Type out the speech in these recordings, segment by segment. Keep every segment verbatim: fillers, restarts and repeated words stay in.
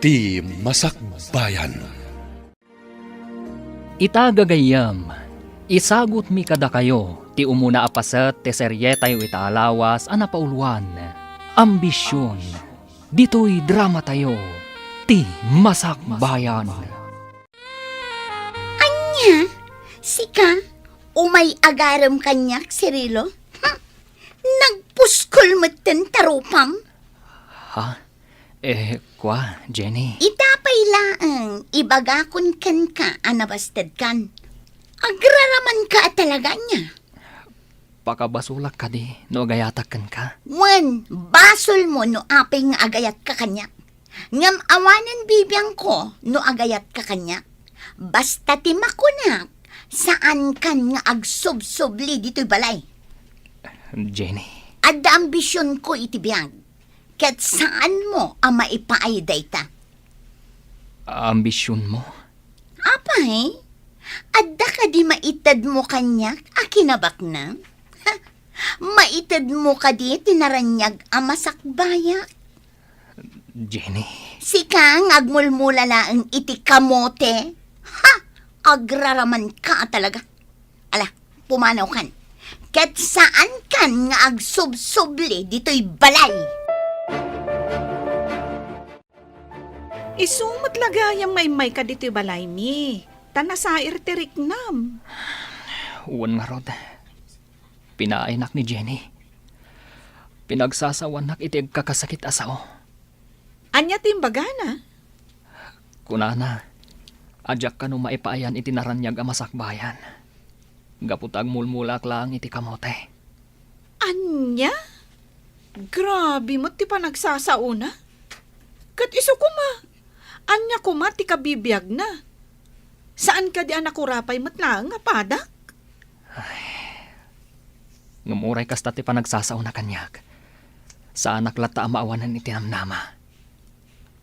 Ti Masakbayan. Ita gagayyem, isagutmi kadakayo ti umuna a paset ti serietayo ita a lawas a napauluan, Ambision. Ditoy dramatayo, Ti Masakbayan. Ania? Sika? Umay agarem kaniak, Cirilo? Hm! Nagpuskol metten ta rupam? Ha? Eh, kua, Jenny? Ita pay laeng ibagakon kenka a nabastedkan. Agraramanka a talaga ania? Pakabasolak kadi no agayatak kenka? Wen, basolmo no apay nga agayatka kaniak. Ngem awanen bibiangko no agayatka kaniak. Basta ti makunak, saankan nga agsubsubli ditoy balay. Jenny. Adda ambisionko iti biag, ket saanmo a maipaay dayta. Ambisionmo? Apay, adda kadi maitedmo kaniak a kinabaknang? Maitedmo kadi ti naraniag a masakbayak? Jenny. Sika nga agmulmula laeng iti kamote? Ha! Agraramanka a talaga. Ala, pumanawkan. Ket saankan nga agsubsubli ditoy balay. Isu met la gayam nga immayka ditoy balaymi, ta nasair ti riknam. Wen ngarud, pinaaynak ni Jenny. Pinagsasawannak iti agkakasakit a sao. Ania ti imbagana? Kunana, a diak kano maipaayan iti naraniag a masakbayan. Gapu ta agmulmulaak laeng iti kamote. Ania? Grabe met ti panagsasaona. Ket isu koma, ania koma ti kabibiagna? Saan kadi a nakurapay met laeng a padak? Ay. Ngem uray kasta ti panagsasaona kaniak, saanak latta a maawanan iti namnama.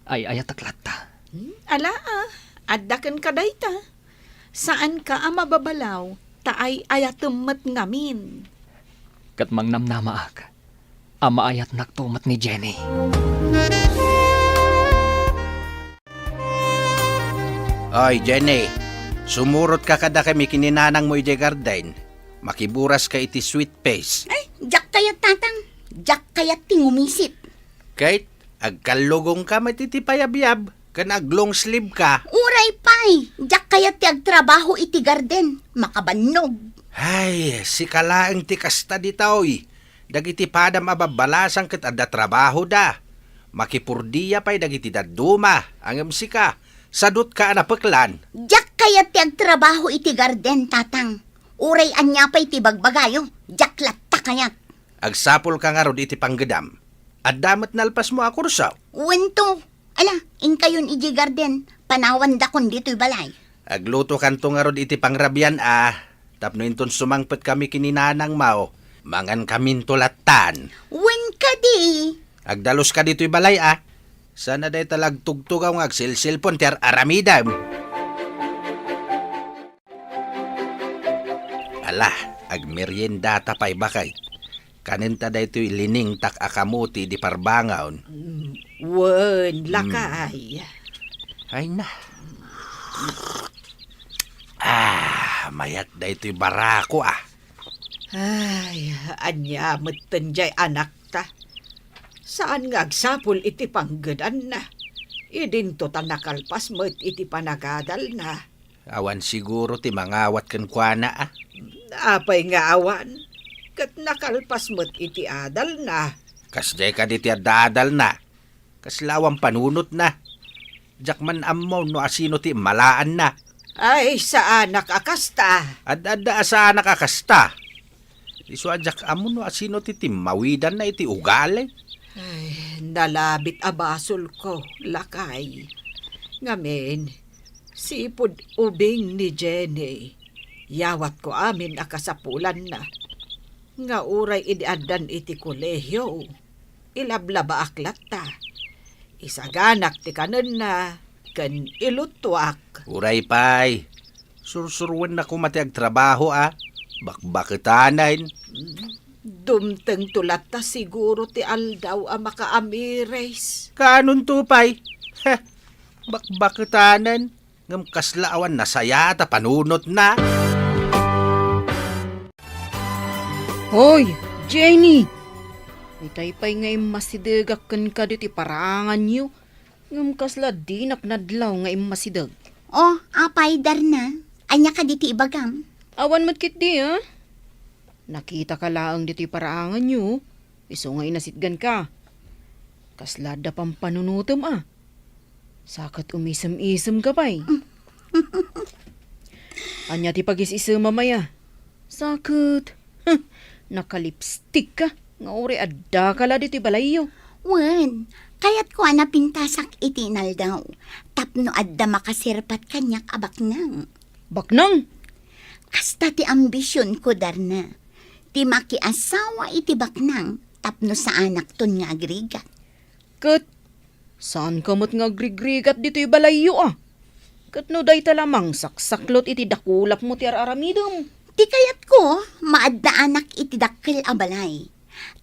Ay-ayatek latta. Hmm, ala, ah, adda kenka dayta. Saanka a mababalaw, ta ay-ayatem met ngamin. Ket mangnamnamaak a maayatnakto met ni Jenny. Oy, Jenny, sumurotka kadakami ken ni nanangmo idiay garden. Makiburaska iti sweet face. Ay, diak kayat, Tatang. Diak kayat ti ngumisit. Ket agkallugongka met iti payabyab ken aglong sleeve ka. Uray pay, diak kayat ti agtrabaho iti garden. Makabannog. Ay, sika laeng ti kasta ditoy. Dagiti padam a babbalasang ket adda trabahoda. Makipurdia pay dagiti dadduma, ngem sika, sadutka a napeklan. Diak kayat ti agtrabaho iti garden, Tatang. Uray ania pay ti bagbagayo, diak latta kayat. Agsapulka ngarud iti panggedam. Adda met nalpasmo a kurso? Wen to. Ala, inkayon idiay garden, panawandakon ditoy balay. Aglutokanto ngarud iti pangrabian a, tapno inton sumangpetkami ken ni nanangmo, mangankaminto lattan. Wen kadi. Agdaluska ditoy balay a. Saan a dayta la agtugtugaw nga agselselpon ti ar-aramidem. Ala, agmeriendata pay, baket. Kanenta daytoy liningtak a kamote idi parbangon. Mm, wen, mm, lakay. Ay na. Ah, mayat daytoy barako, ah. Ay, ania metten jay anakta. Saan nga agsapul iti panggedanna. Idinto ta nakalpas met iti panagadalna. Awan siguro ti mangawat kenkuana, a? Apay nga awan? Ket nakalpas met iti adalna. Kasdiay kadi ti adda adalna? Kasla awan panunotna. Diak man ammo no asino ti immalaanna. Ay, saanak a kasta. Ad-adda a saanak a kasta. Isu a diak ammo no asino ti timmawidanna iti ugali. Ay, nalabit a basolko, lakay. Ngamin, sipud ubing ni Jenny, yawatko amin a kasapulanna. Nga uray idi addan iti kolehio, ilablabaak latta. Isaganak ti kanenna ken iluttuak. Uray pay, sursuroenna koma ti agtrabaho a bakbaketanen. Dumtengto latta siguro ti aldaw a makaamiris. Kaanonto pay? Heh, Bakbaketanen, ngem kasla awan nasayaat a panunotna. Hoy, Jenny! Itay pay nga immasidegak kenka ditoy paraanganyo, ngem kasla dinak nadlaw nga immasideg. Oh, apay, Darna? Ania kadi ti ibagam? Awan met ketdi, a? Nakitaka laeng ditoy paraanganyo, isu nga inasitganka. Kasla adda pampanunotem, a? Sa ket umisem-isemka pay. Ania ti pagis-isemam aya? Sa ket, huh, nakalipstikka nga uray addaka la ditoy balayyo. Wen, kayatko a napintasak iti inaldaw tapno adda makasirpat kaniak a baknang. Baknang? Kasta ti ambisionko, Darna. Ti makiasawa iti baknang tapno saanakton nga agrigat. Ket saanka met nga agrigrigat ditoy balayyo, a? Ket no dayta la mangsaksaklot iti dakulapmo ti ar-aramidem. Ti kayatko, maaddaanak iti dakkel a balay.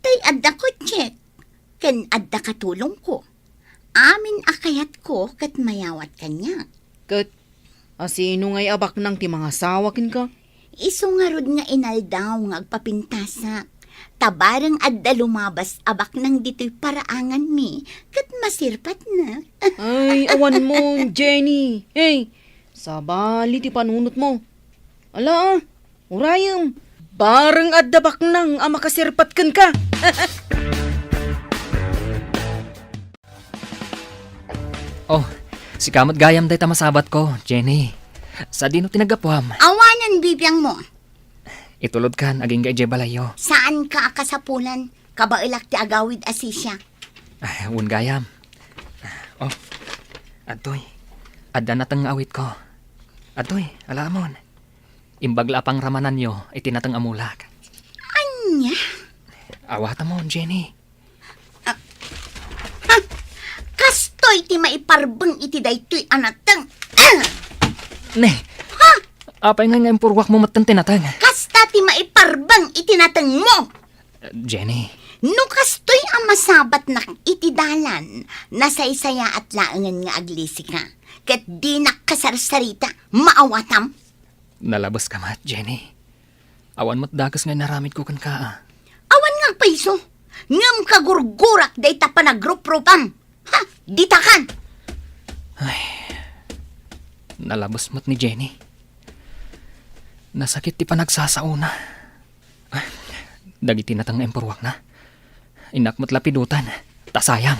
Tay adda kotsek, ken adda katulongko. Amin a kayatko ket mayawat kaniak. Ket asino ngay a baknang ti mangasawa kenka? Isu ngarud nga inaldaw nga agpapintasak. Ta bareng adda lumabas a baknang ditoy paraanganmi, ket masirpatna. Ay, awan mo, Jenny. Hey, sabali ti panunotmo. Ala, a, urayem. Bareng adda baknang a makasirpat kenka. Oh, sika met gayam dayta masabatko, Jenny. Sadino ti naggapuam? Awanen bibiangmo. Itulodkan agingga idiay balayyo. Saanka a kasapulan. Kabaelak ti agawid a sisiak. Ah, wen gayam. Oh, adtoy. Adda nateng nga awitko. Adtoy, alaamon. Imbag la a pangramananyo iti nateng a mulak. Ania? Awatamon, Jenny. Ah, ha? Kastoy ti maiparbeng iti daytoy a nateng. Ah! Ne. Ha? Apay ngay nga impurwakmo metten ti nateng? Kasta ti maiparbeng iti natengmo. Jenny. No kastoy a masabatnak iti dalan, nasaysayaat laengen nga aglisika. Ket dinak kasarsarita, maawatam. Nalabeska met, Jenny. Awan met dakes nga inaramidko kenka, a. Awan nga agpayso, ngem kagurgurak dayta panagruprupam. Ha, ditakan! Ay, nalabes met ni Jenny. Nasakit ti panagsasaona. Dagiti nateng nga impurwakna, innak met lapidutan, ta sayang.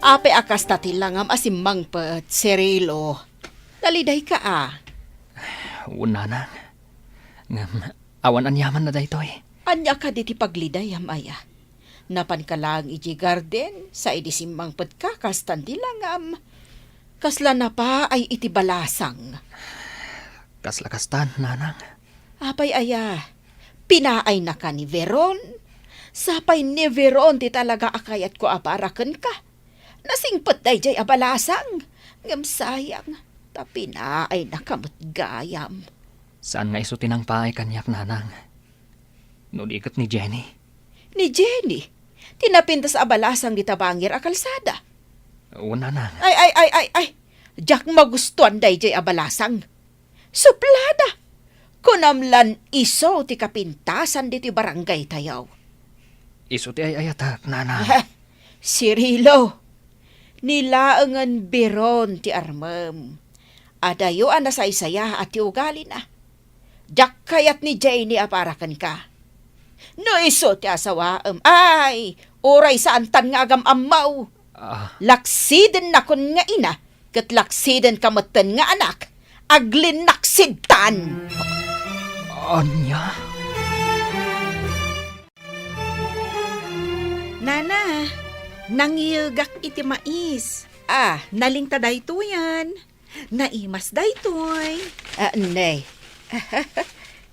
Apay a kasta ti langam a simmangpet, Cirilo? Nalidayka a? Wen, nanang. Ngem, awan aniamanna daytoy. Ania kadi ti paglidayam aya? Napanka laeng idiay garden, sa idi simmangpetka, kastan ti langam. Kasla napaay iti balasang. Kasla kastan, nanang. Apay aya? Pinaaynaka ni Veron? Sapay ni Veron ti talaga a kayatko a para kenka. Nasingpet daydiay a balasang. Ngem sayang, ta pinaaynaka met gayam. Saan nga isu ti nangpaay kaniak, nanang. No di ket ni Jenny. Ni Jenny? Ti napintas a balasang dita bangir a kalsada? Wen, nanang. Ay, ay, ay, ay, ay! Diak magustuan daydiay a balasang. Suplada! Kunam lan isu ti kapintasan ditoy barangaytayo. Isu ti ay-ayatek, nanang. Ah, Cirilo, ni laengen Veron ti armem. Adayo a nasaysayaat ti ugalina. Diak kayat ni Jenny a para kenka. No isu ti asawaem, ay, uray saantan nga agam-ammo. Ah. Laksidennakon nga ina, ket laksidenka metten nga anak, aglinnaksidtan. Ania? Nana, nangiyegak iti mais. Ah. Nalingta daytoyen. Naimas daytoy. Ah, ne.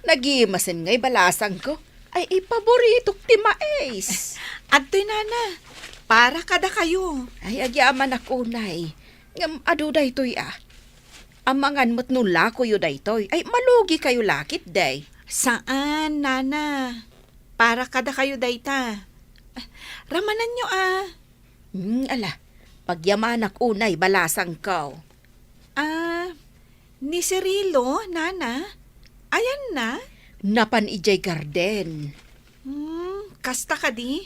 Nagimasen ngay balasangko. Ay, ipaboritok ti mais. Adtoy, nana. Para kadakayo. Ay, agyamanak unay. Ngem adu daytoy, a. Amangan met no lakoyo daytoy. Ay, malugikayo la ketdi. Saan, nana. Para kadakayo dayta. Ramananyo, a. Hmm, ala, pagyamanak unay balasangko. Ah, ni Cirilo, nana? Ayanna? Napan idiay garden. Hmm, kasta kadi?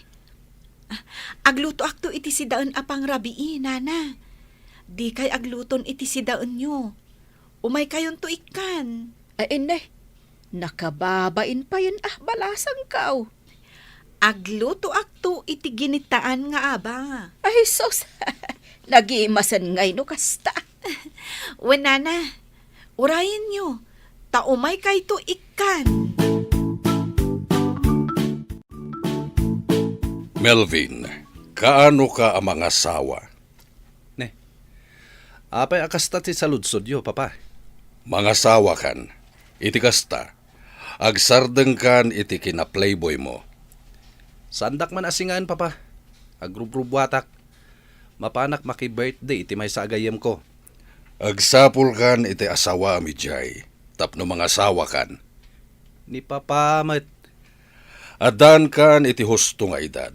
Ah, aglutoakto iti sidaen a pangrabii, nana. Dikay agluton iti sidaenyo. Umaykayonto ikkan. Ay, inne, nakababain payen a balasangko. Aglutoakto iti ginitaan nga aba. Ay, sus! Nagimasen ngay no kasta. Wen, nana, urayenyo, ta umaykayto ikkan. Melvin, kaano ka a mangasawa? Ne. Apay a kasta ti saludsodyo, Papa? Mangasawakan. Iti kasta, agsardengkan iti kina-playboymo. Saandak man a singaen, Papa. Agrubrubuatak. Mapanak maki-birthday iti maysa a gayyemko. Agsapulkan iti asawaem idiay tapno mangasawakan. Ni Papa met. Addankan iti husto nga edad,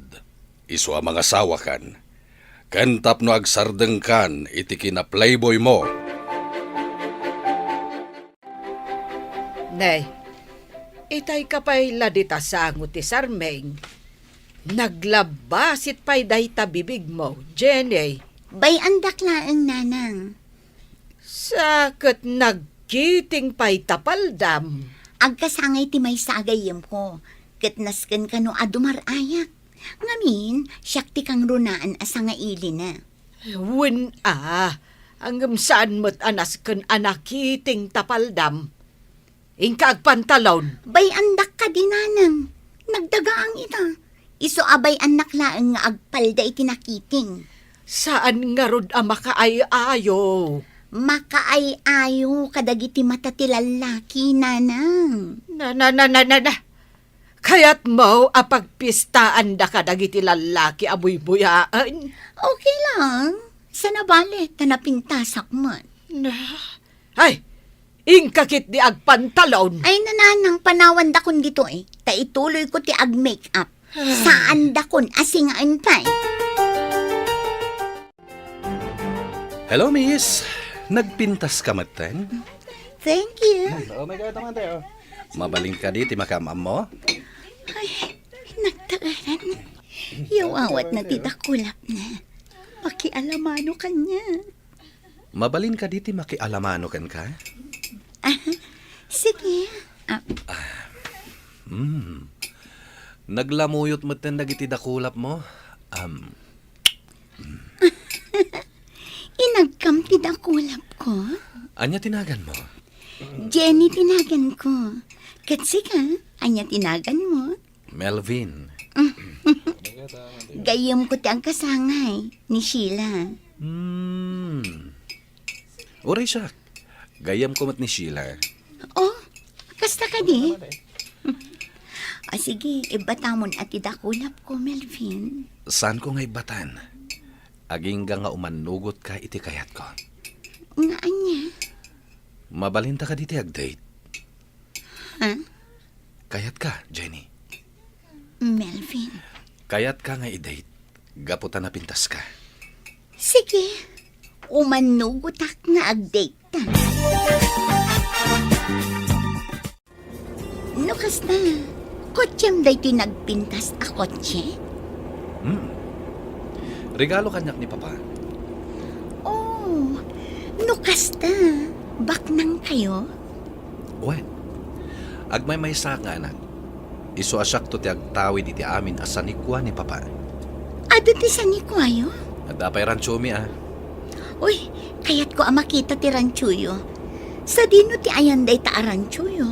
isu a mangasawakan, ken tapno agsardengkan iti kina-playboymo. Nay, itayka pay la dita sango ti sarming. Naglabbasit pay dayta bibigmo, Jenny. Bay-andak laeng, nanang. Sa ket nagkiting pay ta paldam. Agkasangay ti maysa a gayyemko, ket nasken kano a dumar-ayak. Ngamin, siak ti kangrunaan a sangailina. Wen a, ngem saan met a nasken a nakiting ta paldam. Inka agpantalon. Bay-andak kadi, nanang. Nagdagaang ita. Isu a bay-annak laeng nga agpalda iti nakiting. Saan ngarud a makaay-ayo? Makaay-ayo kadagiti mata ti lallaki, nanang. Na, na, na, na, na, na. Kayatmo a pagpistaanda kadagiti lallaki a buybuyaen? Okay lang. Saan a bale, ta napintasak met. Na, ay, inka ketdi agpantalon. Ay, nanang, panawandakon ditoy, ta ituloyko ti ag-make up. Saandakon a singaen pay. Hello, miss. Nagpintas ka metten? Thank you. Oh my God, naman tayo. Mabalin kadi ti makaam-ammo? Ay, nagtaaran. Yawawat na ti dakulap na. Makialamano kanya. Mabalin kadi ti makialamano kenka? Ah, sige. Ah. Hmm. Naglamuyot metten dagiti dakulapmo. Am. Inagkam ti dakulapko? Ania ti naganmo? Jenny ti naganko. Ket sika, ania ti naganmo? Melvin. Gayyemko ti agkasangay, ni Sheila. Hmm. Uray siak, gayyemko met ni Sheila. Oh, kasta kadi? O sige, ibbatamon a ti dakulapko, Melvin. Saanko nga ibbatan? Agingga nga umannugotka iti kayatko. Nga ania? Mabalinta kadi ti ag-date? Ha? Kayatka, Jenny? Melvin. Kayatka nga i-date, gapu ta napintaska. Sige, umannugotak nga ag-date ta. No kasta, kotsem daytoy nagpintas a kotse? Hmm. Regalo kaniak ni Papa. Oh, no kasta, baknang kayo? Wen, agmaymaysaak nga anak. Isu a siakto ti agtawid iti amin a sanikua ni Papa. Adu ti sanikuayo? Adda pay ranchomi a. Uy, kayatko a makita ti ranchoyo. Sadino ti ayan dayta a ranchoyo?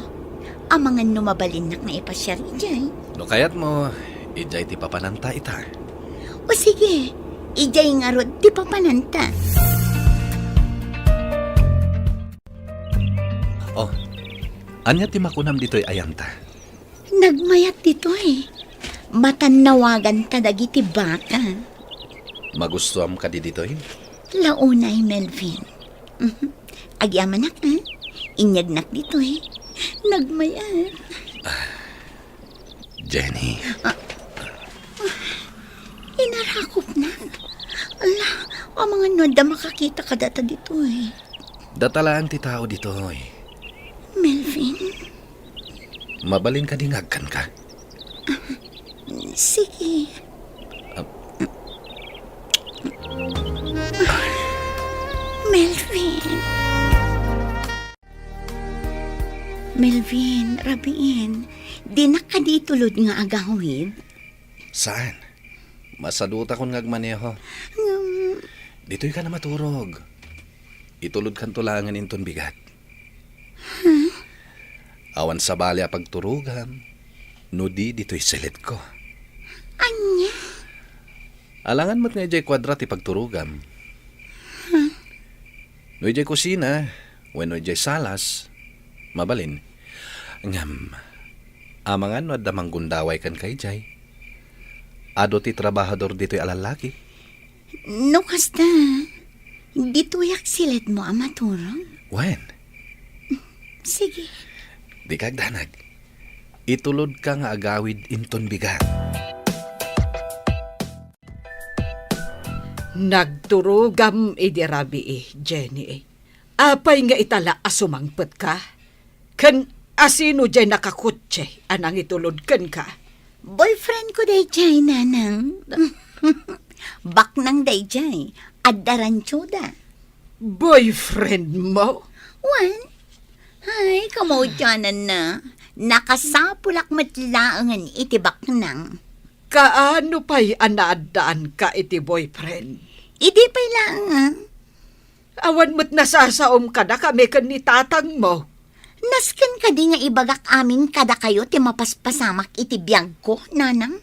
Amangan no mabalinnak nga ipasiar idiay. No kayatmo, idiay ti papananta ita. O sige, idiay ngarud ti papananta. Oh, ania ti makunam ditoy ayanta? Nagmayat ditoy. Matannawaganta dagiti baka. Magustuam kadi ditoy? Launay, Melvin. Mhm. Agyamanak, ha? Inyegnak ditoy. Nagmayat. Jenny. Ah, ah, inarakopna. Ala, amangan no adda makakita kadata ditoy. Data laeng ti tao ditoy. Melvin? Mabalin kadi nga agkanka? Sige. Ah. Melvin. Melvin, rabiin, dinak kadi itulod nga agawid? Saan? Masadutakon nga agmaneho. Ngem, ditoy ka na maturog. Itulodkanto laengen inton bigat. Huh? Awan sabali a pagturogam, no di ditoy silidko. Ania? Alangan met nga idiay kuadra ti pagturogam. Huh? No idiay kusina, wenno idiay salas, mabalin. Ngem, amangan no adda manggundaway kenka idiay? Adu ti trabahador ditoy a lallaki. No kasta, ditoyak silidmo a maturog? Wen. Sige. Dika agdanag. Itulodka nga agawid inton bigat. Nagturogam idi rabii, Jenny. Apay nga itala a sumangpetka? Ken asino diay nakakotse a nangitulod kenka? Boyfriend ko daydiay, Nanang. Baknang daydiay. Adda ranchoda. Boyfriend mo? Wen. Ay, kamaudiananna. Nakasapulak met laengen iti baknang. Kaano pay a naaddaanka iti boyfriend? Idi pay laeng, ah. Awan met nasasaom kadakami ken ni tatangmo. Nasken kadi nga ibagak amin kadakayo ti mapaspasamak iti biagko, Nanang?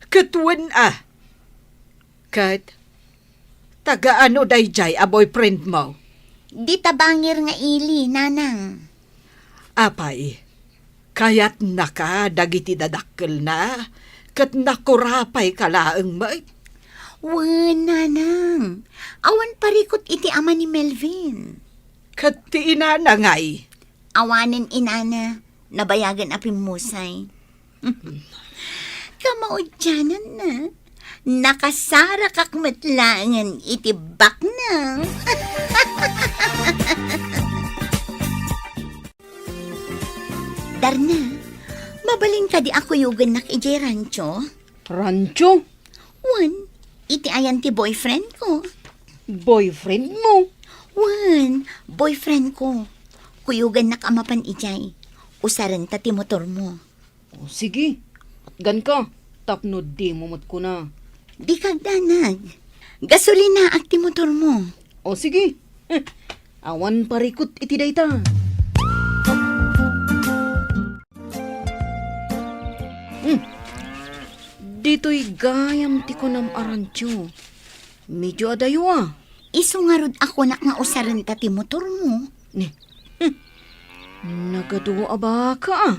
Ket wen a. Ket taga-ano daydiay a boyfriendmo? Di tabangir nga ili, Nanang. Apay, kayatnaka dagiti dadakkelna, ket nakurapayka laeng met? Wen, Nanang. Awan parikut iti ama ni Melvin. Ket ti inana ngay? Awanen inana, nabayagen a pimmusay. Kamaudiananna, nakasarakak met laengen iti baknang. Darna, mabalin kadi a kuyogennak idiay rancho? Rancho? Wen, iti ayan ti boyfriend ko. Boyfriend mo? Wen, boyfriend ko. Kuyogennak a mapan idiay. Usarenta ti motor mo. O, sige. Atganka, tapno dimo met kuna. Dika agdanag. Gasolinaak ti motor mo. O, sige. Eh, awan parikut iti dayta. Hmm. Ditoy gayam ti kunam a rancho. Medyo adayo a. Isu ngarud a kunak nga usarenta ti motor mo. Ni, hmm. Nagadu a baka a.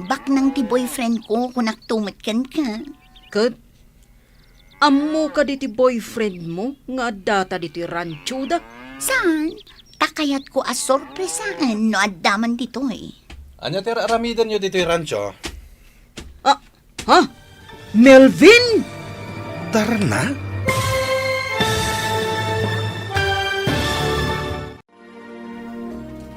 Baknang ti boyfriend ko, kunakto met kenka. Ket, ammo kadi ti boyfriend mo nga addata ditoy ranchoda? Saan? Ta kayatko a sorpresaen no adda man ditoy. Ania ti ar-aramidenyo ditoy rancho? Ah, ha? Melvin? Darna?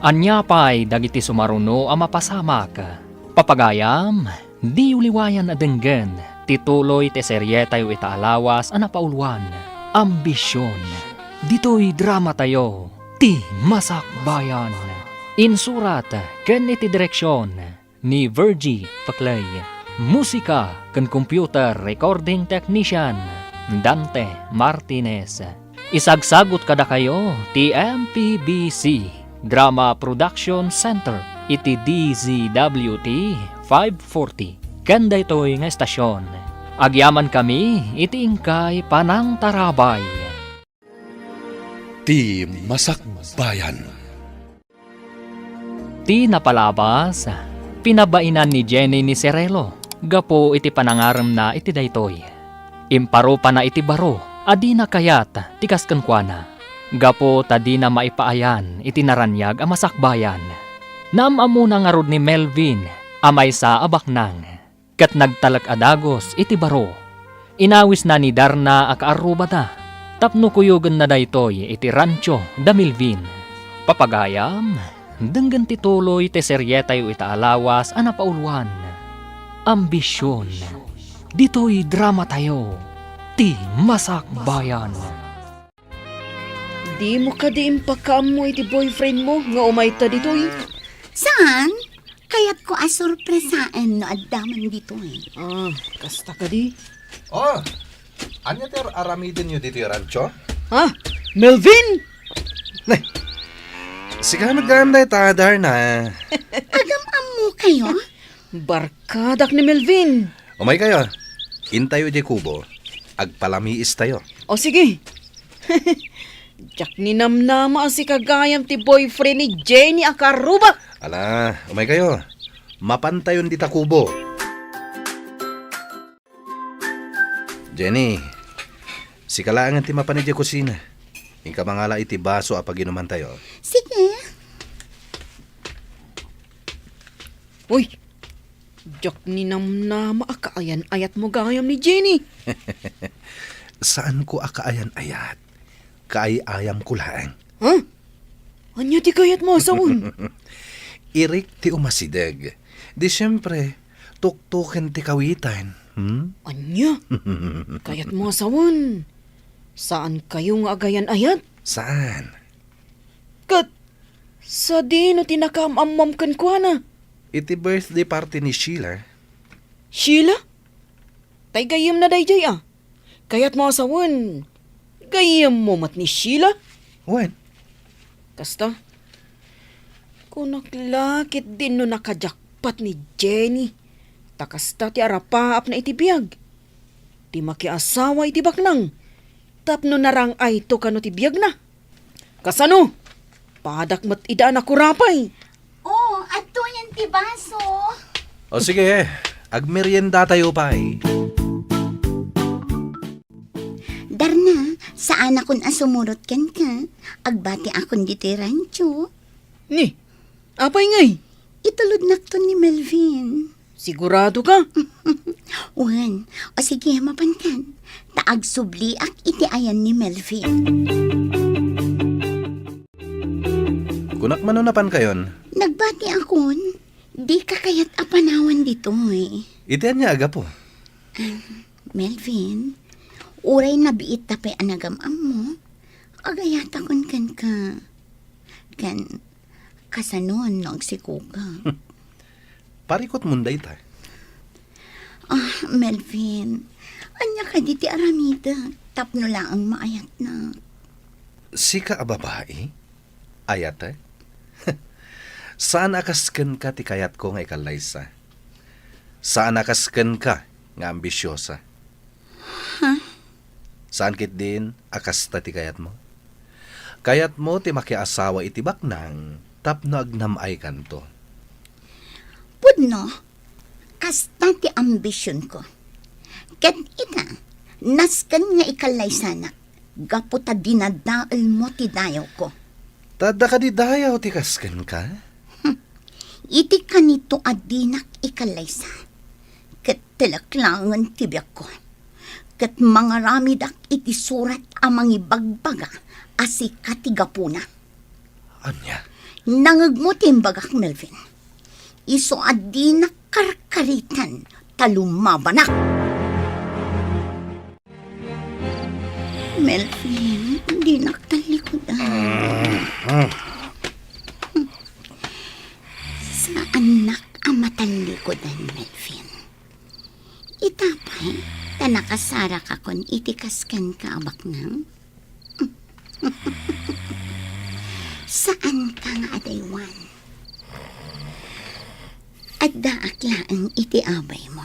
Ania pay dagiti sumaruno a mapasamak? Papagayam, diyo liwayan a denggen ti tuloy ti serietayo ita a lawas a napauluan, Ambision. Ditoy dramatayo, Ti Masakbayan. Insurat ken iti direksion ni Virgie Paclay. Musika ken computer recording technician, Dante Martinez. Isagsagut kadakayo ti M P B C Drama Production Center iti D Z W T five forty. Ken daytoy nga estasion, agyamankami iti inkay panangtarabay. Ti Masakbayan. Ti napalabas, pinabainan ni Jenny ni Cirelo gapu iti panangaremna iti daytoy. Imparupana iti baro a dina kayat ti kas kenkuana, gapu ta dina maipaayan iti naraniag a masakbayan. Naam-ammona ngarud ni Melvin a maysa a baknang. Ket nagtalek a dagus iti baro. Inawisna ni Darna a kaarrubada, Tapno kuyogenna daytoy iti rancho da Melvin. Papagayam, denggen ti tuloy ti serietayo ita a lawas a napauluan, Ambision. Ditoy dramatayo, ti Masakbayan. Dimo kadi impakaammo iti boyfriend mo nga umayta ditoy? Saan? Kayatko a sorpresaen no adda man ditoy. Ah, kasta kadi? Oh, ania ti ar-, aramidenyo ditoy rancho? Ha? Melvin? Nay, sika met gayam dayta, Darna. Agam-ammo kayo? Barkadak ni Melvin. Umay kayo. Intayo idiay kubo. Agpalamiis tayo. O sige. Diak ninamnama a sika gayam ti boyfriend ni Jenny a karubak. Ala, umay kayo. Mapantayon dita kubo. Jenny, sika laengen ti mapan idiay kusina. Inka mangala iti baso a paginumantayo. Sige. Uy, diak ninamnama a kaayan-ayatmo gayam ni Jenny. Saanko a kaayan-ayat. Kaay-ayamko laeng. Ha? Ania ti kayatmo a sawen? Irik ti umasideg. Di siempre, tuktuken ti kawitan. Hmm? Ania? Kayatmo a sawen? Saan kayo nga agayan-ayat? Saan? Ket sadino ti nakaam-ammoam kenkuana? Iti birthday party ni Sheila. Sheila? Tay gayyemna daydiay a. Kayatmo a sawen, gayyemmo met ni Sheila? Wen. Kasta, kunak la ketdin no nakajakpat ni Jenny. Ta kasta ti arapaapna iti biag. Ti makiasawa iti baknang. Tapno narang-ayto kano ti biagna. Kasano? Padak met ida a nakurapay. Oh, adtoyen ti baso. O sige, agmeriendatayo pay. Darna, saanakon a sumurot kenka. Agbatiakon ditoy rancho. Ni, apay ngay? Itulodnakton ni Melvin. Sigurado ka? Wen, o sige, mapankan. Ta agsubliak iti ayan ni Melvin. Kunak mano napankayon? Nagbatiakon, dika kayat a panawan ditoy. Iti ania a gapu? Ah, Melvin, uray nabiitta pay a nagam-ammo, agayatakon kenka. Ken, kasano no agsikoka? Parikutmon dayta. Ah, Melvin, ania kadi ti aramidek tapno laeng maayatnak? Sika a babai? Ayatek? Saan a kas kenka ti kayatko nga ikallaysa. Saan a kas kenka nga ambisiosa. Ha? Saan ketdin a kasta ti kayatmo? Kayatmo ti makiasawa iti baknang tapno agnam-aykanto. Pudno, kasta ti ambisionko. Ket ita, nasken nga ikallaysanak gapu ta dinadaelmo ti dayawko. Ta adda kadi dayaw ti kas kenka? Hmm. Iti kanito a dinak ikallaysa, ket telek laengen ti biagko. Ket mangaramidak iti surat a mangibagbaga a sika ti gapuna. Ania? Nangegmo ti imbagak, Melvin. Isu a dinak karkaritan ta lumabanak. Melvin, dinak tallikudan. Saannak a matallikudan, Melvin. Ita pay, ta nakasarakakon iti kas kenka a baknang. Saanka nga adaywan. Addaak laeng iti abaymo.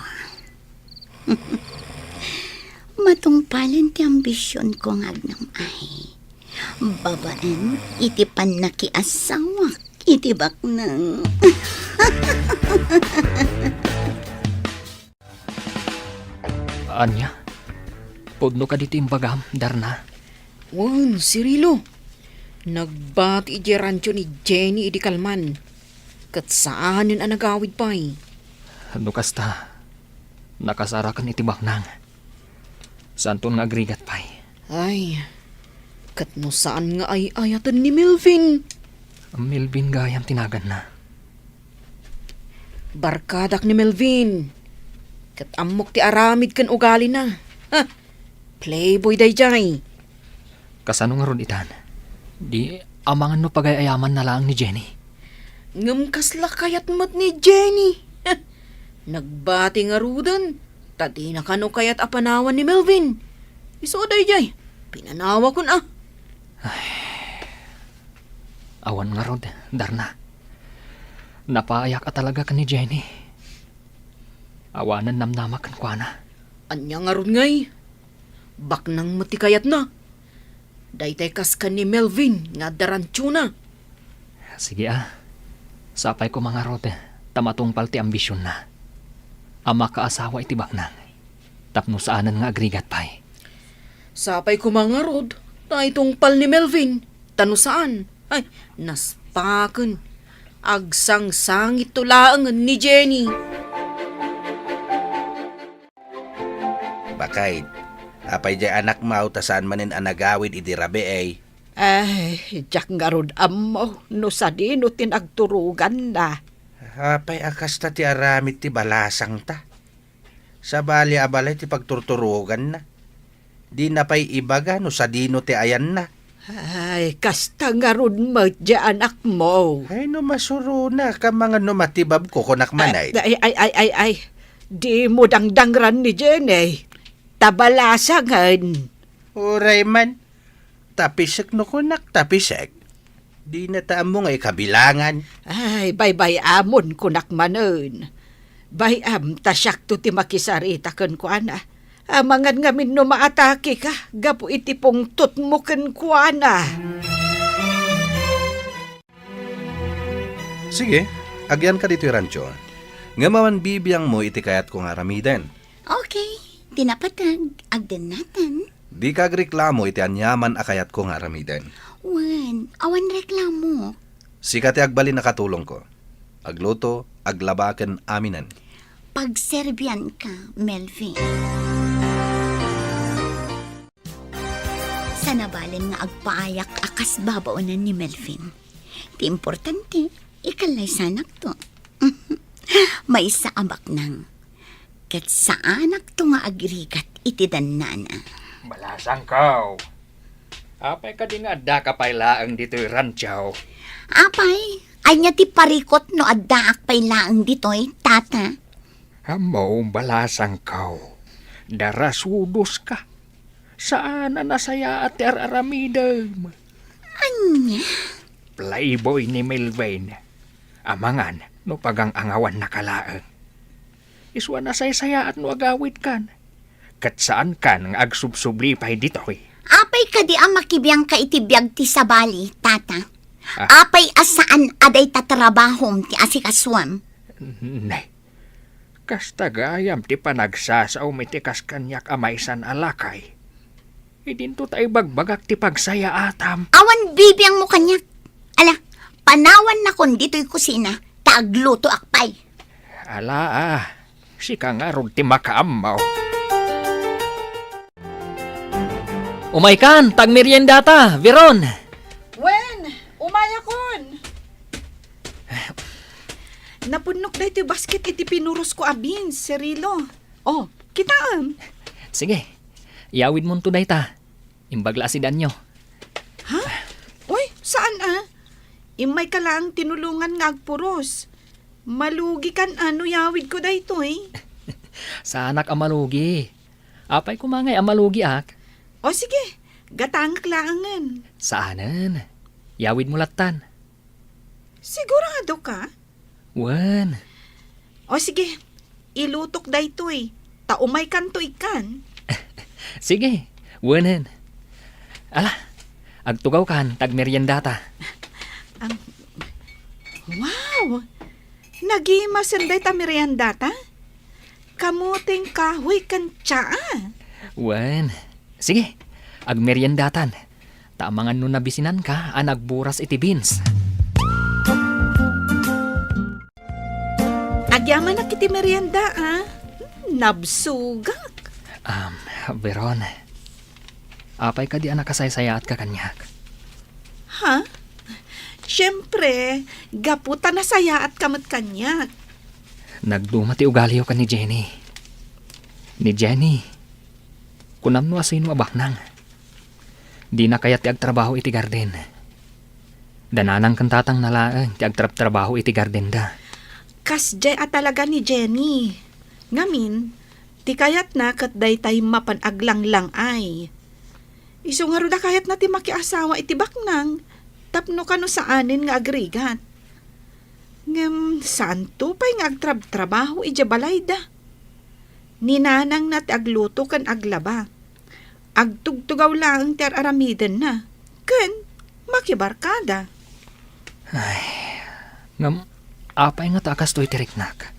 Matungpalen ti ambisionko nga agnam-ay babaen iti pannakiasawak iti baknang. Ania? Pudno kadi ti imbagam, Darna? Wen, Cirilo. Nagbati idiay rancho ni Jenny idi kalman. Ket saanen a nagawid pay. No kasta, nakasaraken iti baknang. Saanton nga agrigat pay. Ay, Ket no saan nga ay-ayaten ni Melvin? Melvin gayam ti naganna. Barkadak ni Melvin. Ket ammok ti aramid ken ugalina. Ha! Playboy daydiay. Kasano ngarud itan? Di amangan no pagay-ayamanna laeng ni Jenny. Ngem kasla kayat met ni Jenny. Nagbati ngaruden, ta dina kano kayat a panawan ni Melvin. Isu daydiay, pinanawakon a. Ay. Awan ngarud, Darna. Napayak a talaga ken ni Jenny. Awanen namnamak kenkuana. Ania ngarud ngay? Baknang met ti kayatna. Daytay kas ken ni Melvin nga adda rantiona. Sige a. Sapay koma ngarud ta matungpal ti ambisionna a makaasawa iti baknang tapno saanen nga agrigat pay. Sapay koma ngarud ta itungpal ni Melvin ta no saan, ay, naspaken. Agsangsangitto laengen ni Jenny. Bakay, apay diay anakmo ta saan manen a nagawid idi rabii? Ay, diak ngarud ammo no sadino ti nagturoganna. Apay a kasta ti aramid ti balasangta? Sabali a balay ti pagturturoganna. Dina pay ibaga no sadino ti ayanna. Ay, kasta ngarud met diay anakmo. Ay, no masurona, kamangan no matibabko, kunak man ay. Ay, ay, ay, ay, ay. Dimo dangdangran ni Jenny. Ta balasangen. Uray man. Tapisek no kunak, tapisek. Dina ta ammo nga ikabilangan. Ay, baybay-amon kunak manen. Bay-am ta siakto ti makisarita kenkuana. Amangan ngamin no maatakeka gapu iti pungtotmo kenkuana. Sige, agyanka ditoy rancho. Ngem awan bibiangmo iti kayatko nga aramiden. Okay, ti napateg, agdennatan. Dika agreklamo iti aniaman a kayatko nga aramiden. Wen, awan reklamo. Sika ti agbalin a katulongko. Agluto, aglaba ken aminen. Pagserbianka, Melvin. Sanabalin nga agpaayak a kas babaonen ni Melvin. Ti importante, ikallaysanakto. Maysa a baknang. Ket saanakto nga agrigat iti dannana. Balasangko. Apay kadi nga addaka pay laeng ditoy rancho? Apay, ania ti parikut no addaak pay laeng ditoy, tata? Ammo, balasangko. Darasudoska. Saan a nasayaat ti ar-aramidem. Ania? Playboy ni Melvin. Amangan no pagang-angawannaka laeng. Isu a nasaysayaat no agawidkan. Ket saankan nga agsubsubli pay ditoy. Apay kadi a makibiangka iti biag ti sabali, tata? Ah. Apay a saan a dayta trabahom ti asikasuem? Ne. Kasta gayam ti panagsasaom iti kas kaniak a maysan a lakay. Idinto ta ibagbagak ti pagsayaatam. Awan bibiangmo kaniak. Ala, panawannakon ditoy kusina, ta aglutoak pay. Ala, ah, sika ngarud ti makaammo. Umaykan, ta agmeriendata, Veron. Wen, umayakon. Napunnok daytoy basket iti pinurosko a beans, Cirilo. Oh, kitaem. Sige, iyawidmonto dayta. Imbag la a sidanyo. Ha? Uy, saan a? Immayka laeng tinulongan nga agpuros. Malugikan a no iyawidko daytoy. Saanak a malugi. Apay koma ngay a malugiak? O sige, gatangek laengen. Saanen. Iyawidmo lattan. Siguradoka? Wen. O sige, ilutok daytoy, ta umaykanto ikkan. Sige, wenen. Ala, agtugawkan, ta agmeriendata. Ang, wow! Nagimasen dayta meriendata? Kamoteng kahoy ken tsaa? Wen. Sige, agmeriendatan. Ta amangan no nabisinanka a nagburas iti beans. Agyamanak iti merienda, a. Hmm, nabsogak. Um, Veron, Apay kadi a nakasaysayaatka kaniak? Ha? Siempre, gapu ta nasayaatka met kaniak. Nagduma ti ugaliyo ken ni Jenny. Ni Jenny, kunam no asino a baknang. Dina kayat ti agtrabaho iti garden. Da nanang ken tatangna laeng ti agtrabtrabaho iti gardenda. Kasdiay a talaga ni Jenny. Ngamin, ti kayatna ket daytay mapan aglanglang-ay. Isu ngarud a kayatna ti makiasawa iti baknang tapno kano saanen nga agrigat. Ngem saanto pay nga agtrabtrabaho idiay balayda. Ni nanangna ti agluto ken aglaba. Agtugtugaw laeng ti ar-aramidenna ken makibarkada. Ay, ngem apay ngata a kastoy ti riknak?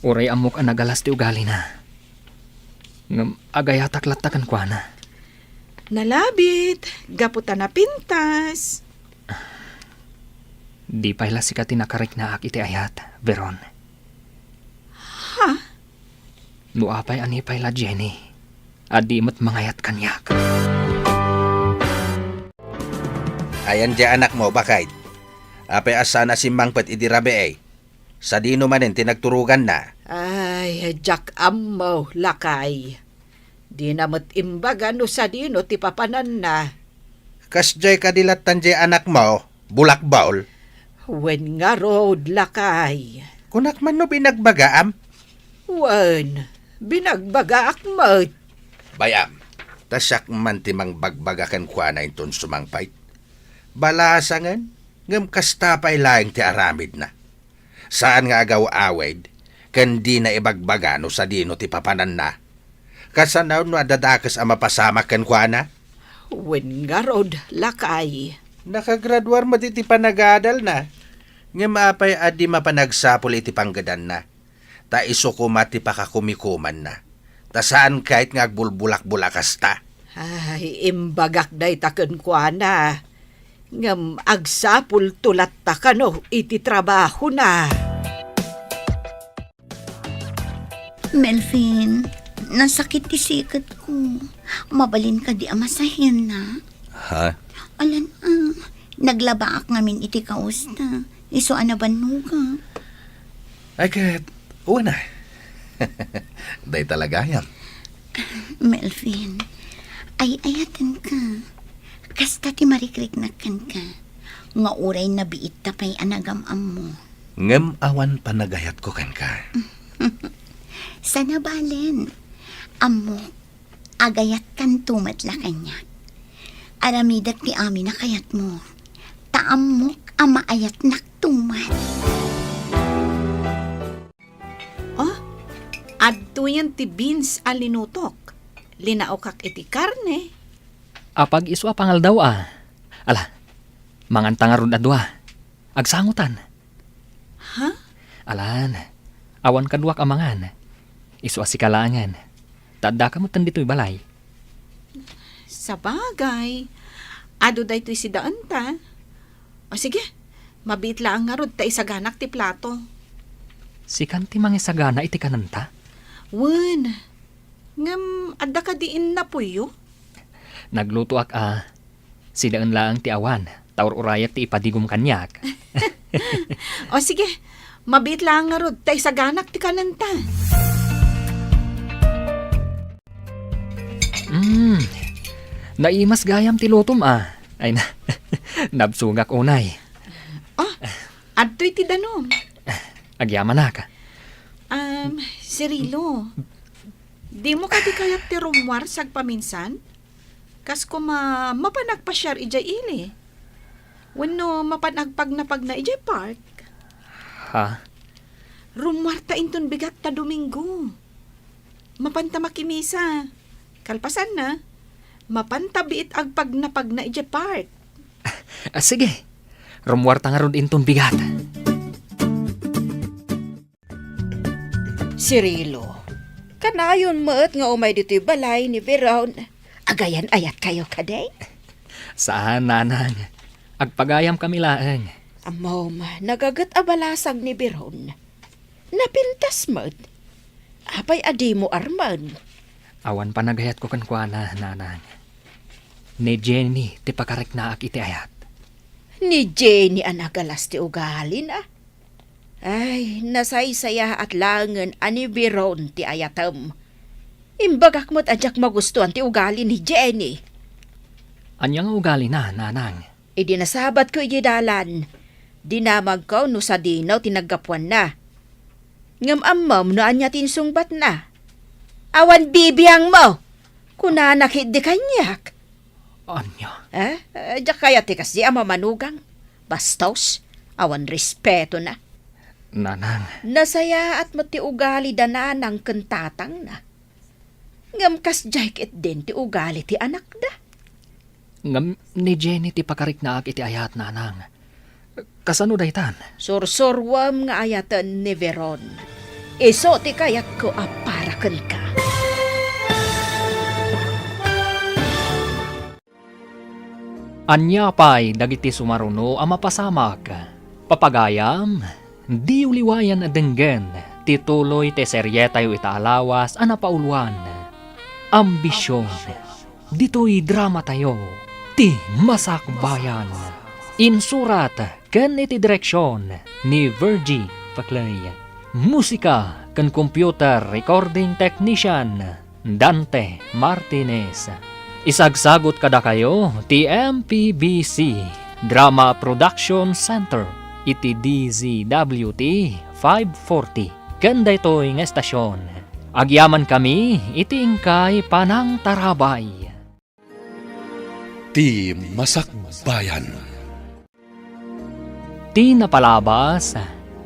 Uray ammok a nagalas ti ugalina. Ngem agayatak latta kenkuana. Nalabit, gapu ta napintas. Di pay la sika ti nakariknaak iti ayat, Veron. Ha? No apay a ni pay la Jenny, a di met mangayat kaniak. Ayan diay anakmo, baket? Apay a saan a simmangpet idi rabii? Sadino manen ti nagturoganna? Ay, diak ammo, lakay. Dina met imbaga no sadino ti papananna. Kasdiay kadi lattan diay anakmo, bulakbol? Wen ngarud, lakay. Kunak man no binagbagaam? Wen, binagbagaak met. Bay-am, ta siak man ti mangbagbaga kenkuana inton sumangpet. Balasangen, ngem kasta pay laeng ti aramidna. Saan nga agaw-awid, ken dina ibagbaga no sadino ti papananna. Kasano no adda dakes a mapasamak kenkuana? Wen ngarud, lakay. Nakagraduar met iti panagadalna. Ngem apay a di mapan agsapul iti panggedanna? Ta isu koma ti pakakumikumanna. Ta saan ket nga agbulbulakbol a kasta. Ay, imbagak dayta kenkuana. Ngem agsapulto latta kano iti trabahona. Melvin, nasakit ti siketko. Mabalin kadi a masahenna? Ha? Alan, ah, naglabaak ngamin iti kaosta. Isu a nabannogak. Ay ket, wen a. Dayta la gayam. Melvin, ay-ayatenka. Kasta ti marikriknak kenka, nga uray nabiitta pay a nagam-ammo. Ngem awan panagayatko kenka. Saan a balen. Ammok, agayatkanto met la kaniak. Aramidek ti amin a kayatmo. Ta ammok a maayatnakto met. Oh, adtoyen ti beans a linutok. Linaokak iti karne. Apag-isu a pangaldaw a. Ala, manganta ngarud a dua. Agsangotan. Ha? Alan, awan kaduak a mangan. Isu a sika laengen. Ta addaka metten ditoy balay. Sabagay, adu daytoy sidaenta. O sige, mabiit laeng ngarud ta isaganak ti plato. Sikan ti mangisagana iti kanenta? Wen, ngem adda kadi innapoyyo? Naglutoak a, sidaen laeng ti awan, ta ur-urayak ti ipadigom kaniak. O sige, mabiit laeng ngarud ta isaganak ti kanenta. Mm. Naimas gayam ti lutom a. Ay na. Nabsogak unay. Oh, adtoy ti danum. Agyamanak. Um, Cirilo, dimo kadi kayat ti rummuar sagpaminsan? Kas koma mapan agpasiar idiay ili? Wenno mapan agpagnapagna idiay park? Ha? Rummuarta inton bigat ta Domingo. Mapanta makimisa. Kalpasanna, mapanta biit agpagnapagna idiay park. Ah, sige. Rummuarta ngarud inton bigat. Cirilo, kanayon met nga umay ditoy balay ni Veron. Agayan-ayatkayo kadi? Saan, nanang. Agpagayamkami laeng. Ammom, nagaget a balasang ni Veron. Napintas met. Apay a dimo armen? Awan panagayatko kenkuana, nanang. Ni Jenny ti pakariknaak iti ayat. Ni Jenny a nagalas ti ugalina. Ay, nasaysayaat laengen a ni Veron ti ayatem. Imbagak met a diak magustuan ti ugali ni Jenny. Ania nga ugalina, nanang? Idi nasabatko idiay dalan, dinamagko no sadino ti naggapuanna. Ngem ammom no ania ti insungbatna. Awan bibiangmo! Kunana ketdi kaniak. Ania? Eh, eh, diak kayat ti kasdi a mamanugang. Bastos, awan respetona. Nanang. Nasayaat met ti ugali da nanang ken tatangna. Ngem kasdiay ketdin ti ugali ti anakda. Ngem ni Jenny ti pakariknaak iti ayat, nanang. Kasano daytan? Sursuruem nga ayaten ni Veron. Isu ti kayatko a para kenka. Ania pay dagiti sumaruno a mapasamak? Papagayam, diyo liwayan a denggen ti tuloy ti serietayo ita a lawas a napauluan, Ambision. Ditoy dramatayo, Ti Masakbayan. Insurat ken iti direksion ni Virgie Paclay. Musika ken computer recording technician, Dante Martinez. Isagsagut kadakayo ti M P B C Drama Production Center iti D Z W T five forty ken daytoy nga estasion. Agyamankami iti inkay panangtarabay. Ti Masakbayan. Ti napalabas,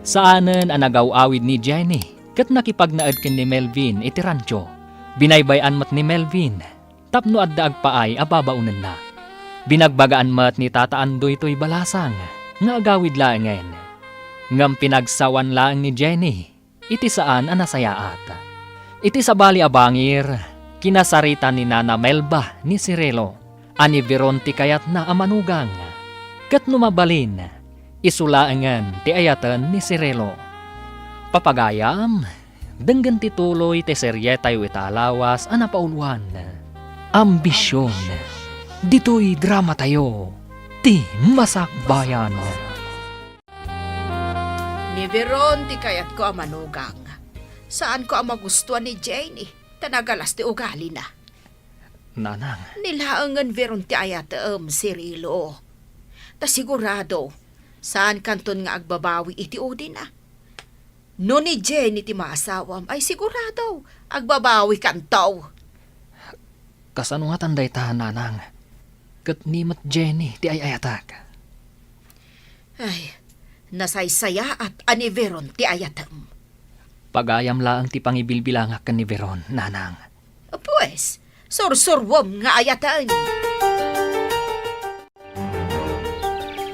saanen a nagaw-awid ni Jenny ket nakipagnaed ken ni Melvin iti rancho. Binaybay-an met ni Melvin tapno adda agpaay a babaonenna. Binagbagaan met ni Tata Andoy toy balasang nga agawid laengen. Ngem pinagsawan laeng ni Jenny iti saan a nasayaat. Iti sabali a bangir, kinasarita ni Nana Melba ni Cirilo a ni Veron ti kayatna a manugang. Ket no mabalin, isu laengen ti ayaten ni Cirilo. Papagayam, denggen ti tuloy ti serietayo ita a lawas a napauluan, Ambision. Ditoy dramatayo, Ti Masakbayan. Ni Veron ti kayatko a manugang. Saanko a magustuan ni Jenny, ta nagalas ti ugalina. Nanang. Ni laengen Veron ti ayatem, Cirilo. Ta sigurado, saankanton nga agbabawi iti udina. No ni Jenny ti maasawam, ay sigurado, agbabawikanto. Kasano ngatan dayta, nanang? Ket ni met Jenny ti ay-ayatak. Ay, nasaysayaat a ni Veron ti ayatem. Pagayam laeng ti pangibilbilangak ken ni Veron, nanang. Pues, sursuruem nga ayaten.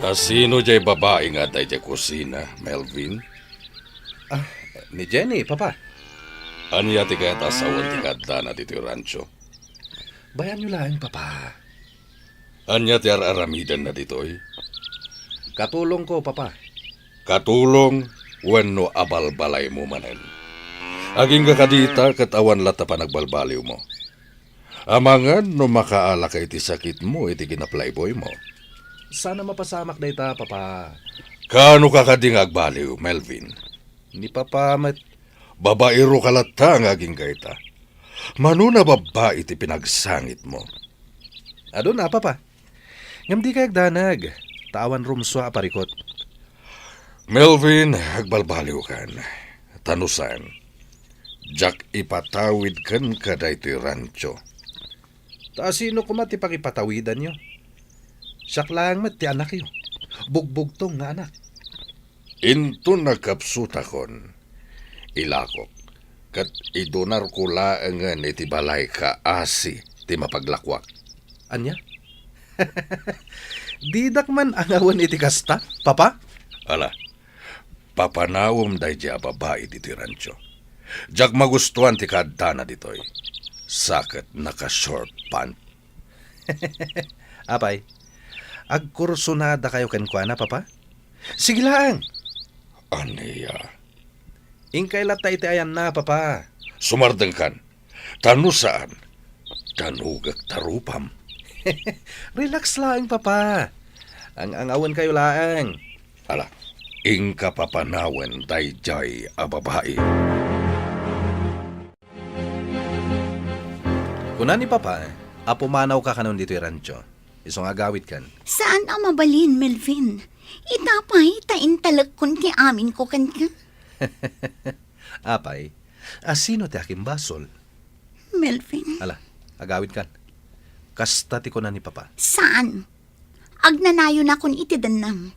A sino jay babai nga adda idiay kusina, Melvin? Ah, ni Jenny, Papa. Ania ti kayat a sawen ti kaaddana ditoy rancho? Bayanyo laeng, Papa. Ania ti ar-aramidenna ditoy? Katulongko, Papa. Katulong wenno abalbalaymo manen? Agingga kadita ket awan latta panagbalbaliwmo. Amangan no makaalaka iti sakitmo iti kinaplayboymo. Saan a mapasamak dayta, Papa. Kaano ka kadi nga agbaliw, Melvin? Ni Papa met. Babaero ka latta nga agingga ita. Mano a babbai ti pinagsangitmo? Aduna, Papa. Ngem dika agdanag, ta awan rumsua a parikut. Melvin, agbalbaliwkan. Ta no saan, diak ipatawid kenka daytoy rancho. Ta asino koma ti pangipatawidanyo? Siak laeng met ti anakyo. Bugbugtong nga anak. Inton nagkapsutakon, ilakok, ket idunarko laengen iti balay kaasi ti mapaglakuak. Ania? Didak man angawen iti kasta, Papa? Ala, papanawem daydiay a babai ditoy rancho. Diak magustuan ti kaaddana ditoy. Sa ket naka-short pant. Apay, agkursunadakayo kenkuana, Papa? Sige laeng. Ania? Inkay latta iti ayanna, Papa. Sumardengkan. Ta no saan, danugek ta rupam. Relax laeng, Papa. Ang-angawenkayo laeng. Ala, inka papanawen daydiay a babai. Kuna ni Papa a pumanawka kanon ditoy rancho, isu nga agawidkan. Saan a mabalin, Melvin. Ita pay ta intalekkon ti aminko kenka. Apay, a sino ti akimbasol? Melvin. Ala, agawidkan. Kasta ti kuna ni Papa. Saan? Agnanayonakon iti dennam.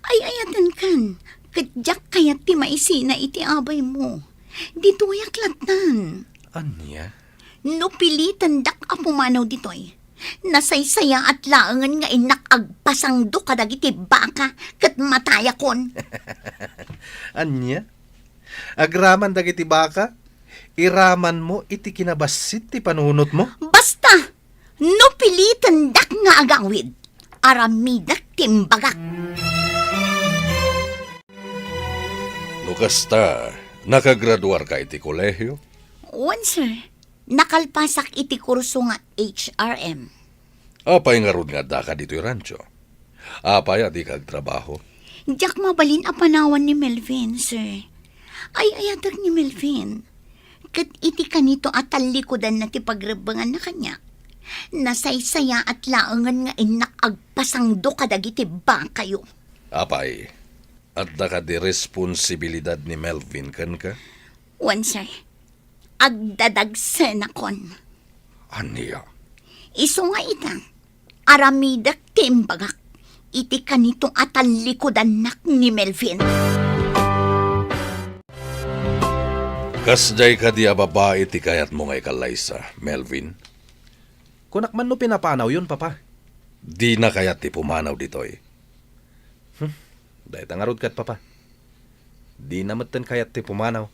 Ay-ayatenkan, ket diak kayat ti maisina iti abaymo. Ditoyak lattan. Ania? No pilitendak a pumanaw ditoy, nasaysayaat laengen nga innak agpasangdo kadagiti baka ket matayakon. Ania? Agraman dagiti baka? Iramanmo iti kinabassit ti panunotmo? Basta! No pilitendak nga agawid, aramidek ti imbagak. No kasta, nakagraduarka iti kolehio? Wen, sir. Nakalpasak iti kurso nga H R M. Apay ngarud nga addaka ditoy rancho? Apay a dika agtrabaho? Diak mabalin a panawan ni Melvin, sir. Ay-ayatek ni Melvin. Ket iti kanito a tallikudanna ti pagrebbenganna kaniak, nasaysayaat laengen nga innak agpasangdo kadagiti bakayo. Apay, adda kadi responsibilidad ni Melvin kenka? Wen, sir. Agdadagsenakon. Ania? Isu nga ita, aramidek ti imbagak iti kanito a tallikudannak ni Melvin. Kasdiay kadi a babai ti kayatmo nga ikallaysa, Melvin? Kunak man no pinapanawyon, Papa. Dina kayat ti pumanaw ditoy. Hmm, dayta ngarud ket, Papa. Dina metten kayat ti pumanaw.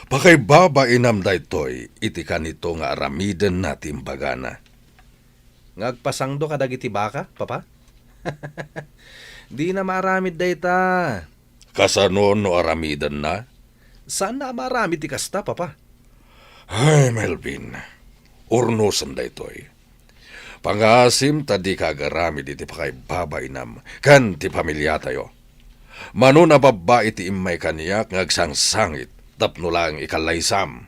Pakaibabainam daytoy iti kanito nga aramidenna ti imbagana. Nga agpasangdo kadagiti baka, Papa? Dina maaramid dayta. Kasano no aramidenna? Saanna a maaramid ti kasta, Papa. Ay, Melvin, urnosen daytoy. Pangaasim ta dika agaramid iti pakaibabainam ken ti familiatayo. Mano a babbai ti immay kaniak nga agsangsangit tapno laeng ikallaysam.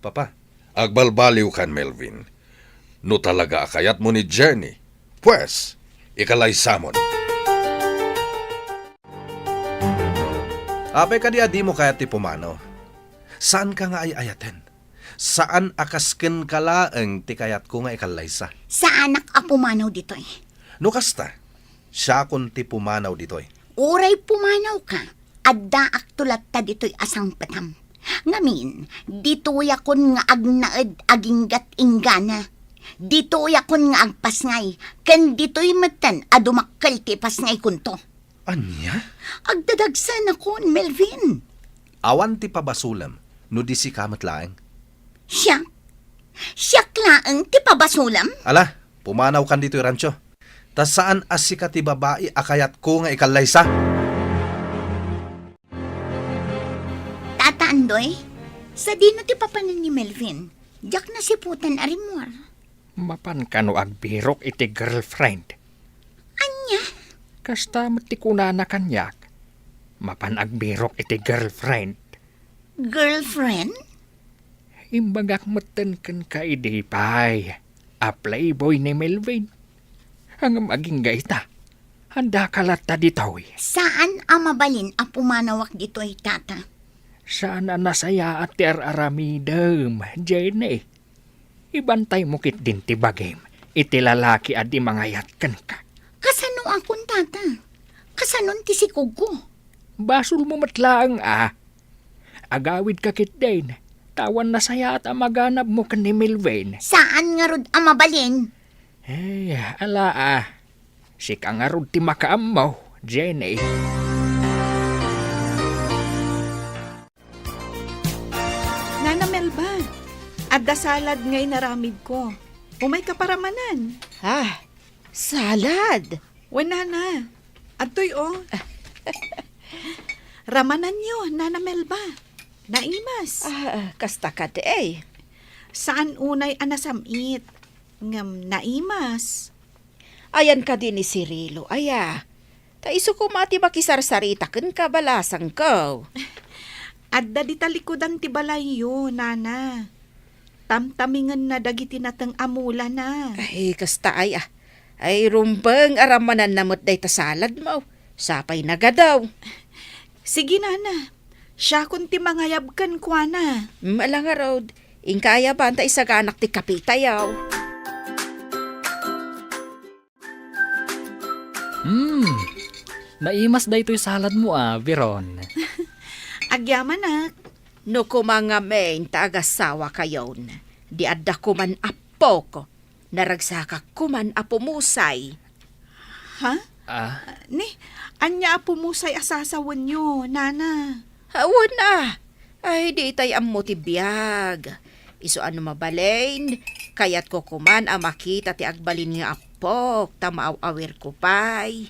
Papa. Agbalbaliwkan, Melvin. No talaga a kayatmo ni Jenny, pues, ikallaysamon. Apay kadi a dimo kayat ti pumanaw? Saanka nga ay-ayaten? Saan a kas kenka laeng ti kayatko nga ikallaysa? Saanak a pumanaw ditoy. No kasta, siakon ti pumanaw ditoy. Uray pumanawka, addaakto latta ditoy a sangpetam. Ngamin, ditoyakon nga agnaed aginggat inggana. Ditoyakon nga agpasngay, ken ditoy metten a dumakkel ti ipasngaykonto. Ania? Agdadagsenakon, Melvin. Awan ti pabasolem no di sika met laeng. Siak? Siak laeng ti pabasolem? Ala, pumanawkan ditoy rancho. Ta saan a sika ti babai a kayatko nga ikallaysa. Tata Andoy, sadino ti papanen ni Melvin? Diak nasiputan a rimmuar. Mapan kano agbirok iti girlfriend? Ania? Kasta met ti kunana kaniak. Mapan agbirok iti girlfriend. Girlfriend? Imbagak metten kenka idi pay a playboy ni Melvin. Ngem agingga ita, addaka latta ditoy. Saan a mabalin a pumanawak ditoy, Tata. Saan a nasayaat ti ar-aramidem, Jenny. Ibantaymo ketdin ti bagim iti lalaki a di mangayat kenka. Kasanoakon, Tata? Kasanon ti sikogko? Basolmo met laeng a. Agawidka ketdin, ta awan nasayaat a maganabmo ken ni Melvin. Saan ngarud a mabalin? Eh, ala a. Sika ngarud ti makaammo, Jenny. Nana Melba, adda salad nga inaramidko. Umayka paramanan. Ah, salad? Wen, Nana. Adtoy, o. Ramananyo, Nana Melba. Naimas. Ah, kasta kadi. Saan unay a nasam-it. Ngem naimas. Ayan kadi ni Cirilo, aya? Ta isu koma ti makisarsarita kenka, balasangko. Adda di talikudan ti balayyo, nana. Tamtamingenna dagiti nateng a mulana. Ay, kasta ay, ah. Ay, rumbeng, aramananna met dayta saladmo. Sapay nagadaw. Sige, nana. Siakon ti mangayab kenkuana. Mm, ala ngarud, inka ayaban ta isaganak ti kapitayo. Hmm, naimas daytoy saladmo a, Veron. Agyamanak. No koma ngamin ta agasawakayon, di adda koman appok, naragsakak koman a pumusay. Ha? Ah? Ni, ania a pumusay a sasawenyo, nana? Awan a. Ay, di itay ammo ti biag. Isu a no mabalin, kayatko koman a makita ti agbalin nga appok, ta maaw-awirko pay.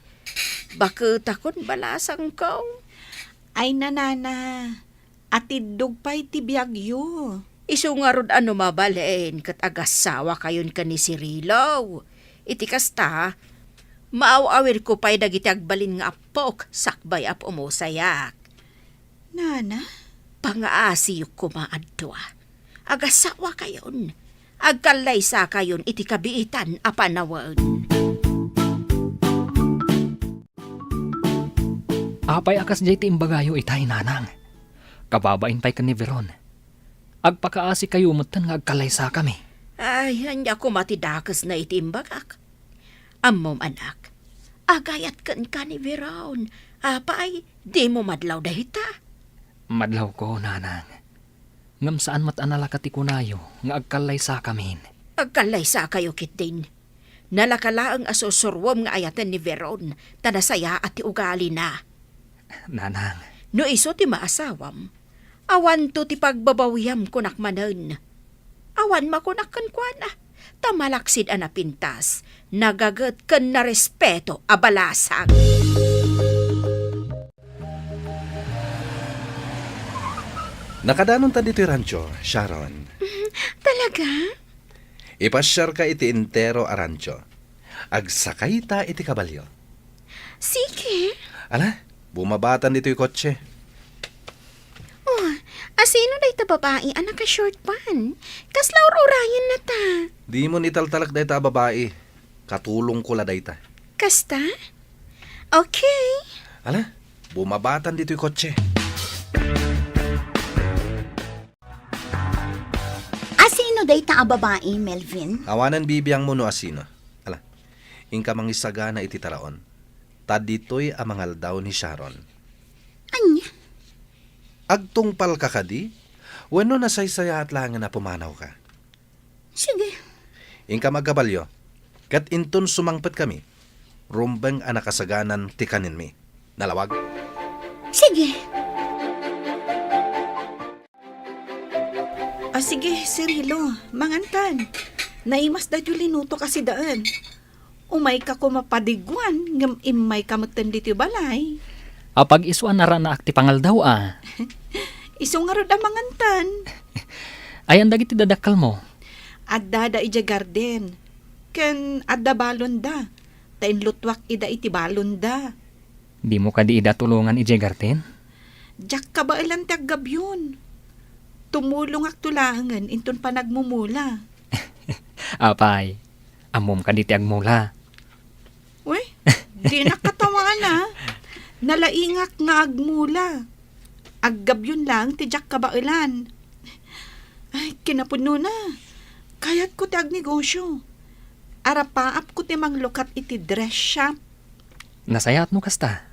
Baketakon, balasangko. Ay, nanana, atiddog pay ti biagyo. Isu ngarud a no mabalin ket agasawakayon ken ni Cirilo. Iti kasta, maaw-awirko pay dagiti agbalin nga appok sakbay a pumusayak. Nana? Pangaasiyo koma a dua. Agasawakayon. Agkallaysakayon iti kabiitan a panawen. Apay a kasdiay ti imbagayo itay, nanang? Kababain pay ken ni Veron. Agpakaasikayo metten nga agkallaysakami. Ay, ania koma ti dakesna iti imbagak? Ammom, anak, agayat kenka ni Veron. Apay, dimo madlaw dayta? Madlawko, nanang. Ngem saan met a nalaka ti kunayo nga agkallaysakamin. Agkallaysakayo ketdin. Nalaka laeng a sursuruem nga ayaten ni Veron ta nasayaat ti ugalina. Nanang. No isu ti maasawam, awanto ti pagbabawiam kunak manen. Awan makunak kenkuana, ta malaksid a napintas, nagaget ken narespeto a balasang. Nakadanonta ditoy rancho, Sharon. Talaga? Ipasiarka iti entero a rancho. Agsakayta iti kabalio. Sige. Ala, bumabatan ditoy kotse. Oh, asino dayta babai a naka-short pan? Kasla ur-urayenna ta. Dimon italtalek dayta a babai. Katulongko la dayta. Kasta? Okay. Ala, bumabatan ditoy kotse. Asino dayta a babai, Melvin? Awanen bibiangmo no asino. Ala, inka mangisagana iti taraon. Ta ditoy a mangaldaw ni Sharon. Ania? Agtungpalka kadi? Wenno nasaysayaat laengen a pumanawka? Sige. Inka agkabalio, ket inton sumangpetkami, rumbeng a nakasaganan ti kanenmi. Nalawag? Sige. Ah, sige, Cirilo, mangankan. Naimas daytoy linutok a sidaen. Umayka koma padiguan, ngem immayka metten ditoy balay. Apag-isu a naranaak ti pangaldaw a. Isu ngarud a mangantan. Ayan dagiti dadakkelmo? Addada idiay garden. Ken adda balonda. Ta inlutuak ida iti balonda. Dimo kadi ida tulongan idiay garden? Diak kabaelan ti aggabion. Tumulongakto laengen inton panagmumula. Apay, ammom kadi ti agmula? Uy, dinak katawana. Nalaingak nga agmula. Aggabion laeng ti diak kabaelan. Ay, kinapudnona. Kayatko ti agnegosyo. Arapaapko ti manglukat iti dress shop. Nasayaat no kasta.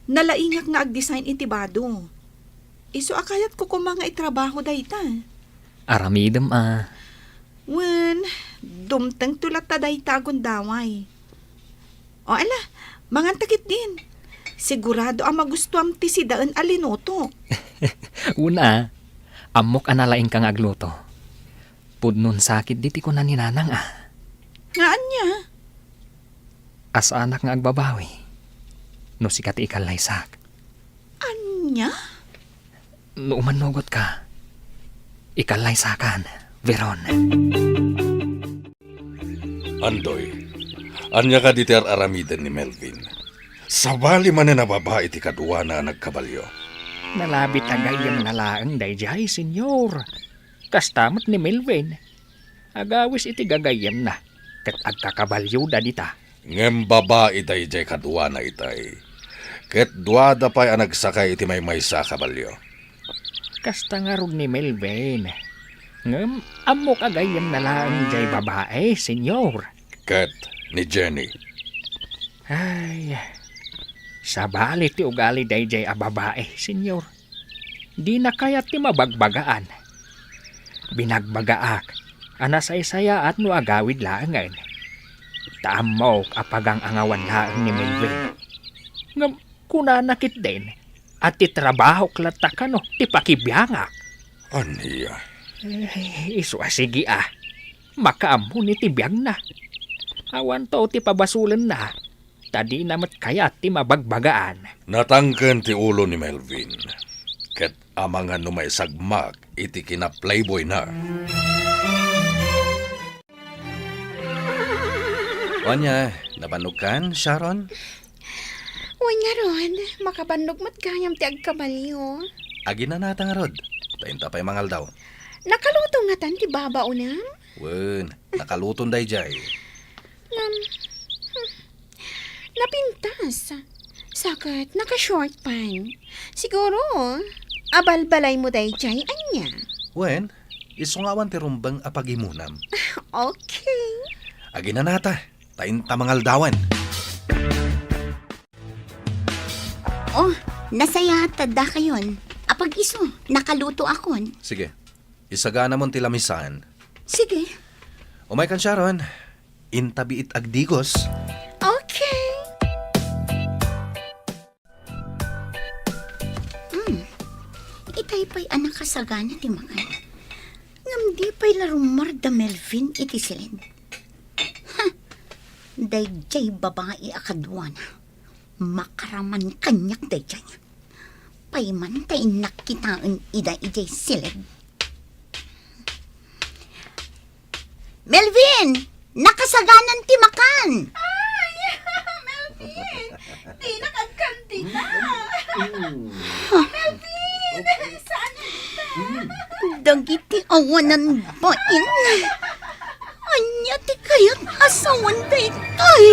Nalaingak nga agdesign iti bado. Isu a kayatko koma nga itrabaho dayta. Aramidem a. Wen, dumtengto latta dayta a gundaway. O ala, manganta ketdin. Sigurado a magustuam ti sidaen a linutok. Una, ammok a nalaingka nga agluto. Pudnon sakit diti kuna ni Nanang a. Nga ania? Asaanak nga agbabawi no sika ti ikallaysak. Ania? No umannugotka, ikallaysakan, Veron. Andoy, ania kadi ti ar-aramiden ni Melvin? Sabali manen a babai ti kaduana a nagkabalio. Nalabit a gayyemna laeng daydiay, Senyor. Kasta met ni Melvin. Agawis iti gagayyemna, ket agkakabalioda dita. Ngem babai daydiay kaduana itay, ket duada pay a nagsakay iti maymaysa a kabalio. Kasta ngarud ni Melvin. Ngem ammok a gayyemna laeng jay babai, Senyor. Ket ni Jenny. Ay, sabali ti ugali daydiay a babai, Senyor. Dina kayat ti mabagbagaan. Binagbagaak a nasaysayaat no agawid laengen. Ta ammok a pagang-angawan laeng ni Melvin. Ngem kunana ketdin a ti trabahok latta kano ti pakibiangak. Ania? Eh, isu a sige a. Makaammo ni ti biagna. Awanto ti pabasolenna. Ta dina met kayat ti mabagbagaan. Natangken ti ulo ni Melvin, ket amangan no maisagmak iti kina-playboyna. Ania, nabannogkan, Sharon? Wen ngarud, makabannog met gayam ti agkabalio. Aginanata ngarud, ta inta pay mangaldaw. Nakaluto ngatan ti babaonem? Wen, nakaluton daydiay. Ngem, hmm, napintas. Sa ket naka-short pant. Siguro, abalbalaymo daydiay, ania? Wen, isu nga awan ti rumbeng a pagimonam. Okay. Aginanata, ta inta mangaldawan. Oh, nasayaat ta dakayon. Apag-isu, nakalutoakon. Sige, isaganamon ti lamisan. Sige. Umaykan, Sharon. Inta biit agdigos. Okay. Hmm. Itay pay a nakasagana ti makan. Ngem di pay la rummuar da Melvin iti siled. Ha! Daydiay babai a kaduana. Makaraman kaniak daydiay. Payman ta innak kitaen ida idiay siled. Melvin! Nakasaganan ti makan! Ay! Melvin! Dinak agkandida! Melvin! Saan ka? Dagiti awanan bain. Ania ti kayat a sawen daytoy?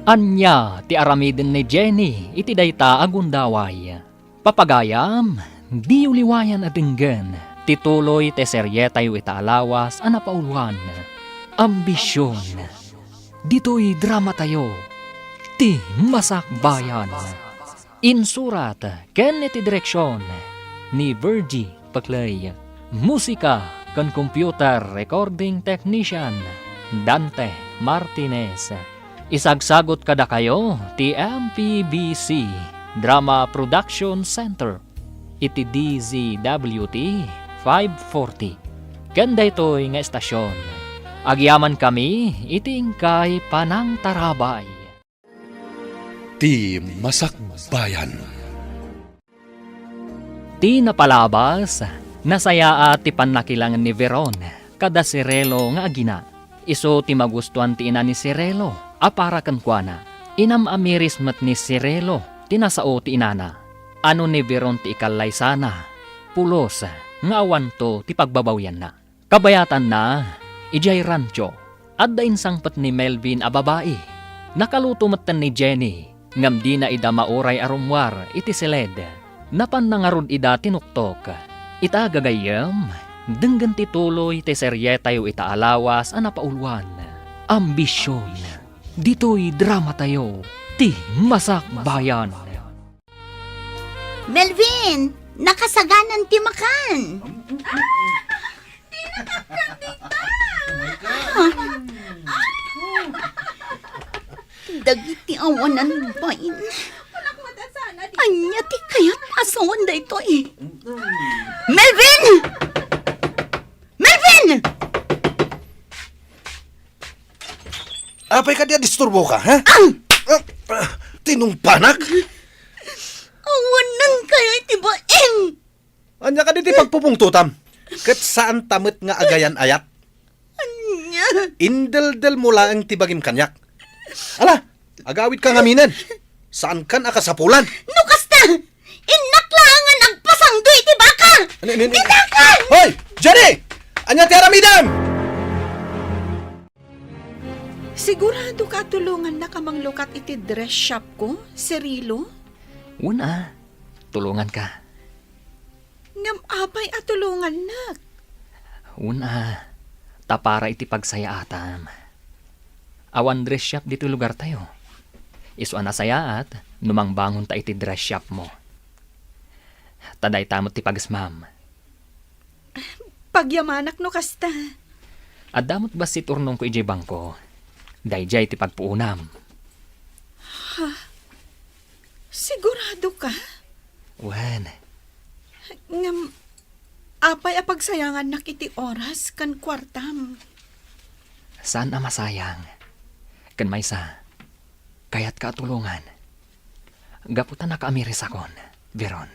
Ania ti aramiden ni Jenny iti dayta a gundaway? Papagayam, diyo liwayan a denggen ti tuloy ti serietayo ita a lawas a napauluan, Ambision. Ditoy dramatayo, Ti Masakbayan. Insurat ken iti direksion ni Virgie Paclay. Musika ken computer recording technician, Dante Martinez. Isagsagut kadakayo ti M P B C Drama Production Center iti D Z W T five forty. Ken daytoy nga estasion, agyamankami iti inkay panangtarabay. Ti Masakbayan. Ti napalabas, nasayaat ti pannakilangen ni Veron kada Cirilo nga agina. Isu ti magustuan ti ina ni Cirilo a para kenkuana. Inam-amiris met ni Cirilo ti nasao ti inana. Ano ni Veron ti ikallaysana, pulos nga awanto ti pagbabawianna. Kabayatanna, idiay rancho, adda insangpet ni Melvin a babai. Nakaluto metten ni Jenny, ngem dina ida mauray a rummuar iti siled. Napanna ngarud ida tinuktok. Ita gagayyem, denggen ti tuloy ti serietayo ita a lawas a napauluan, Ambision. Ditoy dramatayo, Ti Masakbayan. Melvin, nakasaganan ti makan. Dagiti awanan bain. Ania ti kayat a sawen daytoy? Melvin! Melvin! Apay kadi a disturboka, ha? Ah! Ah, ah, tinungpanak? Awanan kayo iti bain! Ania kadi ti pagpupungtotam? Ket saanta met nga agayan-ayat. Ania? Indeldelmo laeng ti bagim kaniak. Ala, agawidka ngaminen. Saankan a kasapulan. No kasta, innak laeng nga agpasangdo iti baka. Ano, ano, ano? Ditakan! Hoy! Jenny! Ania ti aramidem? Siguradoka a tulongannaka manglukat iti dress shopko, Cirilo? Wen a, tulonganka. Ngem apay a tulongannak? Wen a, ta para iti pagsayaatam. Awan dress shop ditoy lugartayo. Isu a nasayaat no mangbangonta iti dress shopmo. Ta dayta met ti pagesmam. Pagyamanak no kasta. Adda met bassit urnongko idiay bangko. Daydiay ti pagpuonam. Ha? Siguradoka? Wen. Ngem, apay a pagsayangannak iti oras ken kuartam? Saan a masayang. Ken maysa, kayatka a tulongan. Gapu ta nakaamirisakon, Veron.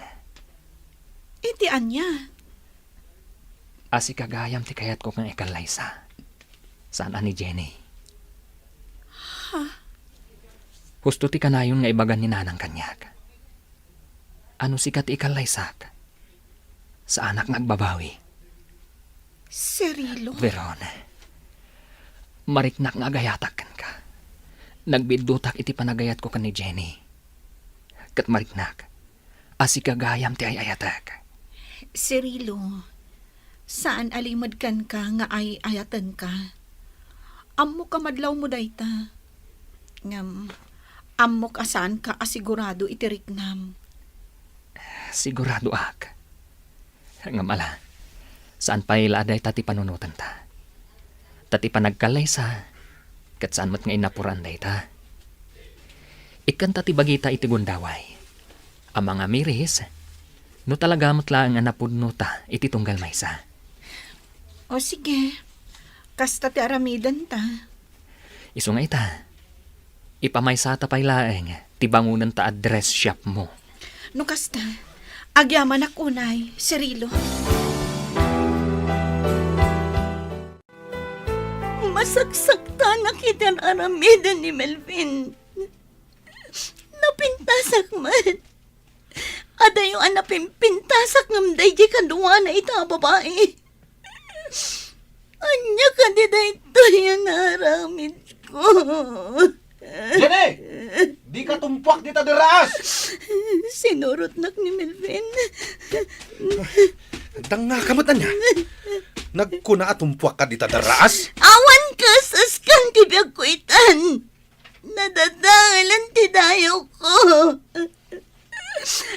Iti ania? A sika gayam ti kayatko nga ikallaysa. Saan a ni Jenny. Ha? Husto ti kanayon nga ibagan ni Nanang kaniak. A no sika ti ikallaysak, saanak nga agbabawi. Cirilo? Veron, mariknak nga agayatak kenka. Nagbidutak iti panagayatko ken ni Jenny. Ket mariknak a sika gayam ti ay-ayatek. Cirilo, saan a limed kenka nga ay-ayatenka. Ammok a madlawmo dayta. Ngem, ammok a saanka a sigurado iti riknam. Siguradoak. Ngem ala, saan pay la a dayta ti panunotenta. Ta ti panagkallaysa, ket saan met nga innapuran dayta. Ikkanta ti bagita iti gundaway a mangamiris, no talaga met laeng a napudnota iti tunggal maysa. O sige, kasta ti aramidenta. Isu nga ita, ipamaysata pay laeng ti bangonenta a dress shopmo. No kasta, agyamanak unay, Cirilo. Masaksaktanak iti ar-aramiden ni Melvin. Napintasak met. Adayo a napimpintasak ngem daydi kaduana ita a babai. Ania kadi daytoy a naaramidko? Jenny! Dika tumpuak dita derraas! Sinurotnak ni Melvin. Dangngaka met ania? Nagkuna a tumpuakka dita derraas? Awan kas-askan ti biagko itan. Nadadaelan ti dayawko.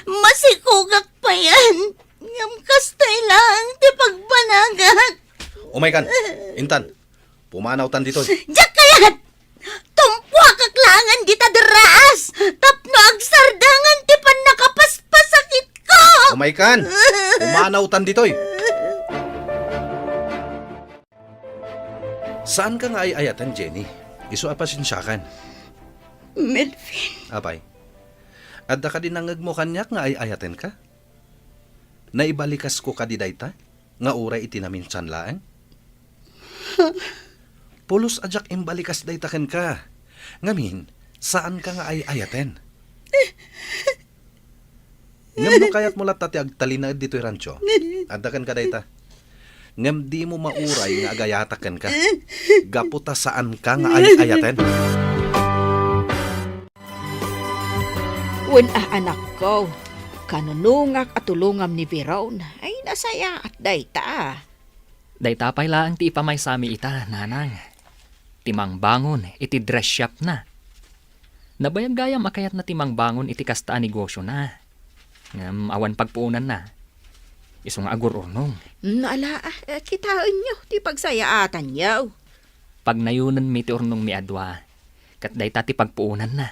Masikogak payen, ngem kastoy laeng ti pagbanagak. Umaykan, intan, pumanawtan ditoy. Diak kayat! Tumpuakak laengen dita derraas tapno agsardengen ti pannakapaspasakitko! Umaykan, pumanawtan ditoy. Saanka nga ay-ayaten, Jenny. Isu a pasensiakan. Melvin. Apay, adda kadi nangngegmo kaniak nga ay-ayatenka? Naibalikasko kadi dayta nga uray iti naminsan laeng? Pulos a diak imbalikas dayta kenka. Ngamin, saanka nga ay-ayaten. Ngem no kayatmo latta ti agtalinaed ditoy rancho, adda kenka dayta. Ngem dimo mauray nga agayatak kenka, gapu ta saanka nga ay-ayaten. Wen a, anakko, kanunongak a tulongam ni Veron. Ay, nasayaat dayta. Dayta pay laeng ti ipamaysami ita, nanang. Ti mangbangon iti dress shopna. Nabayag gayam a kayatna ti mangbangon iti kasta a negosiona. Ngem awan pagpuonanna. Isu nga agur-urnong. Mm, ala, ah, eh, kitaenyo ti pagsayaatanyo. Pagnayonenmi ti urnongmi a dua, ket dayta ti pagpuonanna.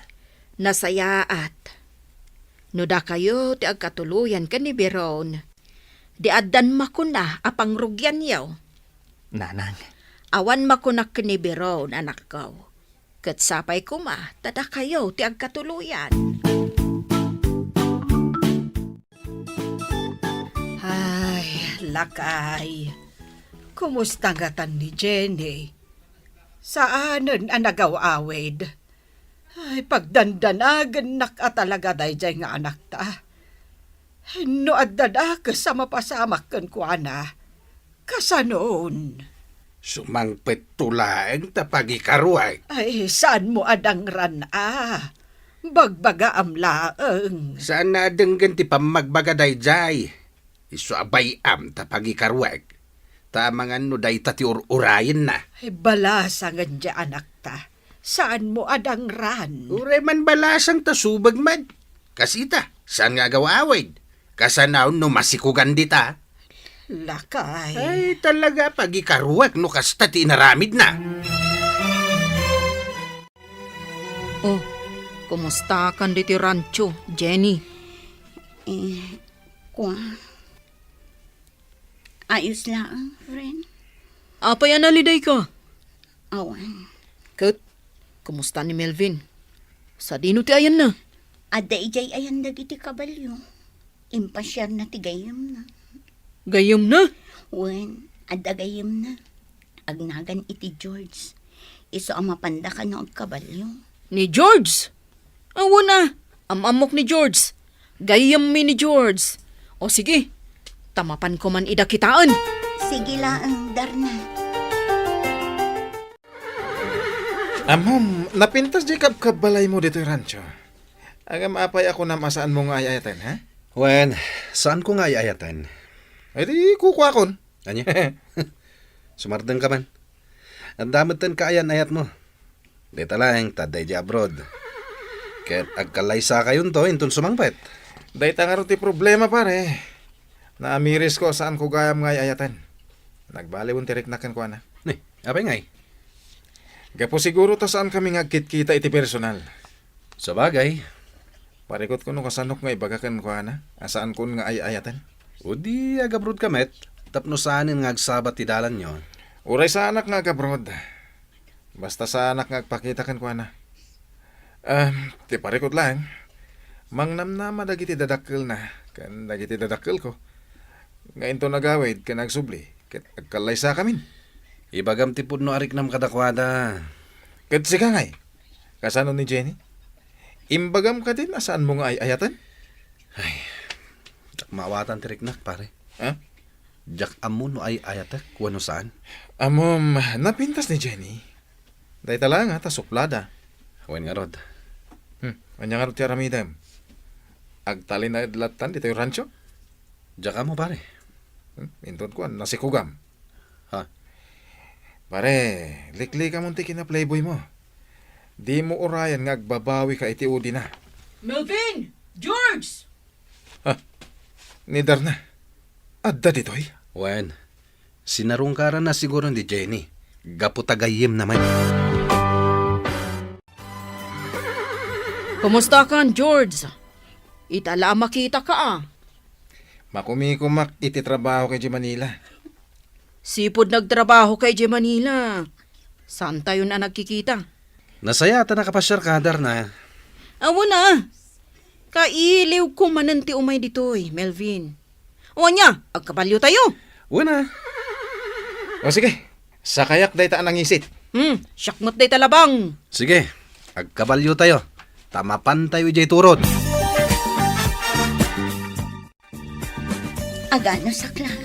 Nasayaat. No dakayo ti agkatuloyan ken ni Biron, di addan makuna a pangrugianyo. Nanang. Awan makunak ken ni Biron, anakko. Ket sapay koma ta dakayo ti agkatuloyan. Ay, Lakay, kumusta ngatan ni Jenny? Saanen a nagaw-awid? Ay, pagdandanagennak a talaga daydiay nga anakta. No adda dakes a mapasamak kenkuana, kasanon? Sumangpetto laeng ta pagikaruek. Ay, saanmo a dangran a? Bagbagaam laeng. Saan a denggen ti pammagbaga daydiay? Isu a bay-am ta pagikaruek. Ta amangan no dayta ti ur-urayenna. Ay, balasangen diay anakta. Saanmo a dangran? Uray man balasang ta subag met. Kasita, saan nga agaw-awid? Kasanaon no masikugan dita? Lakay. Ay, talaga, pagikaruek no kasta ti inaramidna. Oh, kumusta kan ditoy rancho, Jenny? Eh, kua. Ayos laeng, friend. Apay a naliday ka? Awan. Ket, kumusta ni Melvin? Sadino ti ayanna? Adda idiay ayan dagiti kabalio. Impasiarna ti gayyemna. Gayyemna? Wen, adda gayyemna. Agnagan iti George. Isu a mapanda kano agkabalio. Ni George? Awan a, am-ammok ni George. Gayyemmi ni George. O sige, ta mapanko man ida kitaen. Sige laeng, Darna. Ammom, napintas diay kabkabbalaymo ditoy rancho. Ngem apay a kunam a saanmo nga ay-ayaten, ha? Wen, saanko nga ay-ayaten. Ay di, kukuakon. Ania? Sumardeng ka man. Adda met kaayan-ayatmo. Dayta laeng ta adda idiay abroad. Ket agkallaysakayonto inton sumangpet. Dayta ngarud ti problema, pare. Naamirisko a saanko gayam nga ay-ayaten. Nagbaliwen ti riknak kenkuana. Ni, apay ngay? Gapu siguro ta saankami nga agkitkita iti personal. Sabagay. Parikutko no kasanok nga ibaga kenkuana a saankon nga ay-ayaten. O di agabroad ka met, tapno saanen nga agsabat ti dalanyo. Uray saanak nga agabroad. Basta saanak nga agpakita kenkuana. Ah, ti parikut laeng, mangnamnama dagiti dadakkelna ken dagiti dadakkelko nga inton agawid ken agsubli ket agkallaysakamin. Ibagam ti pudno a riknam kadakuada. Ket sika ngay, kasano ni Jenny? Imbagam kadin a saanmo nga ay-ayaten? Ay, diak maawatan ti riknak, pare. Ha? Diak ammo no ay-ayatek wenno saan. Ammom, napintas ni Jenny. Dayta laeng a ta suplada. Wen ngarud. Hmm, ania ngarud ti aramidem? Agtalinaed lattan ditoy rancho? Diak ammo, pare. Hmm, inton kuan, nasikugam. Ha? Pare, liklikamon ti kina-playboymo. Dimo urayan nga agbabawika iti udina. Melvin! George! Ha? Ni Darna? Adda ditoy? Wen, sinarungkaranna siguro ni Jenny. Gapu ta gayyemna met. Kumusta kan, George? Ita la a makitaka a. Makumikumak iti trabaho kay Manila. Sipud nagtrabaho kay Manila. Saantayon a nagkikita? Nasayaat a nakapasiarka, Darna. Awan a. Kailiwko manen ti umay ditoy, Melvin. O ania, agkabaliotayo? Wen a. O sige, sakayak dayta a nangisit. Hmm, siak met dayta labang. Sige, agkabaliotayo. Ta mapantayo idiay turod. Agano saklang.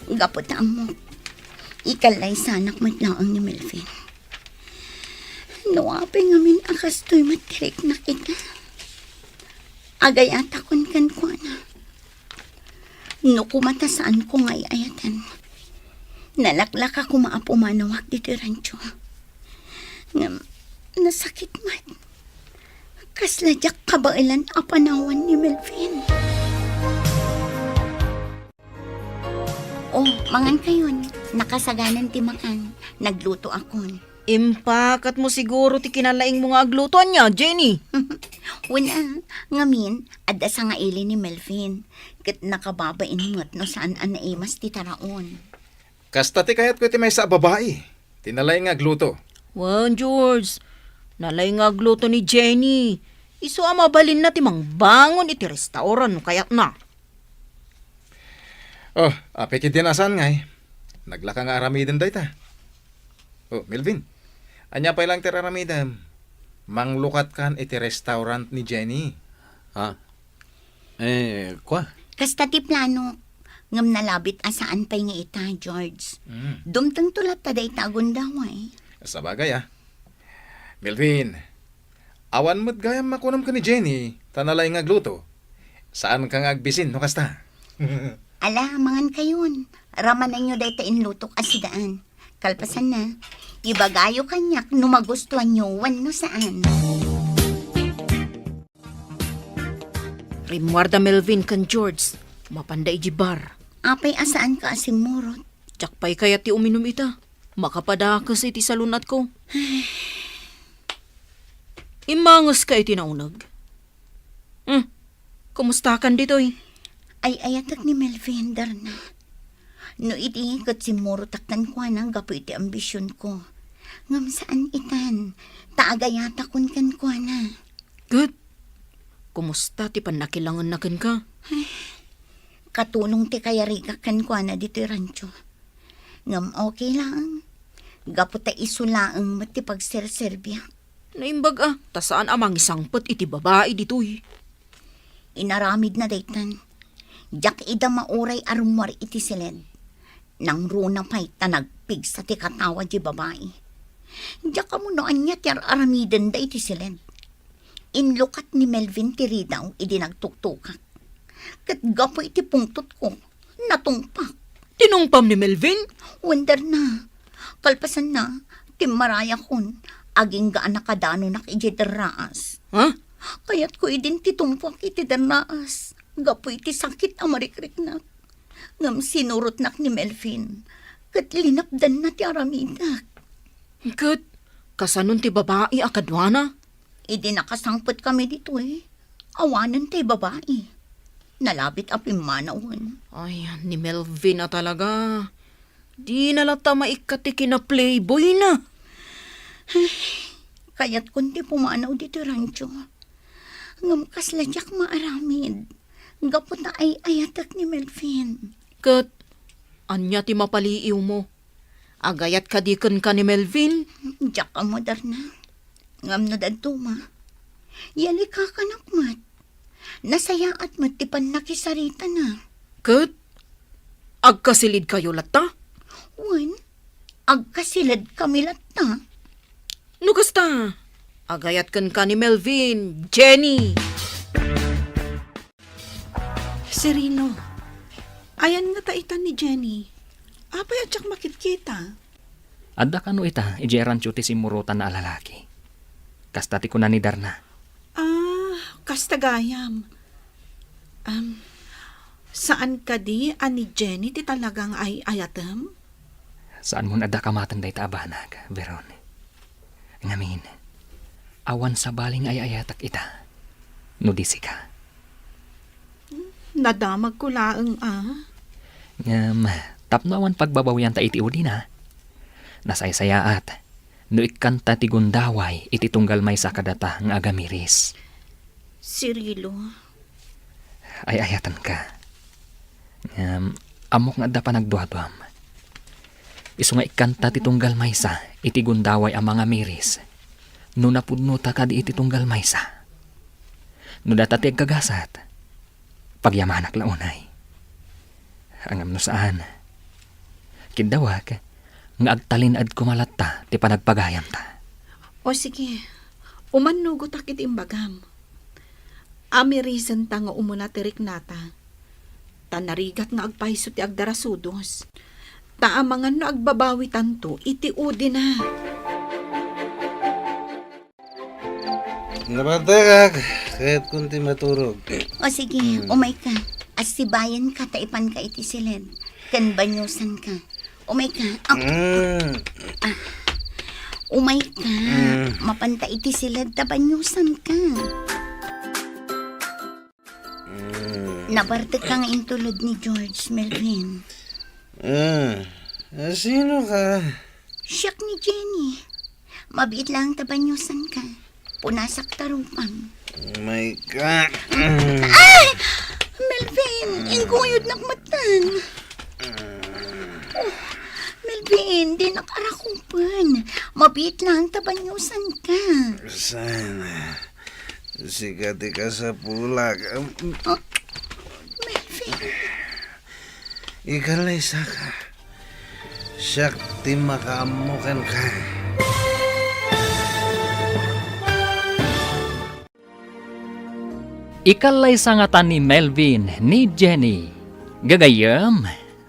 Gapu ta ammok, ikallaysanak met laeng ni Melvin. No apay ngamin a kastoy met ti riknak ita, agayatakon kenkuana. No koma ta saanko nga ay-ayaten, nalaklaka koma a pumanawak ditoy rancho. Ngem, nasakit met. Kasla diak kabaelan a panawan ni Melvin. Oh, mangan kayon. Nakasaganan ti makan. Nagluto akon. Impakatmo siguro ti kinalaingmo nga agluto, ania, Jenny? Wen a, ngamin, adda sangaili ni Melvin. Ket nakababain met no saan a naimas ti taraon. Kasta ti kayatko iti maysa a babai, ti nalaing nga agluto. Wen, George, nalaing nga agluto ni Jenny. Isu a mabalinna ti mangbangon iti restaurant no kayatna. Oh, apay ketdin a saan ngay? Naglaka nga aramiden dayta. Oh, Melvin, ania pay laeng ti aramidem? Manglukatkan iti restaurant ni Jenny. Ha? Eh, kua? Kasta ti plano. Ngem nalabit a saan pay nga ita, George. Mm. Dumtengto latta dayta a gundaway. Sabagay, ah. Melvin, awan met gayam makunam ken ni Jenny, ta nalaing nga agluto. Saanka nga agbisin no kasta? Ala, mangankayon. Ramananyo dayta inlutok a sidaan. Kalpasanna, ibagayo kaniak no magustuanyo wenno saan. Rimmuarda Melvin ken George, mapanda idiay bar. Apay a saanka a simmurot? Diak pay kayat ti uminum ita. Makapadakes iti salun-atko. Immangeska iti nauneg. Hmm, kumustakan ditoy? Ay-ayatek ni Melvin, Darna. No idi ket simmurotak kenkuana gapu iti ambisionko. Ngem saan itan, ta agayatakon kenkuana. Ket, kumusta ti pannakilangenna kenka? Ay, katulong ti kayarigak kenkuana ditoy rancho. Ngem okay laeng. Gapu ta isu laeng met ti pagserserbiak. Naimbag a, ta saan a mangisangpet iti babai ditoy. Inaramidna daytan. Diak ida mauray a rummuar iti siled. Nangruna pay ta nagpigsa ti katawa di babai. Diak ammo no ania ti ar-aramidenda iti siled. Inlukat ni Melvin ti ridaw idi nagtuktukak. Ket gapu iti pungtotko, natungpak. Tinungpam ni Melvin? Wen, Darna. Kalpasanna, timmarayakon, agingga a nakadanonak idiay derraas. Ha? Kayatko idin ti tungpuak iti derraas, gapu iti sakit a marikriknak. Ngem sinurotnak ni Melvin, ket linapdanna ti aramidek. Ket, kasanon ti babai a kaduana? Idi nakasangpetkami ditoy, awanen tay babai. Nalabit a pimmanawen. Ay, ni Melvin a talaga. Dina latta maikkat ti kinaplayboyna. Ay, kayatkon ti pumanaw ditoy rancho. Ngem kasla diak maaramid. Gapu ta ay-ayatek ni Melvin. Ket, ania ti mapaliiwmo? Agayat kadi kenka ni Melvin? Diak ammo, Darna. Ngem no dadduma, yalikakanak met. Nasayaat met ti pannakisaritana. Ket agkasilidkayo latta? Wen, agkasiledkami latta. No kasta, agayat kenka ni Melvin, Jenny. Cirilo, ayan ngata ita ni Jenny. Apay a diak makitkita? Adda kano ita idiay rancho ti simmurotanna a lalaki. Kasta ti kuna ni Darna. Ah, kasta gayam. Am, saan kadi a ni Jenny ti talaga nga ay-ayatem? Saanmon adda kamaten dayta a banag, Veron. Ngamin, awan sabali nga ay-ayatak ita, no di sika. Nadamagko laeng a. Ngem, tapno awan pagbabawianta iti udina, nasaysayaat no ikkanta ti gundaway iti tunggal maysa kadata nga agamiris. Cirilo. Ay-ayatenka. Ngem, ammok nga adda panagduaduam. Isu nga ikkanta ti tunggal maysa iti gundaway a mangamiris no napudnota kadi iti tunggal maysa. No data ti aggagasat, pagyamanak la unay. Ngem no saan, kiddawak nga agtalinaed koma latta ti panagpagayamta. O sige, umannugotak iti imbagam. Amirisenta nga umuna ti riknata. Ta narigat nga agpayso ti agdarasudos. Ta amangan no agbabawitanto iti udina. Nabartekak, kayatkon ti maturog. O sige, Hmm. umayka. Assibayanka ta ipanka iti siled. Ken banyosanka. Umayka. Ah, Hmm. ah. Umayka. Hmm. Mapanta iti siled ta banyosanka. Hmm. Nabartekka nga intulod ni George, Melvin. Ah, ah, sino ka? Siak ni Jenny. Mabiit laeng ta banyosanka. Punasak ta rupam. Oh my God. Ay! Melvin, inggoyodnak metten. Oh, Melvin, dinak arakupen. Mabiit lang ta banyosanka. Saan? Sika ti kasapulak. Um, Oh, Melvin. Ikalaysaka. Siak ti makaammo kenka. Ikallaysa ngata ni Melvin ni Jenny. Gagayyem,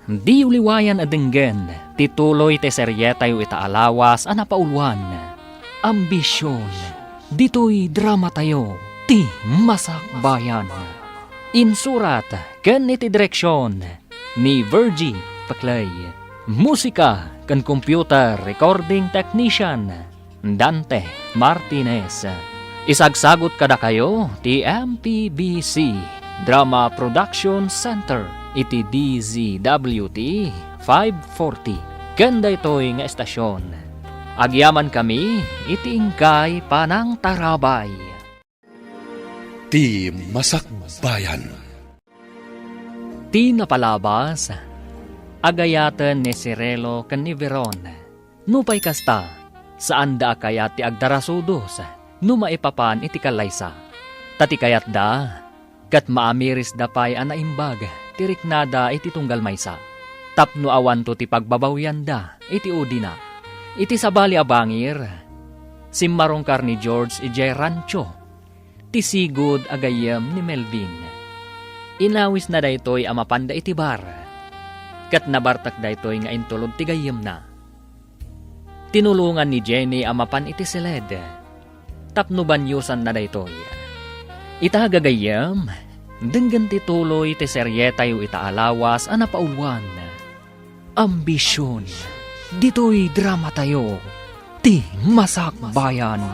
diyo liwayan a denggen ti tuloy ti serietayo ita a lawas a napauluan, Ambision. Ditoy dramatayo, ti Masakbayan. Insurat ken iti direksion ni Virgie Paclay. Musika ken computer recording technician, Dante Martinez. Isagsagut kadakayo ti M P B C Drama Production Center iti D Z W T five forty ken daytoy nga estasyon. Agyamankami iti inkay panangtarabay. Ti Masakbayan. Ti napalabas, agayaten ni Cirilo ken ni Veron. Nupay kasta, saanda a kayat ti agdarasudos no maipapan iti kallaysa. Ta ti kayatda, ket maamirisda pay a naimbag ti riknada iti tunggal maysa, tapno awanto ti pagbabawianda iti udina. Iti sabali a bangir, simmarungkar ni George idiay rancho ti sigud a gayyem ni Melvin. Inawisna daytoy a mapanda iti bar, ket nabartek daytoy nga intulod ti gayyemna. Tinulongan ni Jenny a mapan iti siled tapno banyosanna daytoy. Ita, gagayyem, denggen ti tuloy ti serietayo ita a lawas a napauluan, Ambision. Ditoy dramatayo, ti Masakbayan.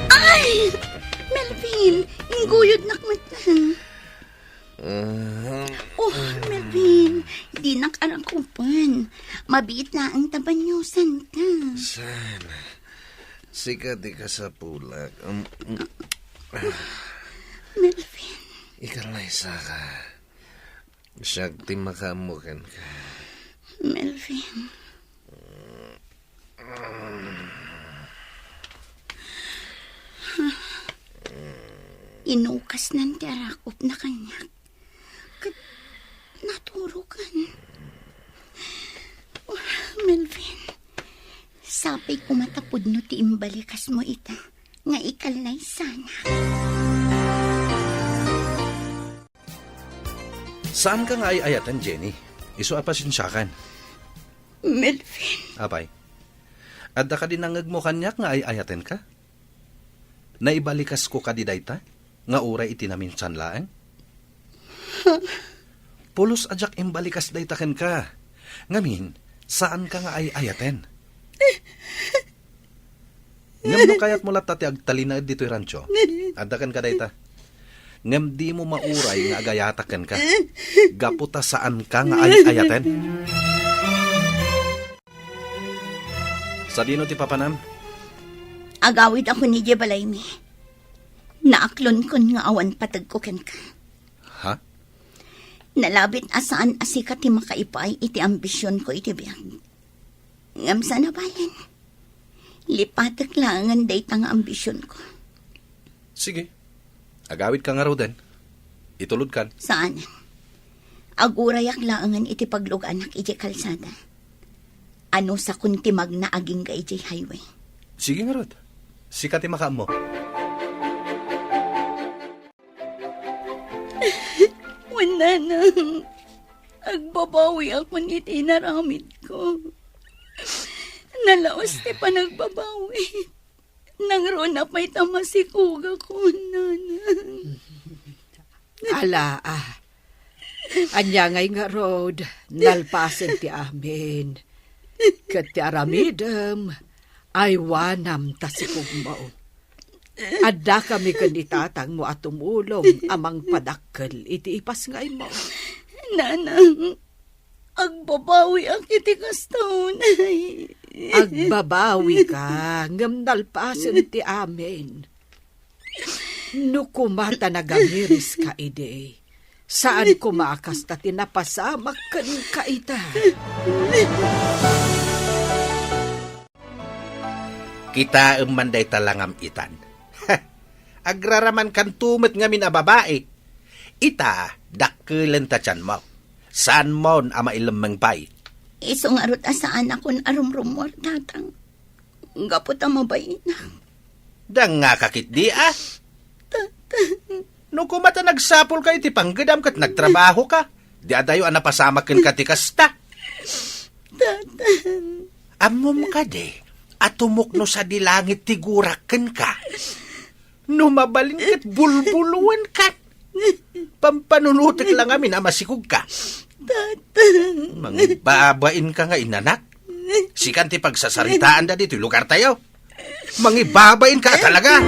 Ay! Melvin, ingguyodnak met. Ah. Oh, Melvin, dinak arakupen. Mabiit laeng ta banyosanka. Saan? Sika ti kasapulak. Um, um. Melvin. Ikalaysaka. Siak ti makaammo kenka. Melvin. Inukasnan ti arakupna kaniak. Ket naturokan. Oh, Melvin, sapay koma ta pudno ti imbalikasmo ita nga ikallaysanak. Saanka nga ay-ayaten, Jenny. Isu a pasensiakan. Melvin. Apay, adda kadi nangngegmo kaniak nga ay-ayatenka? Naibalikas ko kadi dayta nga uray iti naminsan laeng? Pulos a diak imbalikas dayta kenka. Ngamin, saanka nga ay-ayaten. Ngem no kayatmo latta ti agtalinaed ditoy rancho, adda kenka dayta. Ngem dimo mauray nga agayatak kenka, gapu ta saanka nga ay-ayaten. Sadino ti papanam? Agawidakon idiay balaymi. Naaklonkon nga awan pategko kenka. Ha? Nalabit a saan a sika ti makaipaay iti ambisionko iti biag. Ngem saan a balen, lipatek laengen dayta nga ambisionko. Sige. Agawidka ngaruden. Itulodkan. Saan. Agurayak laengen iti pagluganak idiay kalsada. Anusakon ti magna agingga idiay highway. Sige ngarud. Sika ti makaammo. Wen, nanang, agbabawiakon iti inaramidko. Nalaus ti panagbabawi. Nangruna pay ta masikugakon, nanang. Ala, ah. Ania ngay ngarud, nalpasen ti amin. Ket ti aramidem, aywanam ta sikugmo. Addakami ken ni tatangmo a tumulong a mangpadakkel iti ipasngaymo. Nanang, agbabawiak iti kasta unay. Agbabawika, ngem nalpasen ti amin. No koma ta nagamiriska idi, Saan koma a kasta ti napasamak kenka ita. Kitaem man dayta langam itan. Agraramankanto met ngamin a babai. Ita, dakkelen ta tianmo. Saanmon a mailemmeng pay. Isu ngarud a saanakon a rumrummuar, Tatang. Gapu ta mabainak. Dangngaka ketdi, a? Tatang. No koma ta nagsapulka iti panggedam ket nagtrabahoka, di adayo a napasamak kenka ti kasta. Tatang. Ammom kadi a tumukno sadi langit ti gurak kenka? No mabalin ket bulbuloenka. Pampanunotek la ngamin a masikogka. Tatang. Mangibabainka nga inanak. Sikan ti pagsasaritaanda ditoy lugartayo. Mangibabainka talaga.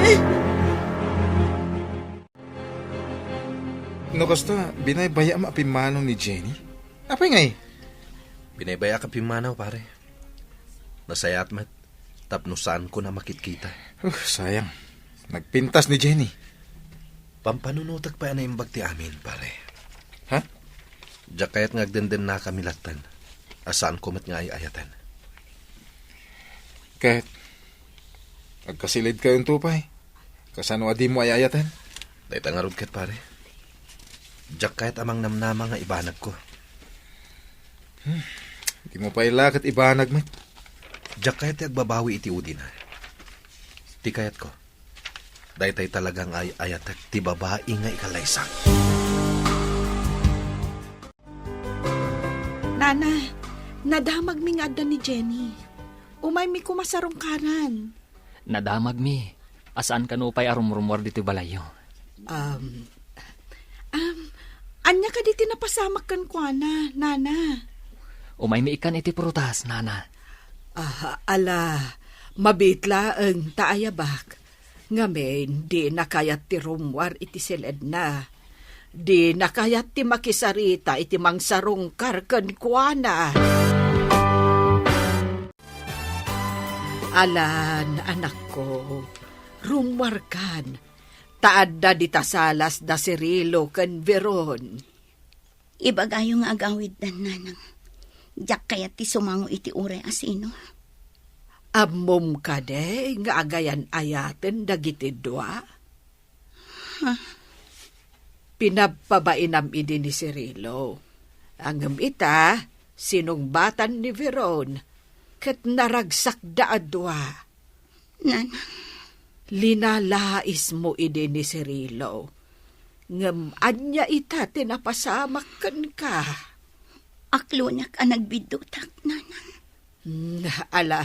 No kasta, binaybaya-am a pimmanaw ni Jenny? Apay ngay? Binaybayaak a pimmanaw, pare. Nasayaat met, tapno saanko a makitkita. Uh, sayang. Nagpintas ni Jenny. Pampanunotek pay a naimbag ti amin, pare. Ha? Diak kayat nga agdendennakami latten, a saanko met nga ay-ayaten. Ket, agkasilidkayonto pay. Kasano a dimo ay-ayaten? Dayta ngarud ket, pare. Diak kayat a mangnamnama nga ibanagko. Hmm, dimo pay la ket ibanag met. Diak kayat ti agbabawi iti udina. Ti kayatko, daytay talaga nga ay-ayatek ti babai nga ikallaysang. Nana, nadamagmi nga adda ni Jenny. Umaymi koma sarungkaran. Nadamagmi. A saan kano pay a rumrummuar ditoy balayyo. Um, um, ania kadi ti napasamak kenkuana, Nana? Umaymi ikkan iti prutas, Nana. Ah, ala, mabiit laeng ta ayabak. Ngamin, dina kayat ti rummuar iti siledna. Dina kayat ti makisarita iti mangsarungkar kenkuana. Alan, anakko, rummuarkan, ta adda dita salas da Cirilo ken Veron. Ibagayo nga agawiddan, nanang. Diak kayat ti sumango iti uray a sino. Ammom kadi nga agayan-ayaten dagiti dua? Ha? Pinabpabainam idi ni Cirilo. Ngem ita, sinungbatan ni Veron, ket naragsakda a dua. Nanang. Linalaismo idi ni Cirilo. Ngem ania ita ti napasamak kenka? Aklonak a nagbiddutak, nanang. Mm, ala,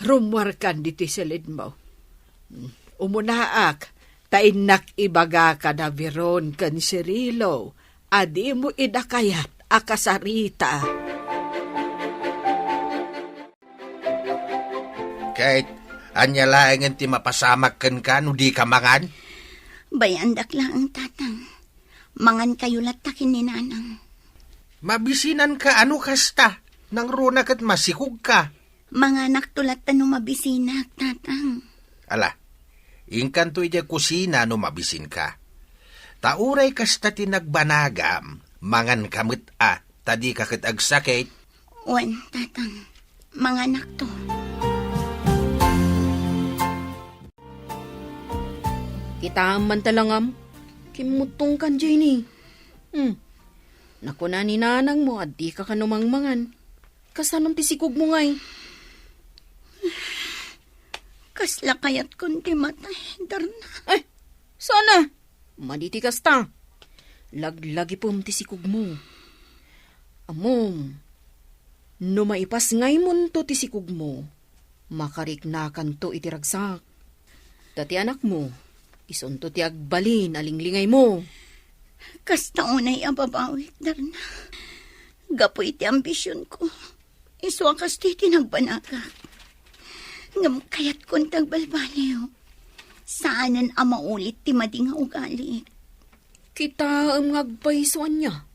rummuarkan ditoy siledmo. Mm, umunaak, ta innak ibagaka da Veron ken Cirilo a dimo ida kayat a kasarita. Ket, ania laengen ti mapasamak kenka no dika mangan? Bayaandak laeng, tatang. Mangankayo latta ken ni nanang. Mabisinanka a no kasta, nangruna ket masikogka. Manganakto latta no mabisinak, tatang. Ala, inkanto idiay kusina no mabisinka. Ta uray kasta ti nagbanagam, manganka met a, ta dika ket agsakit. Wen, tatang, manganakto. Kitaem man ta langam, kimmutongkan, Jenny. Hmm. Nakuna ni nanangmo a dika kano mangmangan. Kasanon ti sikogmo ngay? Kasla kayatkon ti matay, Darna. Ay, sana! Madi ti kasta. Laglagipem ti sikogmo. Ammom, no maipasngaymonto ti sikogmo, makariknakanto iti ragsak. Ta ti anakmo, isunto ti agbalin a linglingaymo. Kasta unay a babawik, Darna. Gapu iti ambisionko, isu a kasta ti nagbanagak. Ngem kayatkon ti agbalbaliw. Saanen a maulit ti madi nga ugalik. Kitaem nga agpayso ania.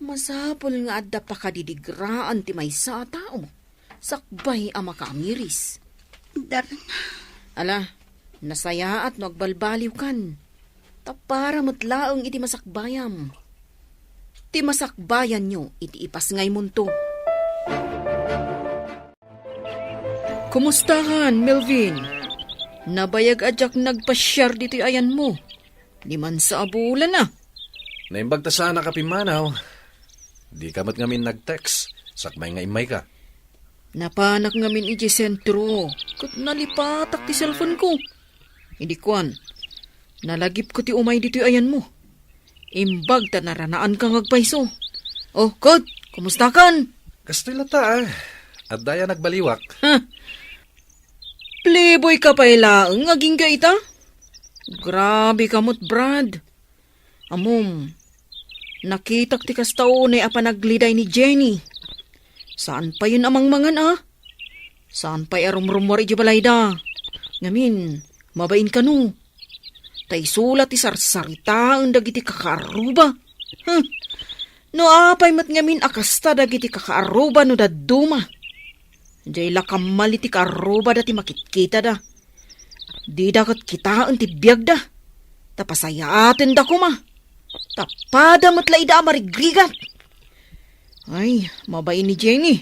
Masapul nga adda pakadidigraan ti maysa a tao sakbay a makaamiris. Darna. Ala, nasayaat no agbalbaliwkan. Ta para met laeng iti masakbayam. Ti masakbayanyo iti ipasngaymonto. Kumustakan, Melvin? Nabayag a diak nagpasiar ditoy ayanmo. Diman sa abulana. Naimbag ta saanak a pimmanaw. Dika met ngamin nag-text, sakbay nga immayka. Napanak ngamin idiay sentro, ket nalipatak ti cellphone ko. Idi kuan, nalagipko ti umay ditoy ayanmo. Imbag ta naranaanka nga agpayso. Oh, Kot, kumustakan? Kastoy latta, ah. Adda aya nagbaliwak. Ha? Playboy ka pay laeng, agingga ita? Grabe ka met, Brad. Ammom, nakitak ti kasta unay a panagleday ni Jenny. Saan payen a mangmangan, a? Saan pay a rumrummuar idiay balayda? Ngamin, mabain kano? Ta isu la ti sarsaritaen dagiti kakaarruba. Hm. No apay met ngamin a kasta dagiti kakaarruba no dadduma? Diay la kammal iti kaarrubada ti makitkitada. Dida ket kitaen ti biagda. Ta pasayaatenda koma. Ta pada met la ida a marigrigat. Ay, mabain ni Jenny.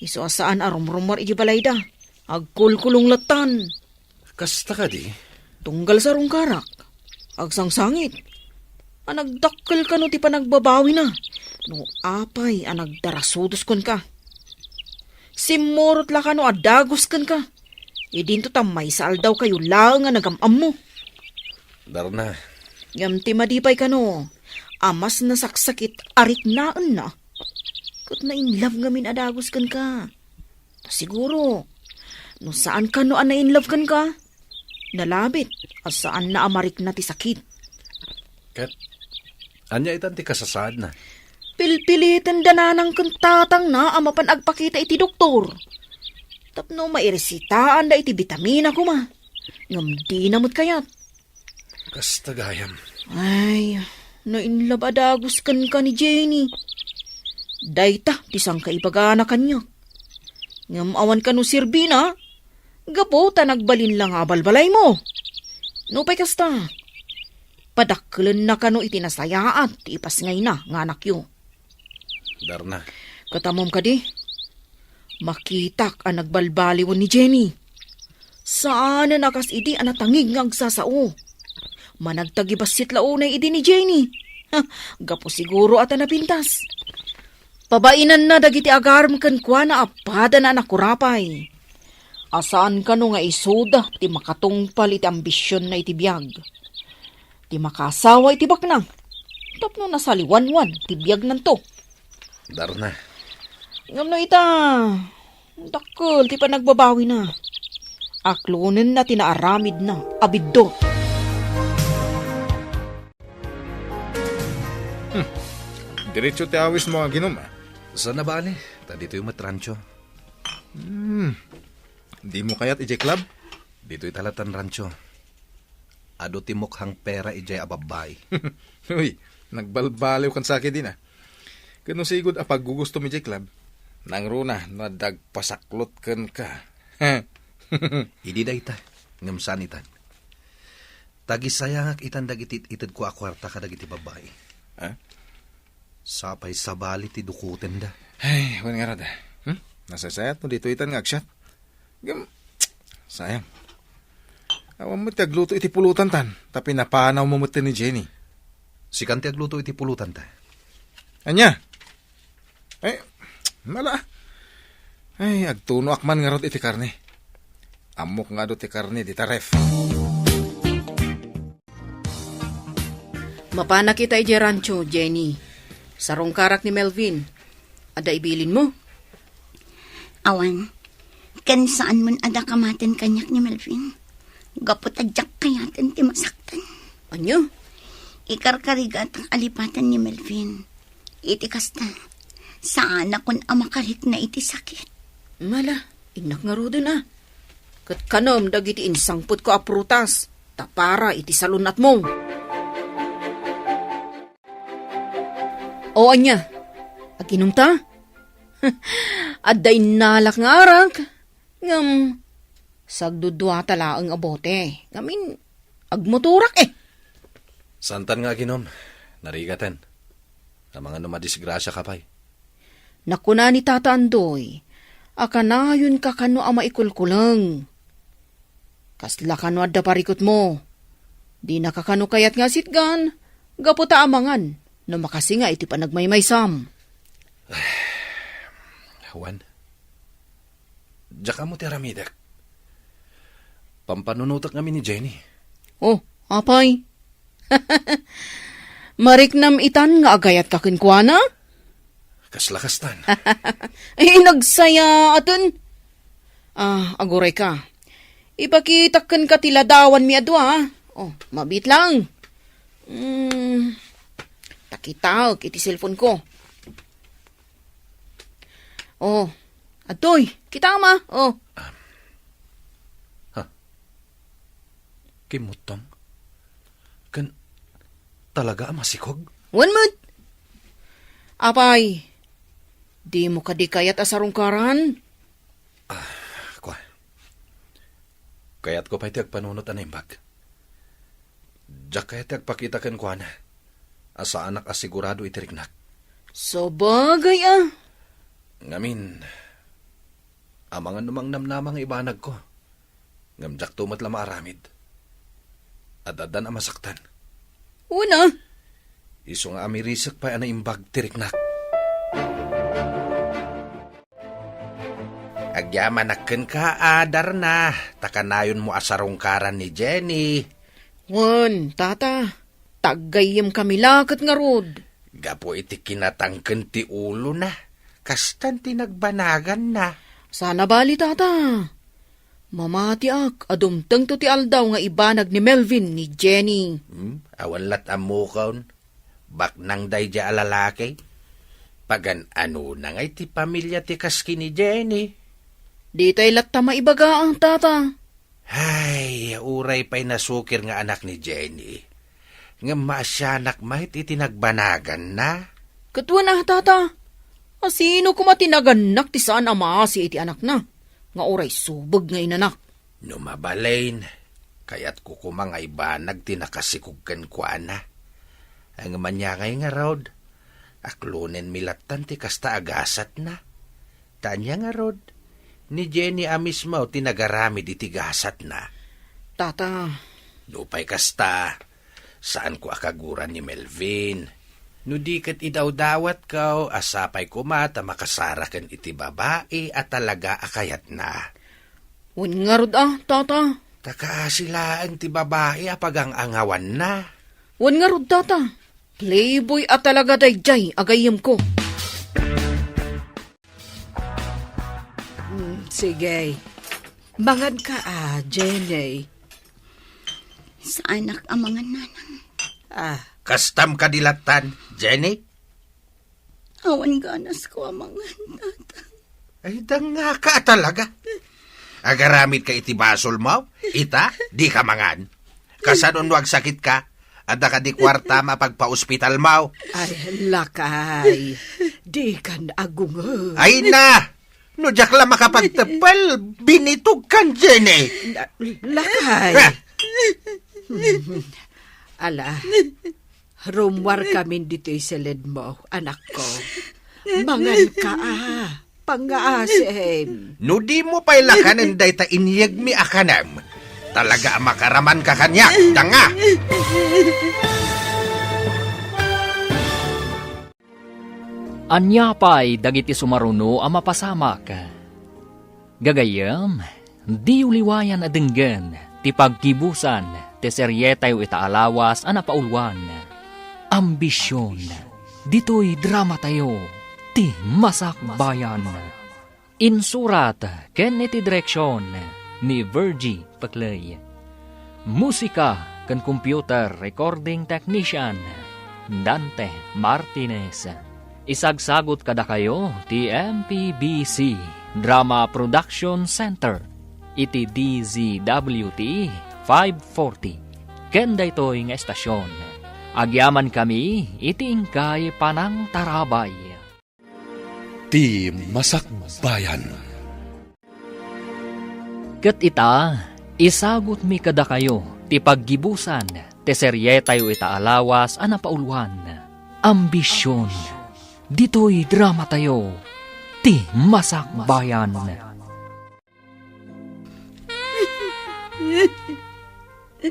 Isu a saan a rumrummuar idiay balayda. Agkulkulong lattan. Kasta kadi? Tunggal sarungkarak, agsangsangit a nagdakkel kano ti panagbabawina no apay a nagdarasudos kenka. Simmurot la kano a dagus kenka. Idinto ta maysa aldawkayo laeng a nagam-ammo. Darna. Ngem ti madi pay kano a mas nasaksakit a riknaenna, ket na-in love ngamin a dagus kenka. Ta siguro, no saan kano a na-in love kenka, nalabit a saanna a marikna ti sakit. Ket ania itan ti kasasaadna? Pilpiliten da nanang ken tatangna a mapan agpakita iti doktor tapno mairesitaanda iti bitamina koma. Ngem dina met kayat. Kasta gayam. Ay, na-in love a dagus kenka ni Jenny. Dayta ti sangkaibagana kaniak. Ngem awan kano serbina, gapu ta nagbalin la nga abalbalaymo. Nupay kasta, padakkelenna kano iti nasayaat ti ipasngayna nga anakyo. Darna. Ket ammom kadi, makitak a nagbalbaliwen ni Jenny. Saanen a kas idi a natangig nga agsasao. Managtagibassit la unay idi ni Jenny. Ha, gapu siguro a ta napintas. Pabainanna dagiti agarem kenkuana a padana a nakurapay. A saan kano nga isuda ti makatungpal iti ambisionna iti biag. Ti makaasawa iti baknang tapno nasaliwanwan ti biagnanto. Darna. Ngem no ita, dakkel ti panagbabawina. Aklonenna ti naaramidna a biddut. Hmm. Diretso ti awismo aginom, ah. Saan a bale, ta ditoy met rancho. Hmm. Dimo kayat idiay club? Ditoy ta lattan rancho. Adu ti mukhang pera idiay a babbai. Uy, nagbalbaliw kan sakit din, ah. Ket no sigud a paggugustom idiay club, nangruna no adda agpasaklot kenka. Idi dayta, ngem saan itan. Tagisayangak itan dagiti itedko a kuarta kadagiti babbai. Ah? Sapay sabali ti dukotenda. Ay, wen ngarud, ah. Hmm? Nasaysayat no ditoy itan nga agsiat. Ngem, sayang. Awan met ti agluto iti pulutan tan, ta pinapanawmo met ni Jenny. Sikan ti agluto iti pulutan ta. Ania? Ay, mala. Ay, agtunoak man ngarud iti karne. Ammok nga adu ti karne dita ref. Mapanak ita idiay rancho, Jenny. Sarungkarak ni Melvin. Adda ibilinmo? Awan. Ken saan man a dakamaten kaniak ni Melvin. Gapu ta diak kayaten ti masaktan. Ania? Ikarkarigatak a lipaten ni Melvin. Iti kasta, saanakon a makarikna iti sakit. Mala, innak ngaruden a. Ket kanem dagiti insangpetko a prutas, ta para iti salun-atmo. O ania, aginumta? Adda innalak nga arak, ngem sagduduata laeng a bote. Ngamin, agmotorak, eh. Saantan nga aginom, narigaten. Amangan no madisgrasiaka pay. Nakuna ni Tata Andoy, a kanayonka kano a maikulkuleng. Kasla kano adda parikutmo. Dinaka kano kayat nga asitgan, gapu ta amangan no makasinga iti panagmaymaysam. Wen, diak ammo ti aramidek. Pampanunotek ngamin ni Jenny. Oh, apay? Mariknam itan nga agayatka kenkuana? Kasla kastan. Ay, nagsayaaten. Ah, agurayka. Ipakitak kenka ti ladawanmi a dua, ah. Oh, mabiit lang. Hmm, ta kitaek iti cellphone ko. Oh, adtoy, kitaem a. Oh. Ha? Kimmuttong? Ken talaga a masikog? Wen met. Apay, dimo kadi kayat a sarungkaran? Ah, kua. Kayatko pay ti agpanunot a naimbag. Diak kayat ti agpakita kenkuana a saanak a sigurado iti riknak. Sabagay a. Ngamin, amangan no mangnamnama nga ibanagko. Ngem diakto met la maaramid. Ad-addan a masaktan. Wen a. Isu nga amirisek pay a naimbag ti riknak. Agyamanak kenka a Darna, ta kanayonmo a sarungkaran ni Jenny. Wen, Tata, ta aggayyemkami la ket ngarud. Gapu iti kinatangken ti ulona, kastan ti nagbanaganna. Saan a bali, Tata. Mamatiak a dumtengto ti aldaw nga ibanag ni Melvin ni Jenny. Hmm? Awan lat ammokon. Baknang daydiay a lalaki. Pagan-anona ngay ti pamilia ti kas ken ni Jenny? Ditay latta maibaga, Tata. Ay, uray pay nasukir nga anak ni Jenny. Ngem maasianak met iti nagbanaganna. Ket wen a, Tata. A sino koma ti nagannak ti saan a maasi iti anakna, nga uray subeg nga inanak? No mabalin, kayatko koma nga ibanag ti nakasikog kenkuana. Ngem ania ngay ngarud, aklonenmi lattan ti kasta a gasatna. Ta ania ngarud, ni Jenny a mismo ti nagaramid iti gasatna. Tata. Nupay kasta, saanko a kaguran ni Melvin. No di ket idawdawatko, a sapay koma ta makasaraken iti babai a talaga a kayatna. Wen ngarud a, Tata. Ta kaasi laeng ti babai a pagang-angawanna. Wen ngarud, Tata. Playboy a talaga daydiay a gayyemko. Mm, sige. Mangan ka, ah, Jenny. Saanak a mangan, Nanang. Ah. Kastam kadi lattan, Jenny? Awan ganasko a mangan, Tata. Ay, dangngaka talaga. Agaramid ka iti basolmo? Ita, di ka mangan. Kasano no agsakit ka? Adda kadi kuartam a pagpaospitalmo? Ay, lakay. Di kan agungod. Ay na! No diak la makapagteppel, binitog kan, Jenny. La-, lakay. Ah! Ala, rummuar kamin ditoy siledmo, anakko. Mangan ka, a. Pangngaasim. No dimo pay lakanen dayta inyegmi a kanem, talaga a makaraman ka kaniak, danga! Ania pay dagiti sumaruno a mapasamak? Gagayyem, diyo liwayan a denggen ti paggibusan ti serietayo ita a lawas a napauluan, Ambision. Ditoy dramatayo, Ti Masakbayan. Insurat ken iti direksion ni Virgie Paclay. Musika ken computer recording technician, Dante Martinez. Isagsagut kadakayo ti M P B C Drama Production Center iti D Z W T five forty. Ken daytoy nga estasion, agyamankami iti inkay panangtarabay. Ti Masakbayan. Ket ita, isagutmi kadakayo ti paggibusan Ti serietayo ita a lawas a napauluan, Ambision. Ditoy dramatayo, Ti Masakbayan.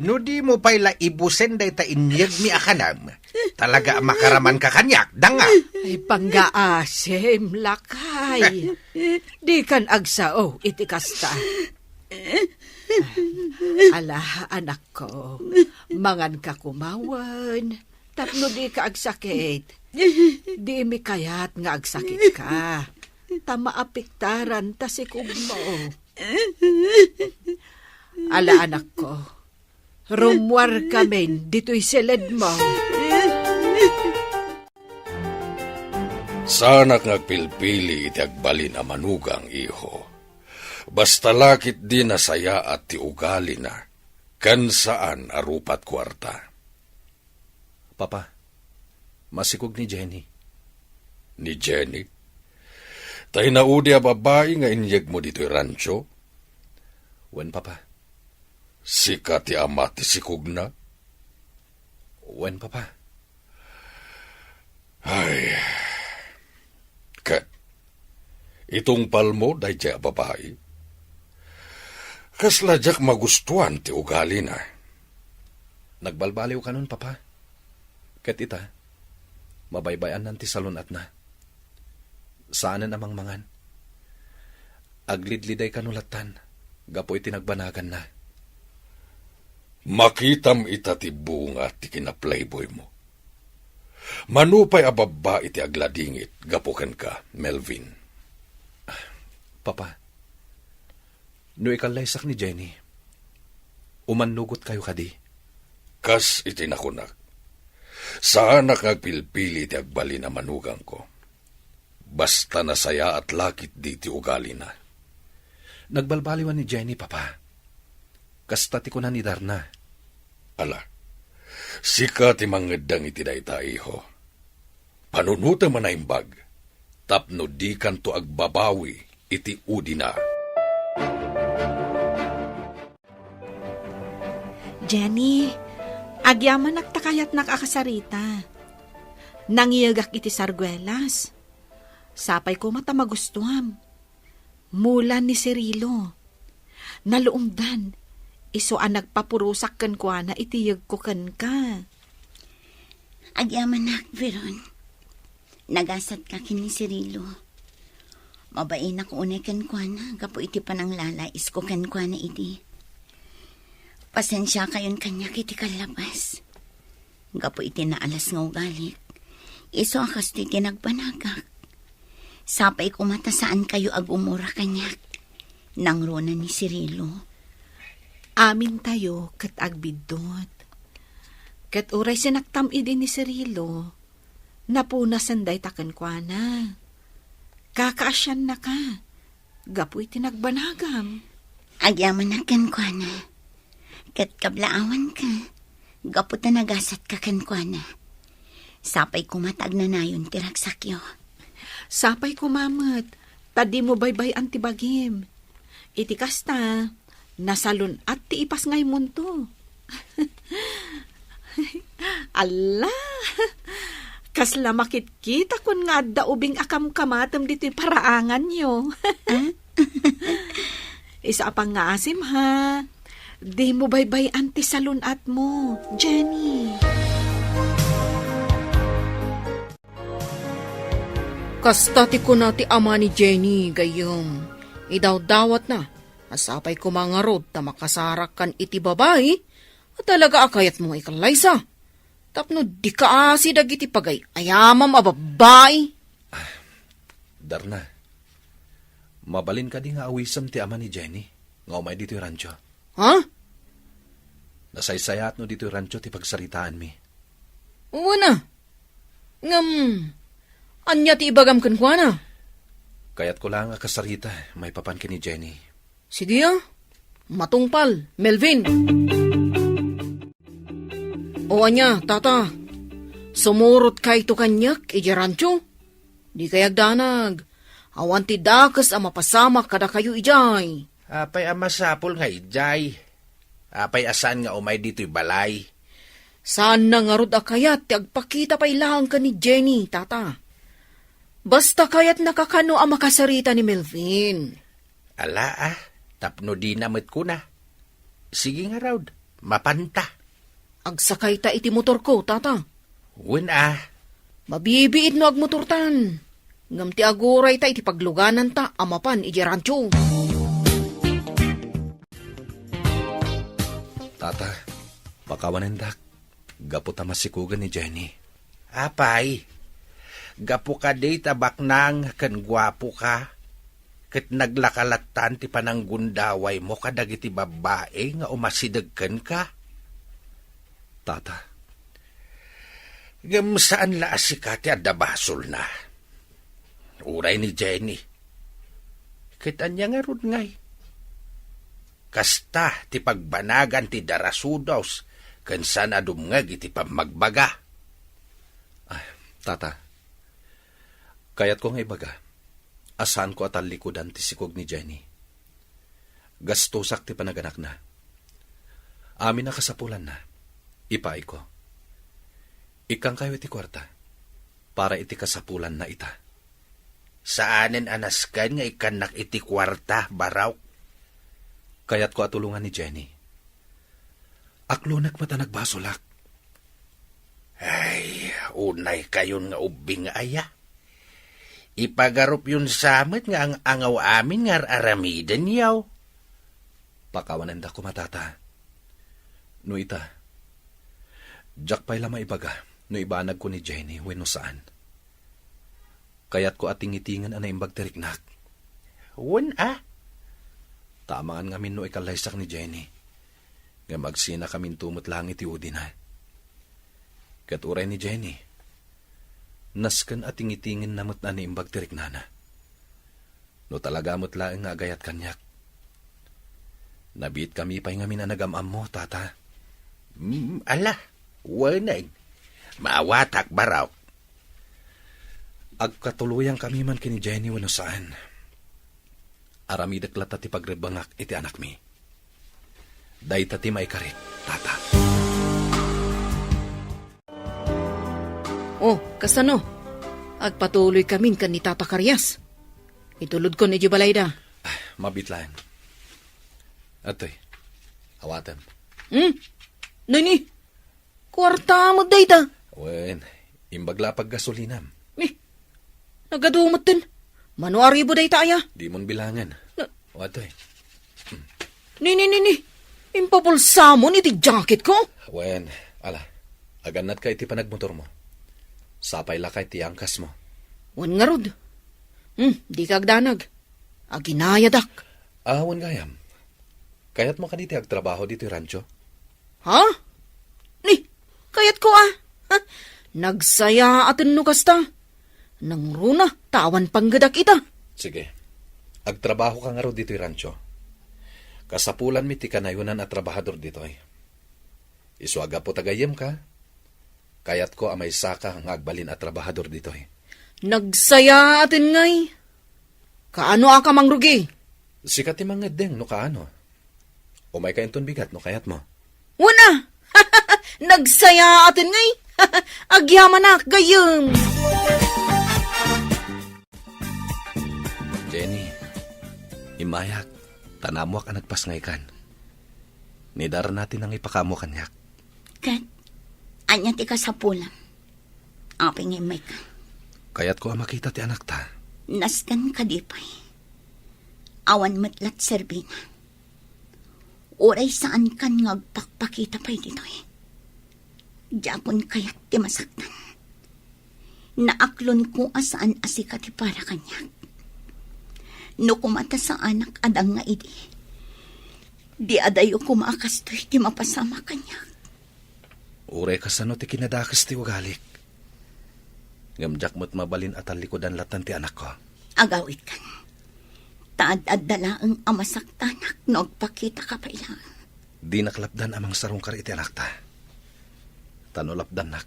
No dimo pay la ibusen dayta inyegmi a kanam, talaga a makaramanka kaniak, danga. Ay, panggaasim, lakay. Dikan agsao iti kasta. Ala, anakko, manganka kumawen, tapno dika agsakit. Dimi kayat nga agsakitka, ta maapektaran ta sikugmo. Ala, anakko, rummuarkamin ditoy siledmo. Saanak nga agpilpili iti agbalin a manugang, iho. Basta la ketdi nasayaat ti ugalina, ken saan a rupat kuarta. Papa, masikog ni Jenny. Ni Jenny? Ta inaudi a babai nga inyegmo ditoy rancho? Wen, Papa. Sika ti ama ti sikogna? Wen, Papa. Ay. Ket, itungpalmo daydiay a babai? Kasla diak magustuan ti ugalina. Nagbalbaliw kanon, Papa. Ket ita, mabaybay-annan ti salun-atna. Saanen a mangmangan. Aglidliday kano lattan, gapu iti nagbanaganna. Makitam ita ti bunga ti kinaplayboymo. Mano pay a babbai ti agladingit gapu kenka, Melvin? Papa, no ikallaysak ni Jenny, umannugotkayo kadi? Kas iti nakunak, saanak nga agpilpili ti agbalin a manugangko. Basta nasayaat la ketdi ti ugalina. Nagbalbaliwan ni Jenny, Papa. Kasta ti kuna ni Darna. Ala, sika ti mangeddeng iti dayta, iho. Panunotem a naimbag, tapno dikanto agbabawi iti udina. Jenny, agyamanak ta kayatnak a kasarita. Nangiyegak iti sarguelas. Sapay koma ta magustuam. Mula ni Cirilo. Naluomdan, isu a nagpapurosak kenkuana iti yegko kenka. Agyamanak, Veron. Nagasatka ken ni Cirilo. Mabainak unay kenkuana gapu iti pananglalaisko kenkuana idi. Pasensiakayon kaniak iti kallabas. Gapu iti naalas nga ugalik, isu a kastoy ti nagbanagak. Sapay koma ta saankayo a gumura kaniak. Nangruna ni Cirilo. Amintayo ket agbiddut. Ket uray sinaktam idi ni Cirilo, napunasen dayta kenkuana. Kakaasiannaka gapu iti nagbanagam. Agyamanak kenkuana, ket kablaawanka gapu ta nagasatka kenkuana. Sapay koma ta agnanayon ti ragsakyo. Sapay koma met ta dimo baybay-an ti bagim. Iti kasta, nasalun-at ti ipasngaymonto. Alla! Kasla makitkitakon nga adda ubing a kamkamatem ditoy paraanganyo. Ah? Isu a pangngaasim, ha? Dimo baybay-an ti salun-atmo, Jenny. Kasta ti kuna ti ama ni Jenny, gayyem, idawdawatna a sapay koma ngarud ta makasarakkan iti babai a talaga a kayatmo nga ikallaysa, tapno dika asi dagiti pagay-ayamam a babbai. Darna, mabalin kadi nga awisem ti ama ni Jenny nga umay ditoy rancho? Ha? Nasaysayaat no ditoy rancho ti pagsaritaanmi? Wen a. Ngem, ania ti ibagam kenkuana? Kayatko laeng a kasarita maipapan ken ni Jenny. Sige a. Matungpal, Melvin. O ania, tata? Sumurotkayto kaniak idiay rancho? Dikay agdanag. Awan ti dakes a mapasamak kadakayo idiay. Apay a masapul nga idiay? Apay a saan nga umay ditoy balay? Saanna ngarud a kayat ti agpakita pay laeng ken ni Jenny, Tata. Basta kayatna kakano a makasarita ni Melvin. Ala, ah, tapno dina met kuna. Sige ngarud, mapanta. Agsakayta iti motorko, Tata. Wen, ah. Mabibiit no agmotortan. Ngem ti agurayta iti paglugananta a mapan idiay rancho. Tata, pakawanendak. Gapu ta masikogen ni Jenny. Apay, gapu kadi ta baknang ken guapoka, ket naglaka lattan ti pananggundawaymo kadagiti babbai nga umasideg kenka? Tata. Ngem saan la a sika ti adda basolna. Uray ni Jenny. Ket ania ngarud ngay? Kasta ti pagbanagan ti darasudos ken saan a dumngeg iti pammagbaga. Ah, Tata, kayatko nga ibaga a saanko a tallikudan ti sikog ni Jenny. Gastosak ti panaganakna. Amin a kasapulanna, ipaayko. Ikkangkayo iti kuarta para iti kasapulanna ita. Saanen a nasken nga ikkannak iti kuarta, Barok. Kayatko a tulongan ni Jenny. Aklonek met a nagbasolak. Ay, unay kayon nga ubbing nga aya. Ipagarupyon sa met nga ang-angaw amin nga ar-aramidenyo. Pakawanendak koma, Tata. No ita, diak pay la maibaga no ibanagko ni Jenny wenno saan. Kayatko a tingitingen a naimbag ti riknak. Wen a? Ta amangan ngamin no ikallaysak ni Jenny. Ngem agsinakaminto met laeng iti udina. Ket uray ni Jenny, nasken a tingitingen na met a naimbag ti riknana. No talaga met laeng nga agayat kaniak. Nabiit kami pay ngamin a nagam-ammo, Tata. Mm, ala, wen a. Maawatak, Barok. Agkatuloyan kami man ken ni Jenny wenno saan. Aramidek latta ti pagrebbengak iti anakmi. Dayta ti maikarik, Tata. Oh, kasano? Agpatuloy kamin ken ni Tata Karias. Itulodkon idiay balayda. Ah, mabiit laeng. Atoy, awatem. Hmm? Nini? Kuarta met dayta. Wen, imbag la a paggasolinam. Eh, nagadu metten. Mano a ribu dayta aya? Dimon bilangen. Na- O, atoy. Ni, ni, ni, ni. Impabulsamon iti jacketko? Wen, ala. Agannatka iti panagmotormo. Sapay la kay ti angkasmo. Wen ngarud. Hmm, dika agdanag. Aginayadak. Ah, wen gayam. Kayatmo kadi ti agtrabaho ditoy rancho? Ha? Ni, kayatko a. Ha? Nagsayaaten no kasta. Nangruna, ta awan panggedak ita. Sige. Agtrabahoka ngarud ditoy rancho. Kasapulanmi ti kanayonan a trabahador ditoy. Isu a gapu ta gayyemka, kayatko a maysaka nga agbalin a trabahador ditoy. Nagsayaaten ngay. Kaano a ka mangrugi? Sika ti mangeddeng no kaano. Umayka inton bigat no kayatmo. Wen a! Nagsayaaten ngay. Agyamanak, gayyem. Jenny, immayak, ta naammoak a nagpasngaykan. Ni Darna ti nangipakaammo kaniak. Ket, ania ti kasapulam? Apay nga immayka? Kayatko a makita ti anakta. Nasken kadi pay. Awan met la ti serbina. Uray saankan nga agpakpakita pay ditoy. Diakon kayat ti masaktan. Naaklonko a saan a sika ti para kaniak. No koma ta saanak a dang nga idi, di adayo koma a kastoy ti mapasamak kaniak. Uray kasano ti kinadakes ti ugalik. Ngem diak met mabalin a tallikudan latta ti anakko. Agawidkan. Ta ad-adda laeng a masaktanak no agpakitaka pay laeng. Dinak lapdan a mangsarungkar iti anakta. Ta no lapdannak,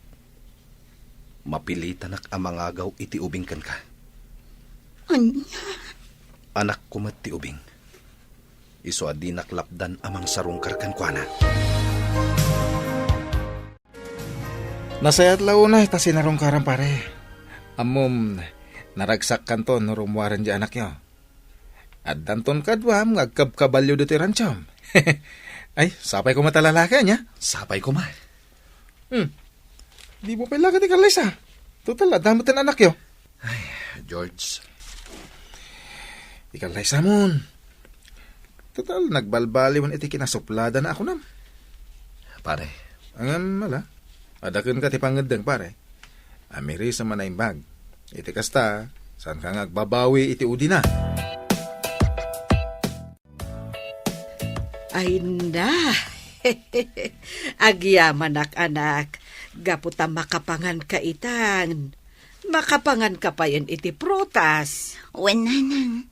mapilitanak a mangagaw iti ubing kenka. Ania? Anakko met ti ubing. Isu a dinak lapdan a mangsarungkar kenkuana. Nasayaat la unay ta sinarungkaram, pare. Ammom, naragsakkanto no rummuaren diay anakyo. Addanton kaduam nga agkabkabalio ditoy ranchom. Ay, sapay koma ta lalaki, ania? Sapay koma. Hmm. Dimo pay laeng ikallaysa. Total, adda met ti anakyo. Ay, George. Ikallaysamon. Total, nagbalbaliwen iti kinasupladana a kunam. Pare. Ngem ala, adda kenka ti pangngeddeng, pare. Amirisem a naimbag. Iti kasta, saanka nga agbabawi iti udina. Ay na. Agyamanak, anak, gapu ta makapanganka itan. Makapanganka payen iti prutas. Wen, nanang,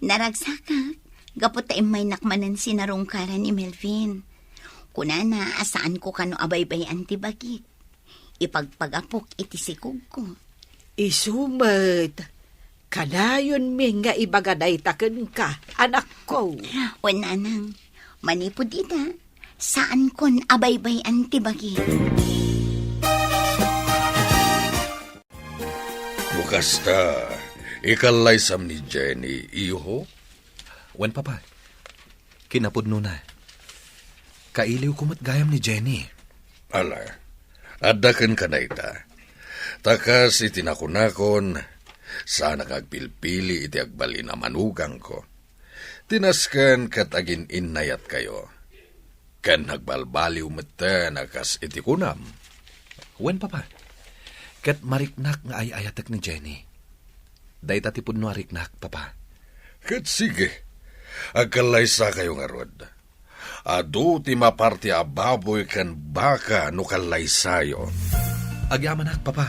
naragsakak, gapu ta immaynak manen sinarungkaran ni Melvin. Kunana a saanko kano a baybay-an ti bagik. Ipagpagapok iti sikogko. Isu met, kanayonmi nga ibaga dayta kenka, anakko. Wen, nanang, manipud ita, saankon a baybay-an ti bagik. No kasta, ikallaysam ni Jenny, iho? Wen, Papa. Kinapudnona, kailiwko met gayam ni Jenny. Ala, adda kenka dayta. Ta kas iti nakunakon, saanak nga agpilpili iti agbalin a manugangko. Ti nasken ket agin-innayatkayo. Ken nagbalbaliw metten a kas iti kunam. Wen, Papa. Ket mariknak nga ay-ayatek ni Jenny. Dayta ti pudno a riknak, Papa. Ket sige, agkallaysakayo ngarud. Adu ti maparti a baboy ken baka no kallaysayo. Agyamanak, Papa.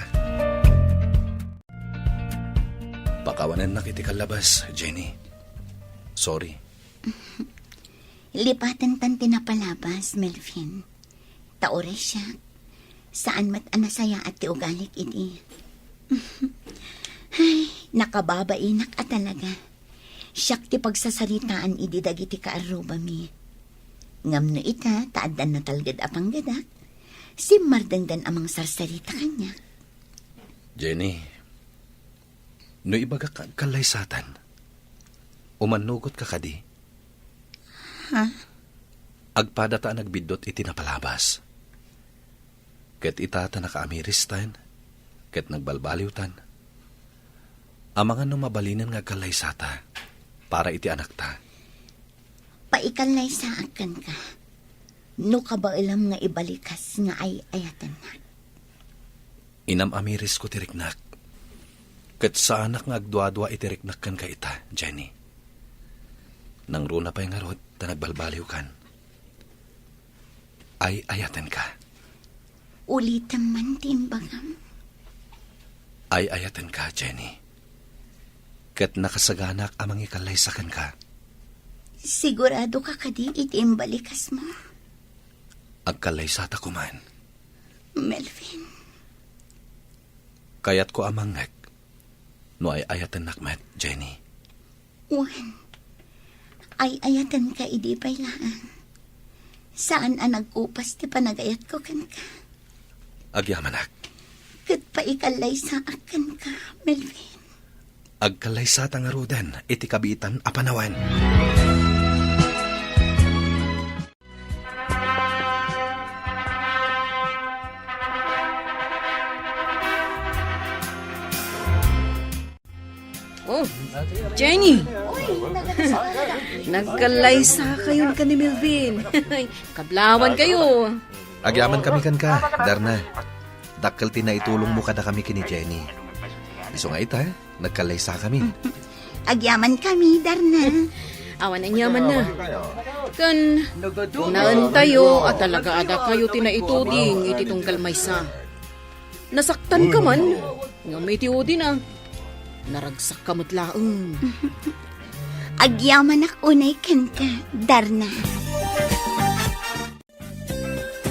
Pakawanennak iti kallabas, Jenny. Sorry. Lipatentan ti napalabas, Melvin. Ta uray siak, saan met a nasayaat ti ugalik idi. Ay, nakababainak a talaga. Siak ti pagsasaritaan idi dagiti kaarrubami. Ngem no ita ta addan natalged a panggedak, simmardengdan a mangsarsarita kaniak. Jenny, no ibagak nga agkallaysatan, umannugotka kadi? Ha? Agpadata a nagbiddut iti napalabas. Ket ita ta nakaamiristan, ket nagbalbaliwtan. Amangan no mabalinen nga agkallaysata para iti anakta. Paikallaysaak kenka, no kabaelam nga ibalikas nga ay-ayatennak. Inam-amirisko ti riknak, ket saanak nga agduadua iti riknak kenka ita, Jenny. Nangruna pay ngarud ta nagbalbaliwkan. Ay-ayatenka. Ulitem man ti imbagam. Ay-ayatenka, Jenny. Ket nakasaganak a mangikallaysa kenka. Siguradoka kadi iti imbalikasmo? Agkallaysata koman. Melvin. Kayatko a mangngeg no ay-ayatennak met, Jenny. Wen, ay-ayatenka idi pay laeng. Saan a nagkupas ti panagayatko kenka. Agyamanak. Ket paikallaysaak kenka, Melvin. Agkallaysata ngaruden iti kabiitan a panawen. Oh, Jenny! Nagkallaysakayon ken ni Melvin. Kablawankayo. Agyamankami kenka, Darna. Dakkel ti naitulongmo kadakami ken ni Jenny. Isu nga ita, nagkallaysakami. Agyamankami, Darna. Awan aniamanna. Ken naentayo a talaga a dakayo ti naituding iti tunggal maysa. Nasaktanka man, ngem iti udina, naragsakka met laeng. Agyamanak unay kenka, Darna.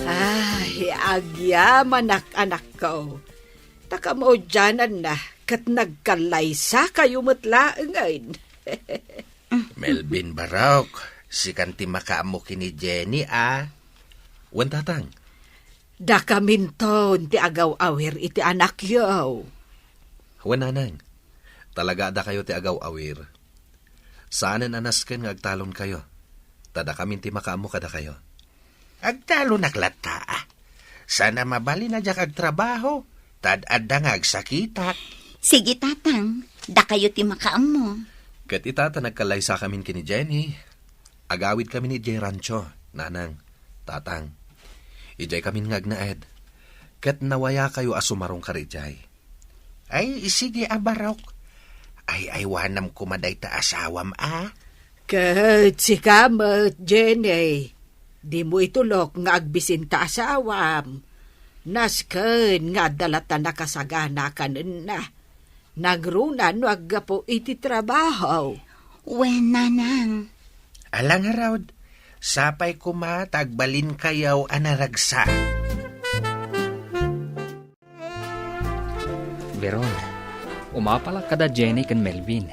Ay, agyamanak, anakko. Ta kamaudiananna, ket nagkallaysakayo met laengen. Melvin Barok, sikan ti makaammo ken ni Jenny, a? Wen, Tatang. Dakaminton ti agaw-awir iti anakyo. Wen, nanang, talaga a dakayo ti agaw-awir. Saanen a nasken nga agtalonkayo, ta dakamin ti makaammo kadakayo. Agtalonak latta. Saan a mabalin a diak agtrabaho, ta ad-adda nga agsakitak. Sige, Tatang. Dakayo ti makaammo. Ket ita ta nagkallaysakamin ken ni Jenny, agawidkamin idiay rancho, Nanang, Tatang. Idiaykamin nga agnaed. Ket nawayakayo a sumarungkar idiay. Ay, sige a barok. Ay-aywanam koma dayta asawam a. Ket sika met, Jenny, dimo itulok nga agbisin ta asawam. Nasken nga adda latta nakasagana kanenna. Nagruna no aggapu iti trabaho. Wen, Nanang. Ala ngarud, sapay koma ta agbalinkayo a naragsak. Veron, umapalak kada Jenny ken Melvin.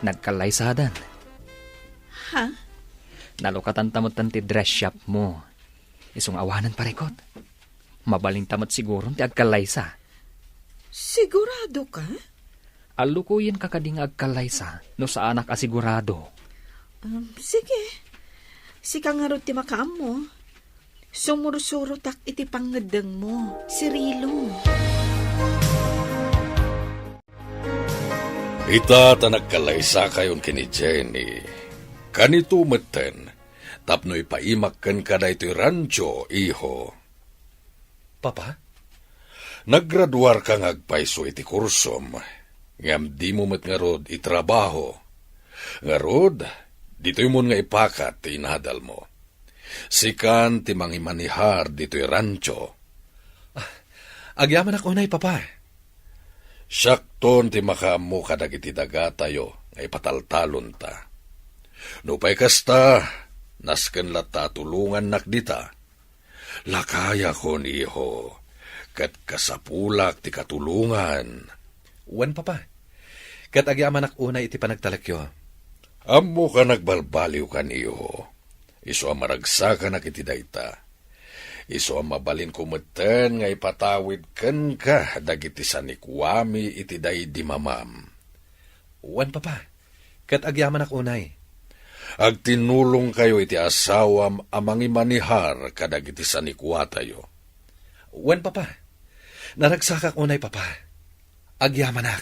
Nagkallaysadan. Ha? Nalukatanta met ti dress shop mo. Isu nga awanen parikot. Mabalinta met siguron ti agkallaysa. Sigurado ka? Allukoyenka kadi nga agkallaysa no saanak a sigurado. Um, sige. Sika ngarud ti makaammo. Sumursurotak iti pangngeddengmo, Cirilo. Ita ta nagkallaysakayon ken ni Jenny. Kanito metten, tapno ipaimak kenka daytoy rancho, iho. Papa? Naggraduarka nga agpayso iti kursom, ngem dimo met ngarud itrabaho. Ngarud, ditoymon nga ipakat ti inadalmo. Sikan ti mangimanihar ditoy rancho. Ah, agyamanak unay, Papa. Siakton ti makaammo kadagiti dagatayo nga ipataltalonta. Nupay kasta, nasken latta a tulongannak dita. Lakayakon, iho, ket kasapulak ti katulongan. Wen, Papa. Ket agyamanak unay iti panagtalekyo. Ammoka nagbalbaliwkan, iho. Isu a maragsakanak iti dayta. Isu a mabalinko metten nga ipatawid kenka dagiti sanikuami iti daydi mamam. Wen, Papa. Ket agyamanak unay. Agtinulongkayo iti asawam a mangimanihar kadagiti sanikuatayo. Wen, Papa. Naragsakak unay, Papa. Agyamanak.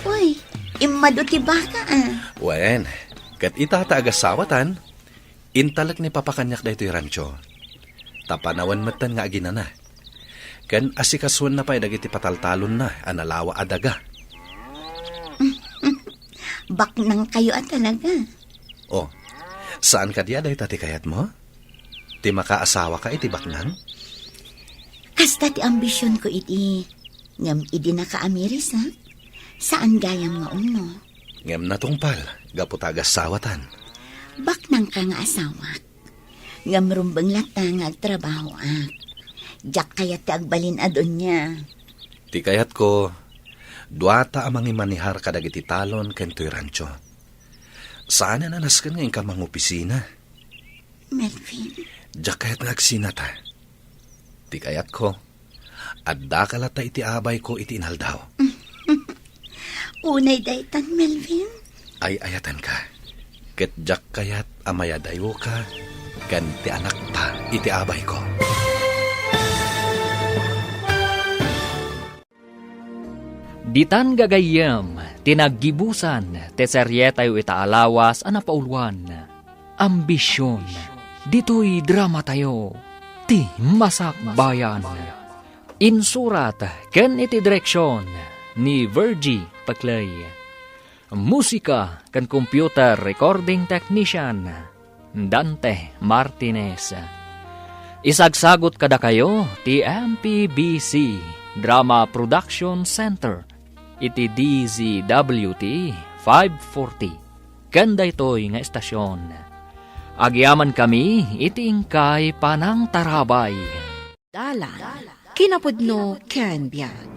Uy, immadu ti baka, ah. Wen, ket ita ta agasawatan, intalek ni Papa kaniak daytoy rancho. Ta panawen metten nga aginana. Ken asikasuenna pay dagiti pataltalonna a nalawa a daga. Baknangkayo a talaga. Oh, saan kadi a dayta ti kayatmo? Ti makaasawaka iti baknang? Kasta ti ambisionko idi, ngem idi nakaamirisak, saan gayam nga umno. Ngem natungpal, gapu ta agasawatan. Baknangka nga asawak. Ngem rumbeng latta nga agtrabahoak. Diak kayat ti agbalin a dunia. Ti kayatko, duata a mangimanihar kadagiti talon ken toy rancho. Saanen a nasken nga inka mangopisina. Melvin. Diak kayat nga agsinata. Ti kayatko, addaka latta iti abayko iti inaldaw. Unay daytan, Melvin. Ay-ayatenka. Ket diak kayat a mayadayoka ken ti anakta iti abayko. Ditan gagayyem ti naggibusan ti serietayo ita a lawas a napauluan, Ambision. Ditoy dramatayo, Ti Masakbayan. Insurat ken iti direksion ni Virgie Peclay. Musika ken computer recording technician, Dante Martinez. Isagsagut kadakayo ti M P B C Drama Production Center iti D Z W T five forty. Ken daytoy nga estasion, agyamankami iti inkay panangtarabay. Dalan, kinapudno ken biag.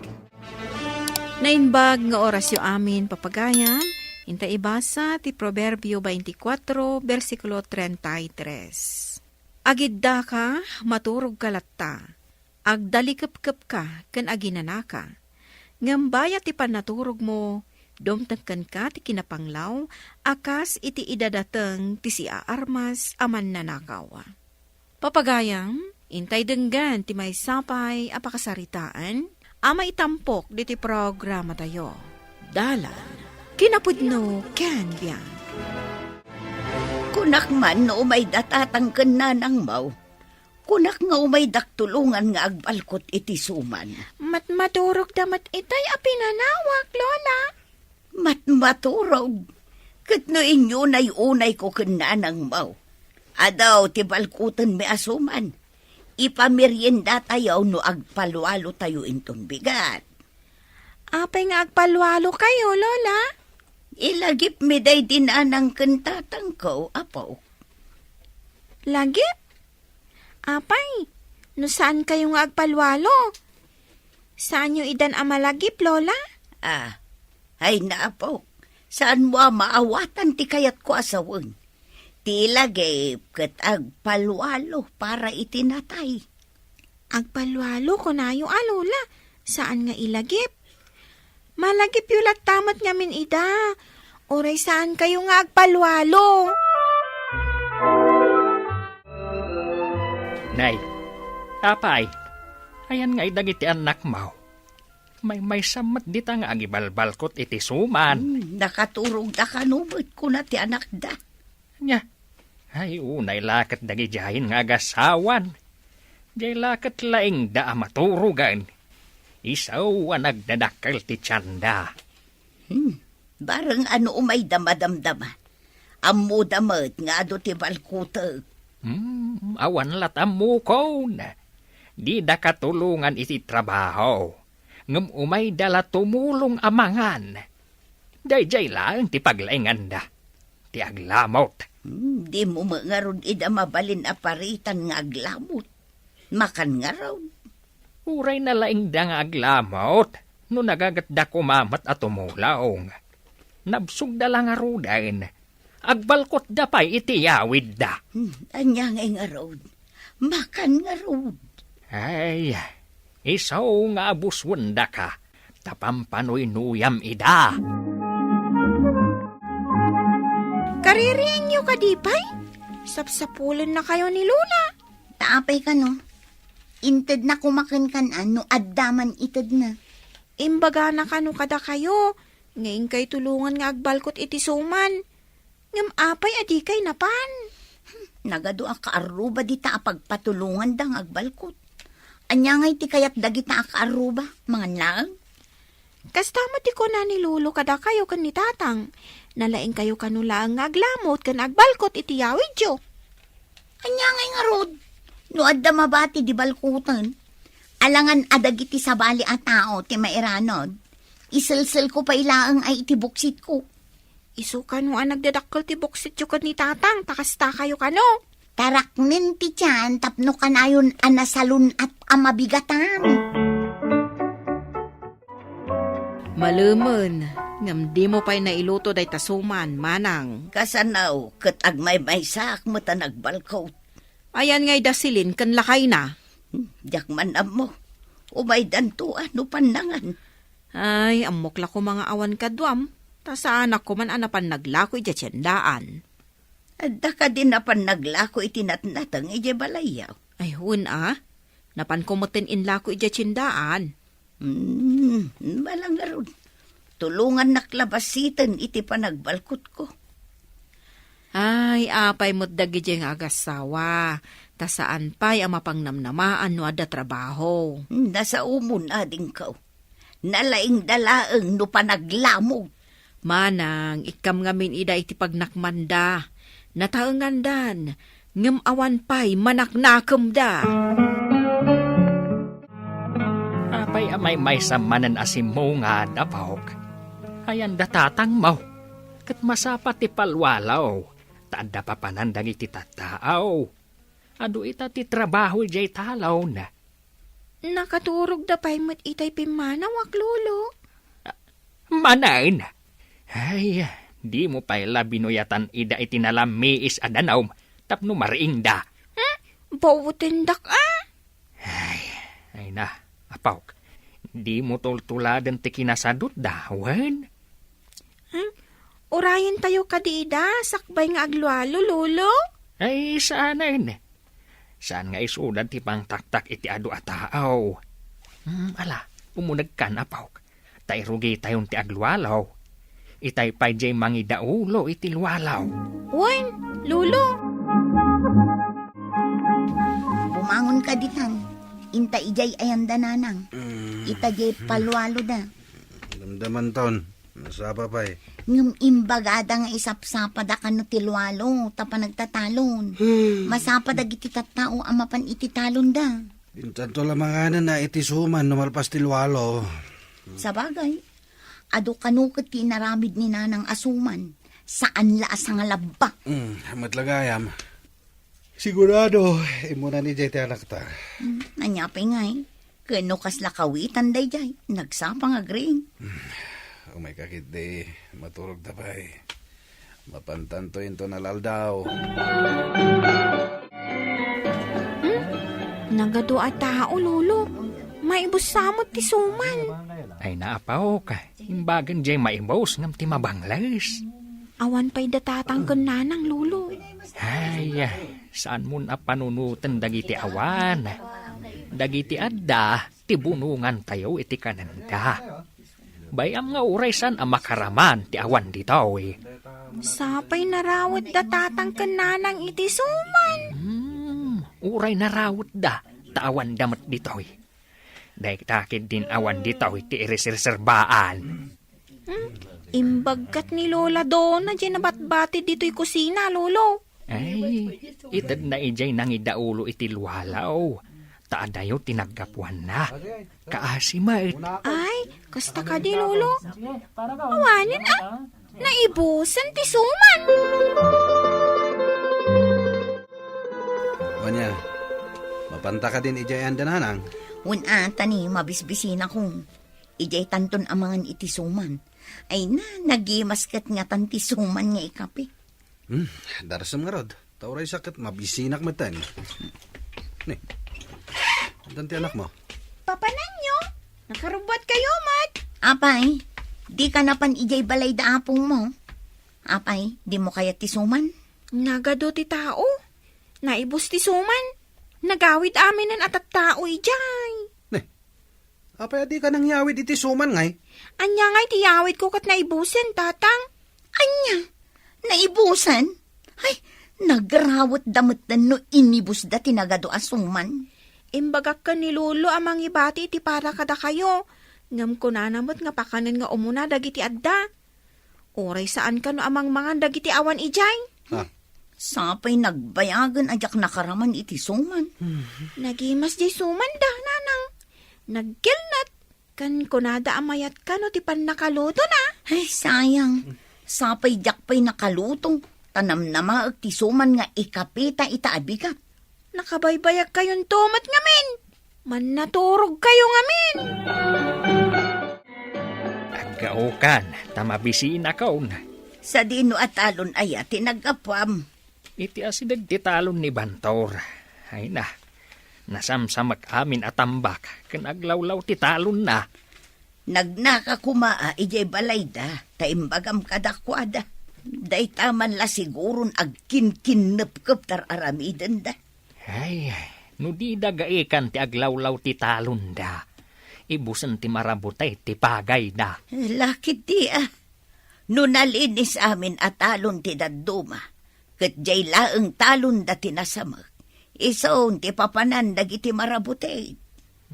Naimbag nga orasyo amin, papagayan, inta ibasa ti Proverbio twenty-four, bersikulo treinta y tres. Agiddaka, maturogka latta. Agdalikepkepka ken aginanaka. Ngem bayat ti pannaturogmo, dumteng kenka ti kinapanglaw a kas iti idadateng ti siaarmas a mannanakaw. Papagayam, intay denggen ti maysa pay a pakasaritaan a maitampok ditoy programatayo. Dalan, kinapudno ken biag. Kunak man no umayda tatang ken nanangmo. Kunak nga umaydak tulongan nga agbalkot iti suman. Matmaturogda met itay a pinanawak, Lola. Matmaturog. Ket no inyunay-unayko ken nanangmo, adu ti balkotenmi a suman. Ipameriendatayo no agpalwalotayo inton bigat. Apay nga agpalwalokayo, Lola? Ilagipmi daydi nanang ken tatangko, apo. Lagip? Apay, no saankayo nga agpalwalo, saanyo idan a malagip, Lola? Ah, ay, apo, saanmo a maawatan ti kayatko a sawen. Ti ilagip ket agpalwalo para iti natay. Agpalwalo, kunayo a, Lola. Saan nga ilagip? Malagipyo latta met ngamin ida. Uray saankayo nga agpalwalo. Nay, apay, ayan ngay dagiti annakmo? Maymaysa met dita nga agibalbalkot iti suman. Hmm, nakaturogda kano met, kuna ti anakda. Nya, ay, unay la ket dagidiayen nga agasawan. Diay la ket laingda a maturogen. Isu a nagdadakkel ti tianda. Hmm, bareng no umayda madamdama. Ammoda met nga adu ti balkotek. Hmm, awan la tammukon. Dida katulongan iti trabaho. Ngem umayda la tumulong a mangan. Daydiay laeng ti paglainganda, ti aglamut. Hmm, dimo met ngarud ida mabalin a paritan nga aglamut. Makan ngarud. Uray nalaingda nga aglamut, no nagagetda koma met a tumulong. Nabsogda la ngaruden. Agbalkotda pay iti yawidda. Hmm, ania ngay ngarud? Makan ngarud. Ay, isu nga abuswendaka, ta pampanuynuyam ida. Kaririingyo kadi pay? Sapsapulennakayo ni Lola. Ta apay kano? Intedna koma kenka no adda man itedna. Imbagana kano kadakayo nga inkay tulongan nga agbalkot iti suman. Ngem apay a dikay napan? Nagadu a kaarruba dita a pagpatulonganda nga agbalkot. Ania ngay ti kayat dagita a kaarruba? Mangan laeng? Kasta met ti kuna ni Lolo kadakayo ken ni Tatang. Nalaingkayo kano laeng nga aglamut ken agbalkot iti yawidyo. Ania ngay ngarud? No adda mabati di balkoten, alangan a dagiti sabali a tao ti mairanod, iselselko pay laeng ay iti buksitko. Isu kano a nagdadakkel ti buksityo ken ni Tatang, ta kastakayo kano. Taraknen ti tian tapno kanayon a nasalun-at a mabigatan. Malemen, ngem dimo pay nailuto dayta suman, manang. Kasano, ket agmaymaysaak met a nagbalkot. Ayan ngay da Celine ken lakayna? Hmm, diak man ammo. Umaydanto a no pannangan. Ay, ammok la koma nga awan kaduam, ta saanak koman a napan naglako idiay tiendaan. Adda kadi napan naglako iti natnateng idiay balayyo? Ay, wen a. Napanko metten inlako idiay tiendaan. Hmm, malangarud. Tulongannak la basiten iti panagbalkotko. Ay, apay met dagidiay nga agassawa, ta saan pay a mapangnamnamaan no adda trabaho. Hmm, nasaomon, adingko. Nalaingda laeng no panaglamut. Manang, ikkam ngamin ida iti pagnakmanda. Nataengandan, ngem awan pay manaknakemda. Apay a maymaysa manen a simmungad, apok? Ayan da tatangmo, ket masapa ti palwalo, ta adda papanan dagiti tattao. Adu ita ti trabaho idiay talon. Nakaturogda pay met itay pimmanaw, Lolo. Manen! Ay, dimo pay la binuyatan ida iti nalammiis a danum tapno mariingda. Hmm? Bawatendak a. Ay, ay na, apok. Dimo tultuladen ti kinasadutda, wen? Hmm? Urayentayo kadi ida, sakbay nga aglualo, Lolo? Ay, saanen. Saan nga isuda ti pangtaktak iti adu a tao. Hmm, ala, umunegkan, apok. Ta irugitayon ti aglualo. Itay pay diay mangidaulo iti lualo. Wen, Lolo. Bumangon ka ditan. Inta idiay ayanda nanang. Mm. Ita diay palualoda. Damdamanton. Nasapa pay. Ngem imbagada nga isapsapada kano ti lualo, ta panagtatalon. Hmm. Masapa dagiti tattao a mapan iti talonda. Intanto la manganen a iti suman no malpas ti lualo. Sabagay, adu kano ket ti inaramid ni Nanang a suman, saan la a sangalabba. Hmm, met la gayam. Sigurado, immuna ni jay ti anakta. Hmm, ania pay ngay? Ken no kasla kawitan daydiay, nagsapa nga agriing. Hmm, umayka ketdi, maturogta pay. Mapantanto inton alaldaw. Hmm? Nagadu a tao, Lolo. Maibus sa met ti suman. Ay, naapawka. Imbagen jay maibus ngem ti mabangles. Awan pay da tatang ken nanang, Lolo. Ay, saanmon a panunoten dagiti awan. Dagiti adda, ti bunongantayo iti kanenda. Bay-am nga uray saan a makaraman ti awan ditoy. Sapay narawetda tatang ken nanang iti suman. Hmm, uray narawetda, ta awanda met ditoy. Dayta ketdin awan ditoy ti ireserserbaan. Hmm? Imbagkat ni Lola Dona diay nabatbati ditoy kusina, Lolo. Ay, itedna idiay nangidaulo iti lualo. Ta adayo ti naggapuanna. Kaasi met. Ay, kasta kadi, Lolo. Awanen, a? Naibusen ti suman. Ania, mapanta kadin idiay anda nanang? Wen a, ta ni, mabisbisinakon. Idiay tanton amangan iti suman. Ay na, nagimas ket ngatan ti suman nga ikapi. Hmm, darsem ngarud. Ta uray sa ket mabisinak metten. Ni, addan ti anakmo? Papananyo? Nakarubbuat kayo met. Apay, di ka napan idiay balay da apongmo? Apay, dimo kayat ti suman? Nagadu ti tao. Naibus ti suman. Nagawid aminen a tattao idiay. Ni, apay a dika nangyawid iti suman ngay? Ania ngay ti yawidko ket naibusen, Tatang? Ania? Naibusen? Ay, nagrawetda metten no inibusda ti nagadu a suman. Imbagak ken ni Lolo a mangibati iti para kadakayo, ngem kunana met nga pakanen nga umuna dagiti adda. Uray saan kano a mangmangan dagiti awan idiay. Ha? Sapay nagbayagen a diak nakaraman iti suman. Nagimas diay suman da, nanang. Nagkelnet. Ken kunada a mayat kano ti pannakalutona. Ay, sayang. Sapay diak pay nakaluto. Ta namnamaek ti suman nga ikapita ita a bigat. Nakabaybayag kayonto met ngamin. Mannaturog kayo ngamin. Aggaokan, ta mabisinakon. Sadino a talon aya ti naggapuam? Iti asideg ti talon ni Bantor. Ay na, nasamsamek amin a tambak ken aglawlaw ti talonna. Nagnaka koma a idiay balayda, ta imbagam kadakuada. Dayta man la siguron agkinkinnepkep tar-aramidenda. Ay, no dida gaikan ti aglawlaw ti talonda, ibusen ti marabutay ti pagayda. Lakit ti a. No nalinis amin a talon ti dadduma, ket diay laeng talonda ti nasamek, isun ti papanan dagiti marabutay.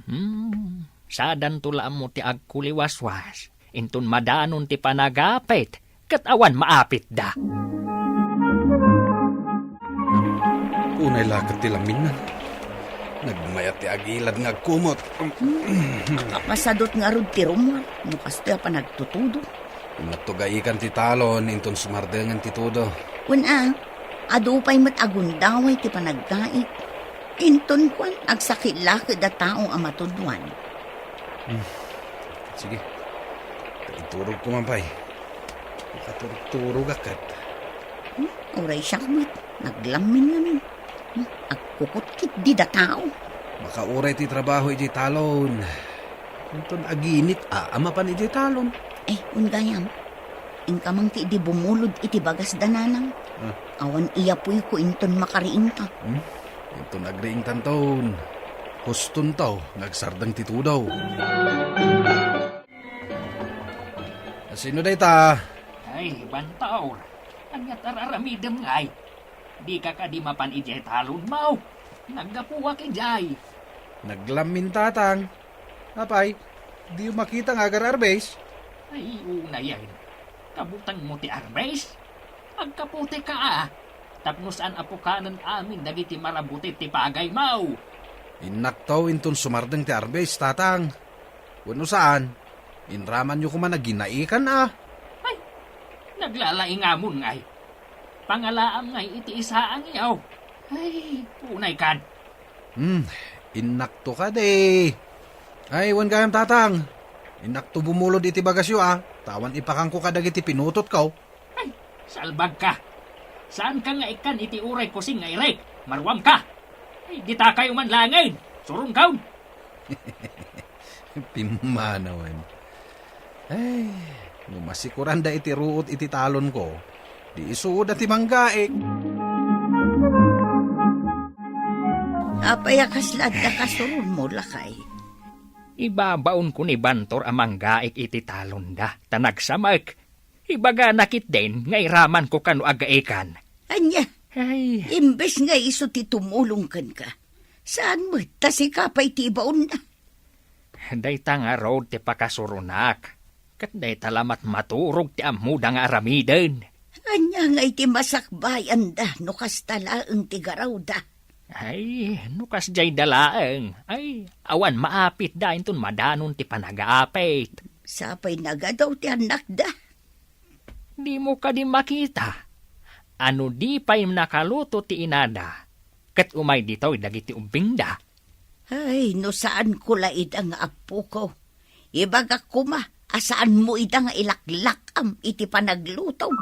Hmm, sadanto la ammo ti agkuliwaswas, inton madanon ti panagapit, ket awan maapitda. Unay la ket ti laminnan. Nagmayat ti agilad nga agkumot. Nakapasadot ngarud ti rummuar, no kastoy a panagtutudo. Natugaikan ti talon inton sumardengen ti tudo. Wen a, adu pay met a gundaway ti panagkait. Inton kuan, agsakit la ket da tao a matuduan. Hmm. Sige. Iturogko man pay. Makaturog-turogak ket. Hmm? Uray siak met, naglammin ngamin. Agkukut ketdi datao. Makauray ti trabaho idiay talon. Inton aginit a, a mapan idiay talon. Ay, wen gayam. Inka man ketdi bumulod iti bagas da nanang. Ah. Awan iyapuyko inton makariingta. Hmm? Inton agriingtanton, hustonto nga agsardeng ti tudo. Sino dayta? Ay, Bantor. Ania ti ar-aramidem ngay? Dika kadi mapan idiay talonmo? Naggapuak idiay. Naglamin, Tatang. Apay, diyo makita nga agar-arbes? Ay, unayen. Kabutengmo ti arbes? Agkaputek ka, a. Tapno saan a pukanen amin dagiti marabutit ti pagaymo. Innakto inton sumardeng ti arbes, Tatang. Wenno saan, inramanyo koma nga ginaikan, a. Ay, naglalaingamon ngay. Pangalaam ngay iti isaangyo. Ay, unay kad. Hmm, innakto kadi. Ay, wen gayam, Tatang. Innakto bumulod iti bagasyo, a. Ta awan ipakangko kadagiti pinutotko. Ay, salbagka. Saanka nga ikkan iti uray kusing nga irik. Maruamka. Ay, dita kayo man laengen. Suronkaon. Pimmanawen. Ay, no masikuranda iti ruot iti talonko, di isuda ti manggaik. Apay a kasla adda kasuronmo, lakay? Ibabaonko ni Bantor a manggaik iti talonda, ta nagsamek. Ibagana ketdin nga iramanko kano agaikan. Ania? Ay. Imbes nga isu ti tumulong kenka, saan met ta sika pay ti ibaonna? Dayta ngarud ti pakasuronak, ket dayta la met maturog ti ammoda nga aramiden. Ania ngay ti masakbayanda no kasta laeng ti garawda? Ay, no kasdiayda laeng, ay, awan maapitda inton madanon ti panagaapit. Sapay nagadaw ti annakda. Dimo kadi makita a no di pay nakaluto ti inada, ket umay ditoy dagiti ubbingda? Ay, no saanko la ida nga appoko, ibagak koma a saanmo ida nga ilaklak-am iti panaglutom.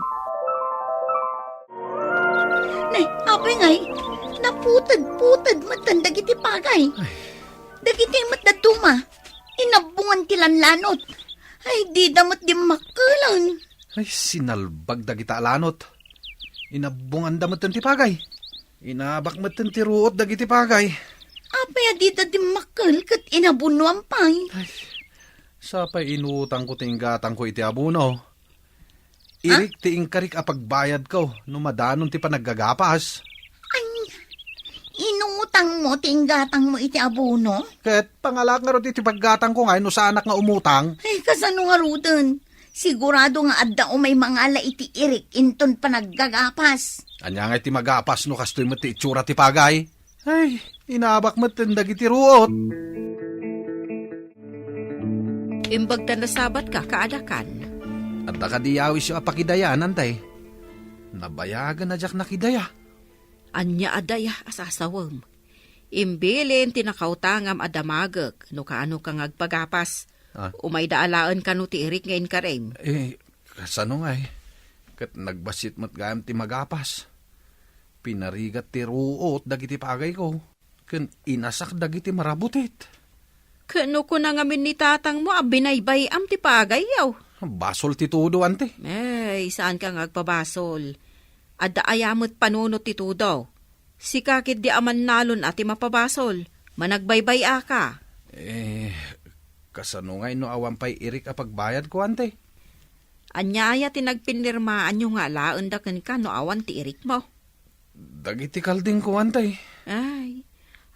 Nay, apay ngay, naputed-puted metten dagiti pagay. Ay. Dagiti met dadduma, inabbongan ti lanlanot. Ay, dida met dimmakkelen. Ay, sinalbag dagita a lanot. Inabbonganda metten ti pagay. Inabak metten ti ruot dagiti pagay. Apay a dida dimmakkel ket inabunoan pay? Ay, sapay inutangko ti inggatangko iti abono. Ah? Irik ti inkarik a pagbayadko no madanon ti panaggagapas. Ania? Inutangmo ti inggatangmo iti abono? Ket pangalaak ngarud iti paggatangko ngay no saanak nga umutang. Ay, kasano ngaruden? Sigurado nga adda umay mangala iti irik inton panaggagapas. Ania ngay ti magapas no kastoy met ti itsura ti pagay? Ay, inabak metten dagiti ruot. Imbag ta nasabatka, kaadakan. Adda kadi yawisyo a pakidayanan, tay? Nabayagen a diak nakidaya. Ania a daya a sasawem? Imbilin ti nakautangam a damagek no kaanoka nga agpagapas. Ah. Umayda alaen kano ti irik nga inkarim. Eh, kasano ngay? Ket nagbassit met gayam ti magapas. Pinarigat ti ruot dagiti pagayko, ken inasak dagiti marabutit. Ket no kuna ngamin ni tatangmo a binaybay-am ti pagayyo? Basol ti tudo, anti. Ay, saanka nga agpabasol. Adda aya met panunot ti tudo. Sika ketdi a mannalon a ti mapabasol. Managbaybay-aka. Eh, kasano ngay no awan pay irik a pagbayadko, anti? Ania aya ti nagpinirmaanyo nga alaenda kenka no awan ti irikmo? Dagiti kaldingko, anti. Ay,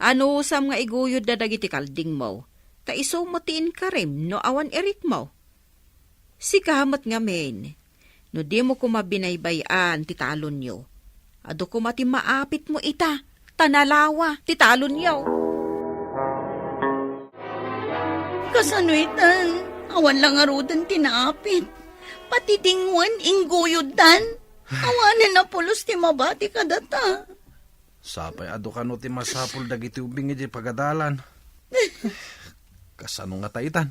anusam nga iguyodda dagiti kaldingmo, ta isu met ti inkarim no awan irikmo. Sika met ngamin, no dimo koma binaybay-an ti talonyo, adu koma ti maapitmo ita, ta nalawa ti talonyo. Kasano itan? Awan la ngaruden ti naapit. Pati dingwen, ingguyoddan. Awanen a pulos ti mabati kadata. Sapay adu kano ti masapul dagiti ubing idiay pagadalan. Kasano ngata itan?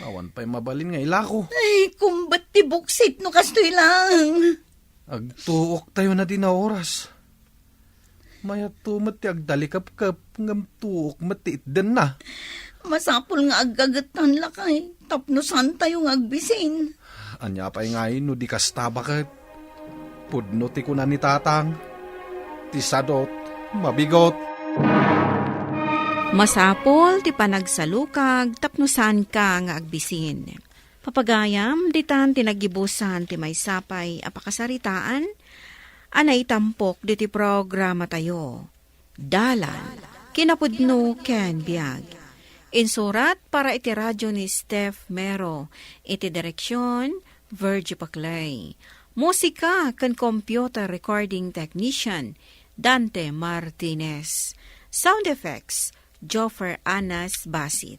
Awan pay mabalin nga ilako. Ay, kumbet ti buksit no kastoy laeng. Agtuok tayo na di na oras. Mayatto met ti agdalikepkep, ngem tuok met ti itdenna. Masapul nga aggagettan lakay, tapno saantayo nga agbisin. Ania pay ngay no di kasta baket? Pudno ti kuna ni Tatang, "Ti sadot, mabigot." Masapul ti panagsalukag tapno saanka nga agbisin. Papagayam, ditan ti naggibusan ti maysa pay a pakasaritaan a naitampok diti programatayo. Dalan, kinapudno ken biag. Insurat para iti radio ni Steph Mero, iti direksyon, Virgie Paclay. Musika ken computer recording technician, Dante Martinez. Sound effects, Joffer Anas Basit.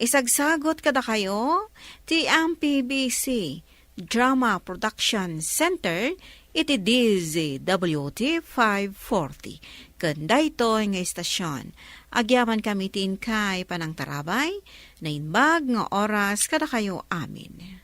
Isagsagot kadakayo ti M P B C Drama Production Center iti D Z W T five forty. Ken daytoy nga istasyon, agyamankami ti inkay panangtarabay, naimbag nga oras kadakayo amin.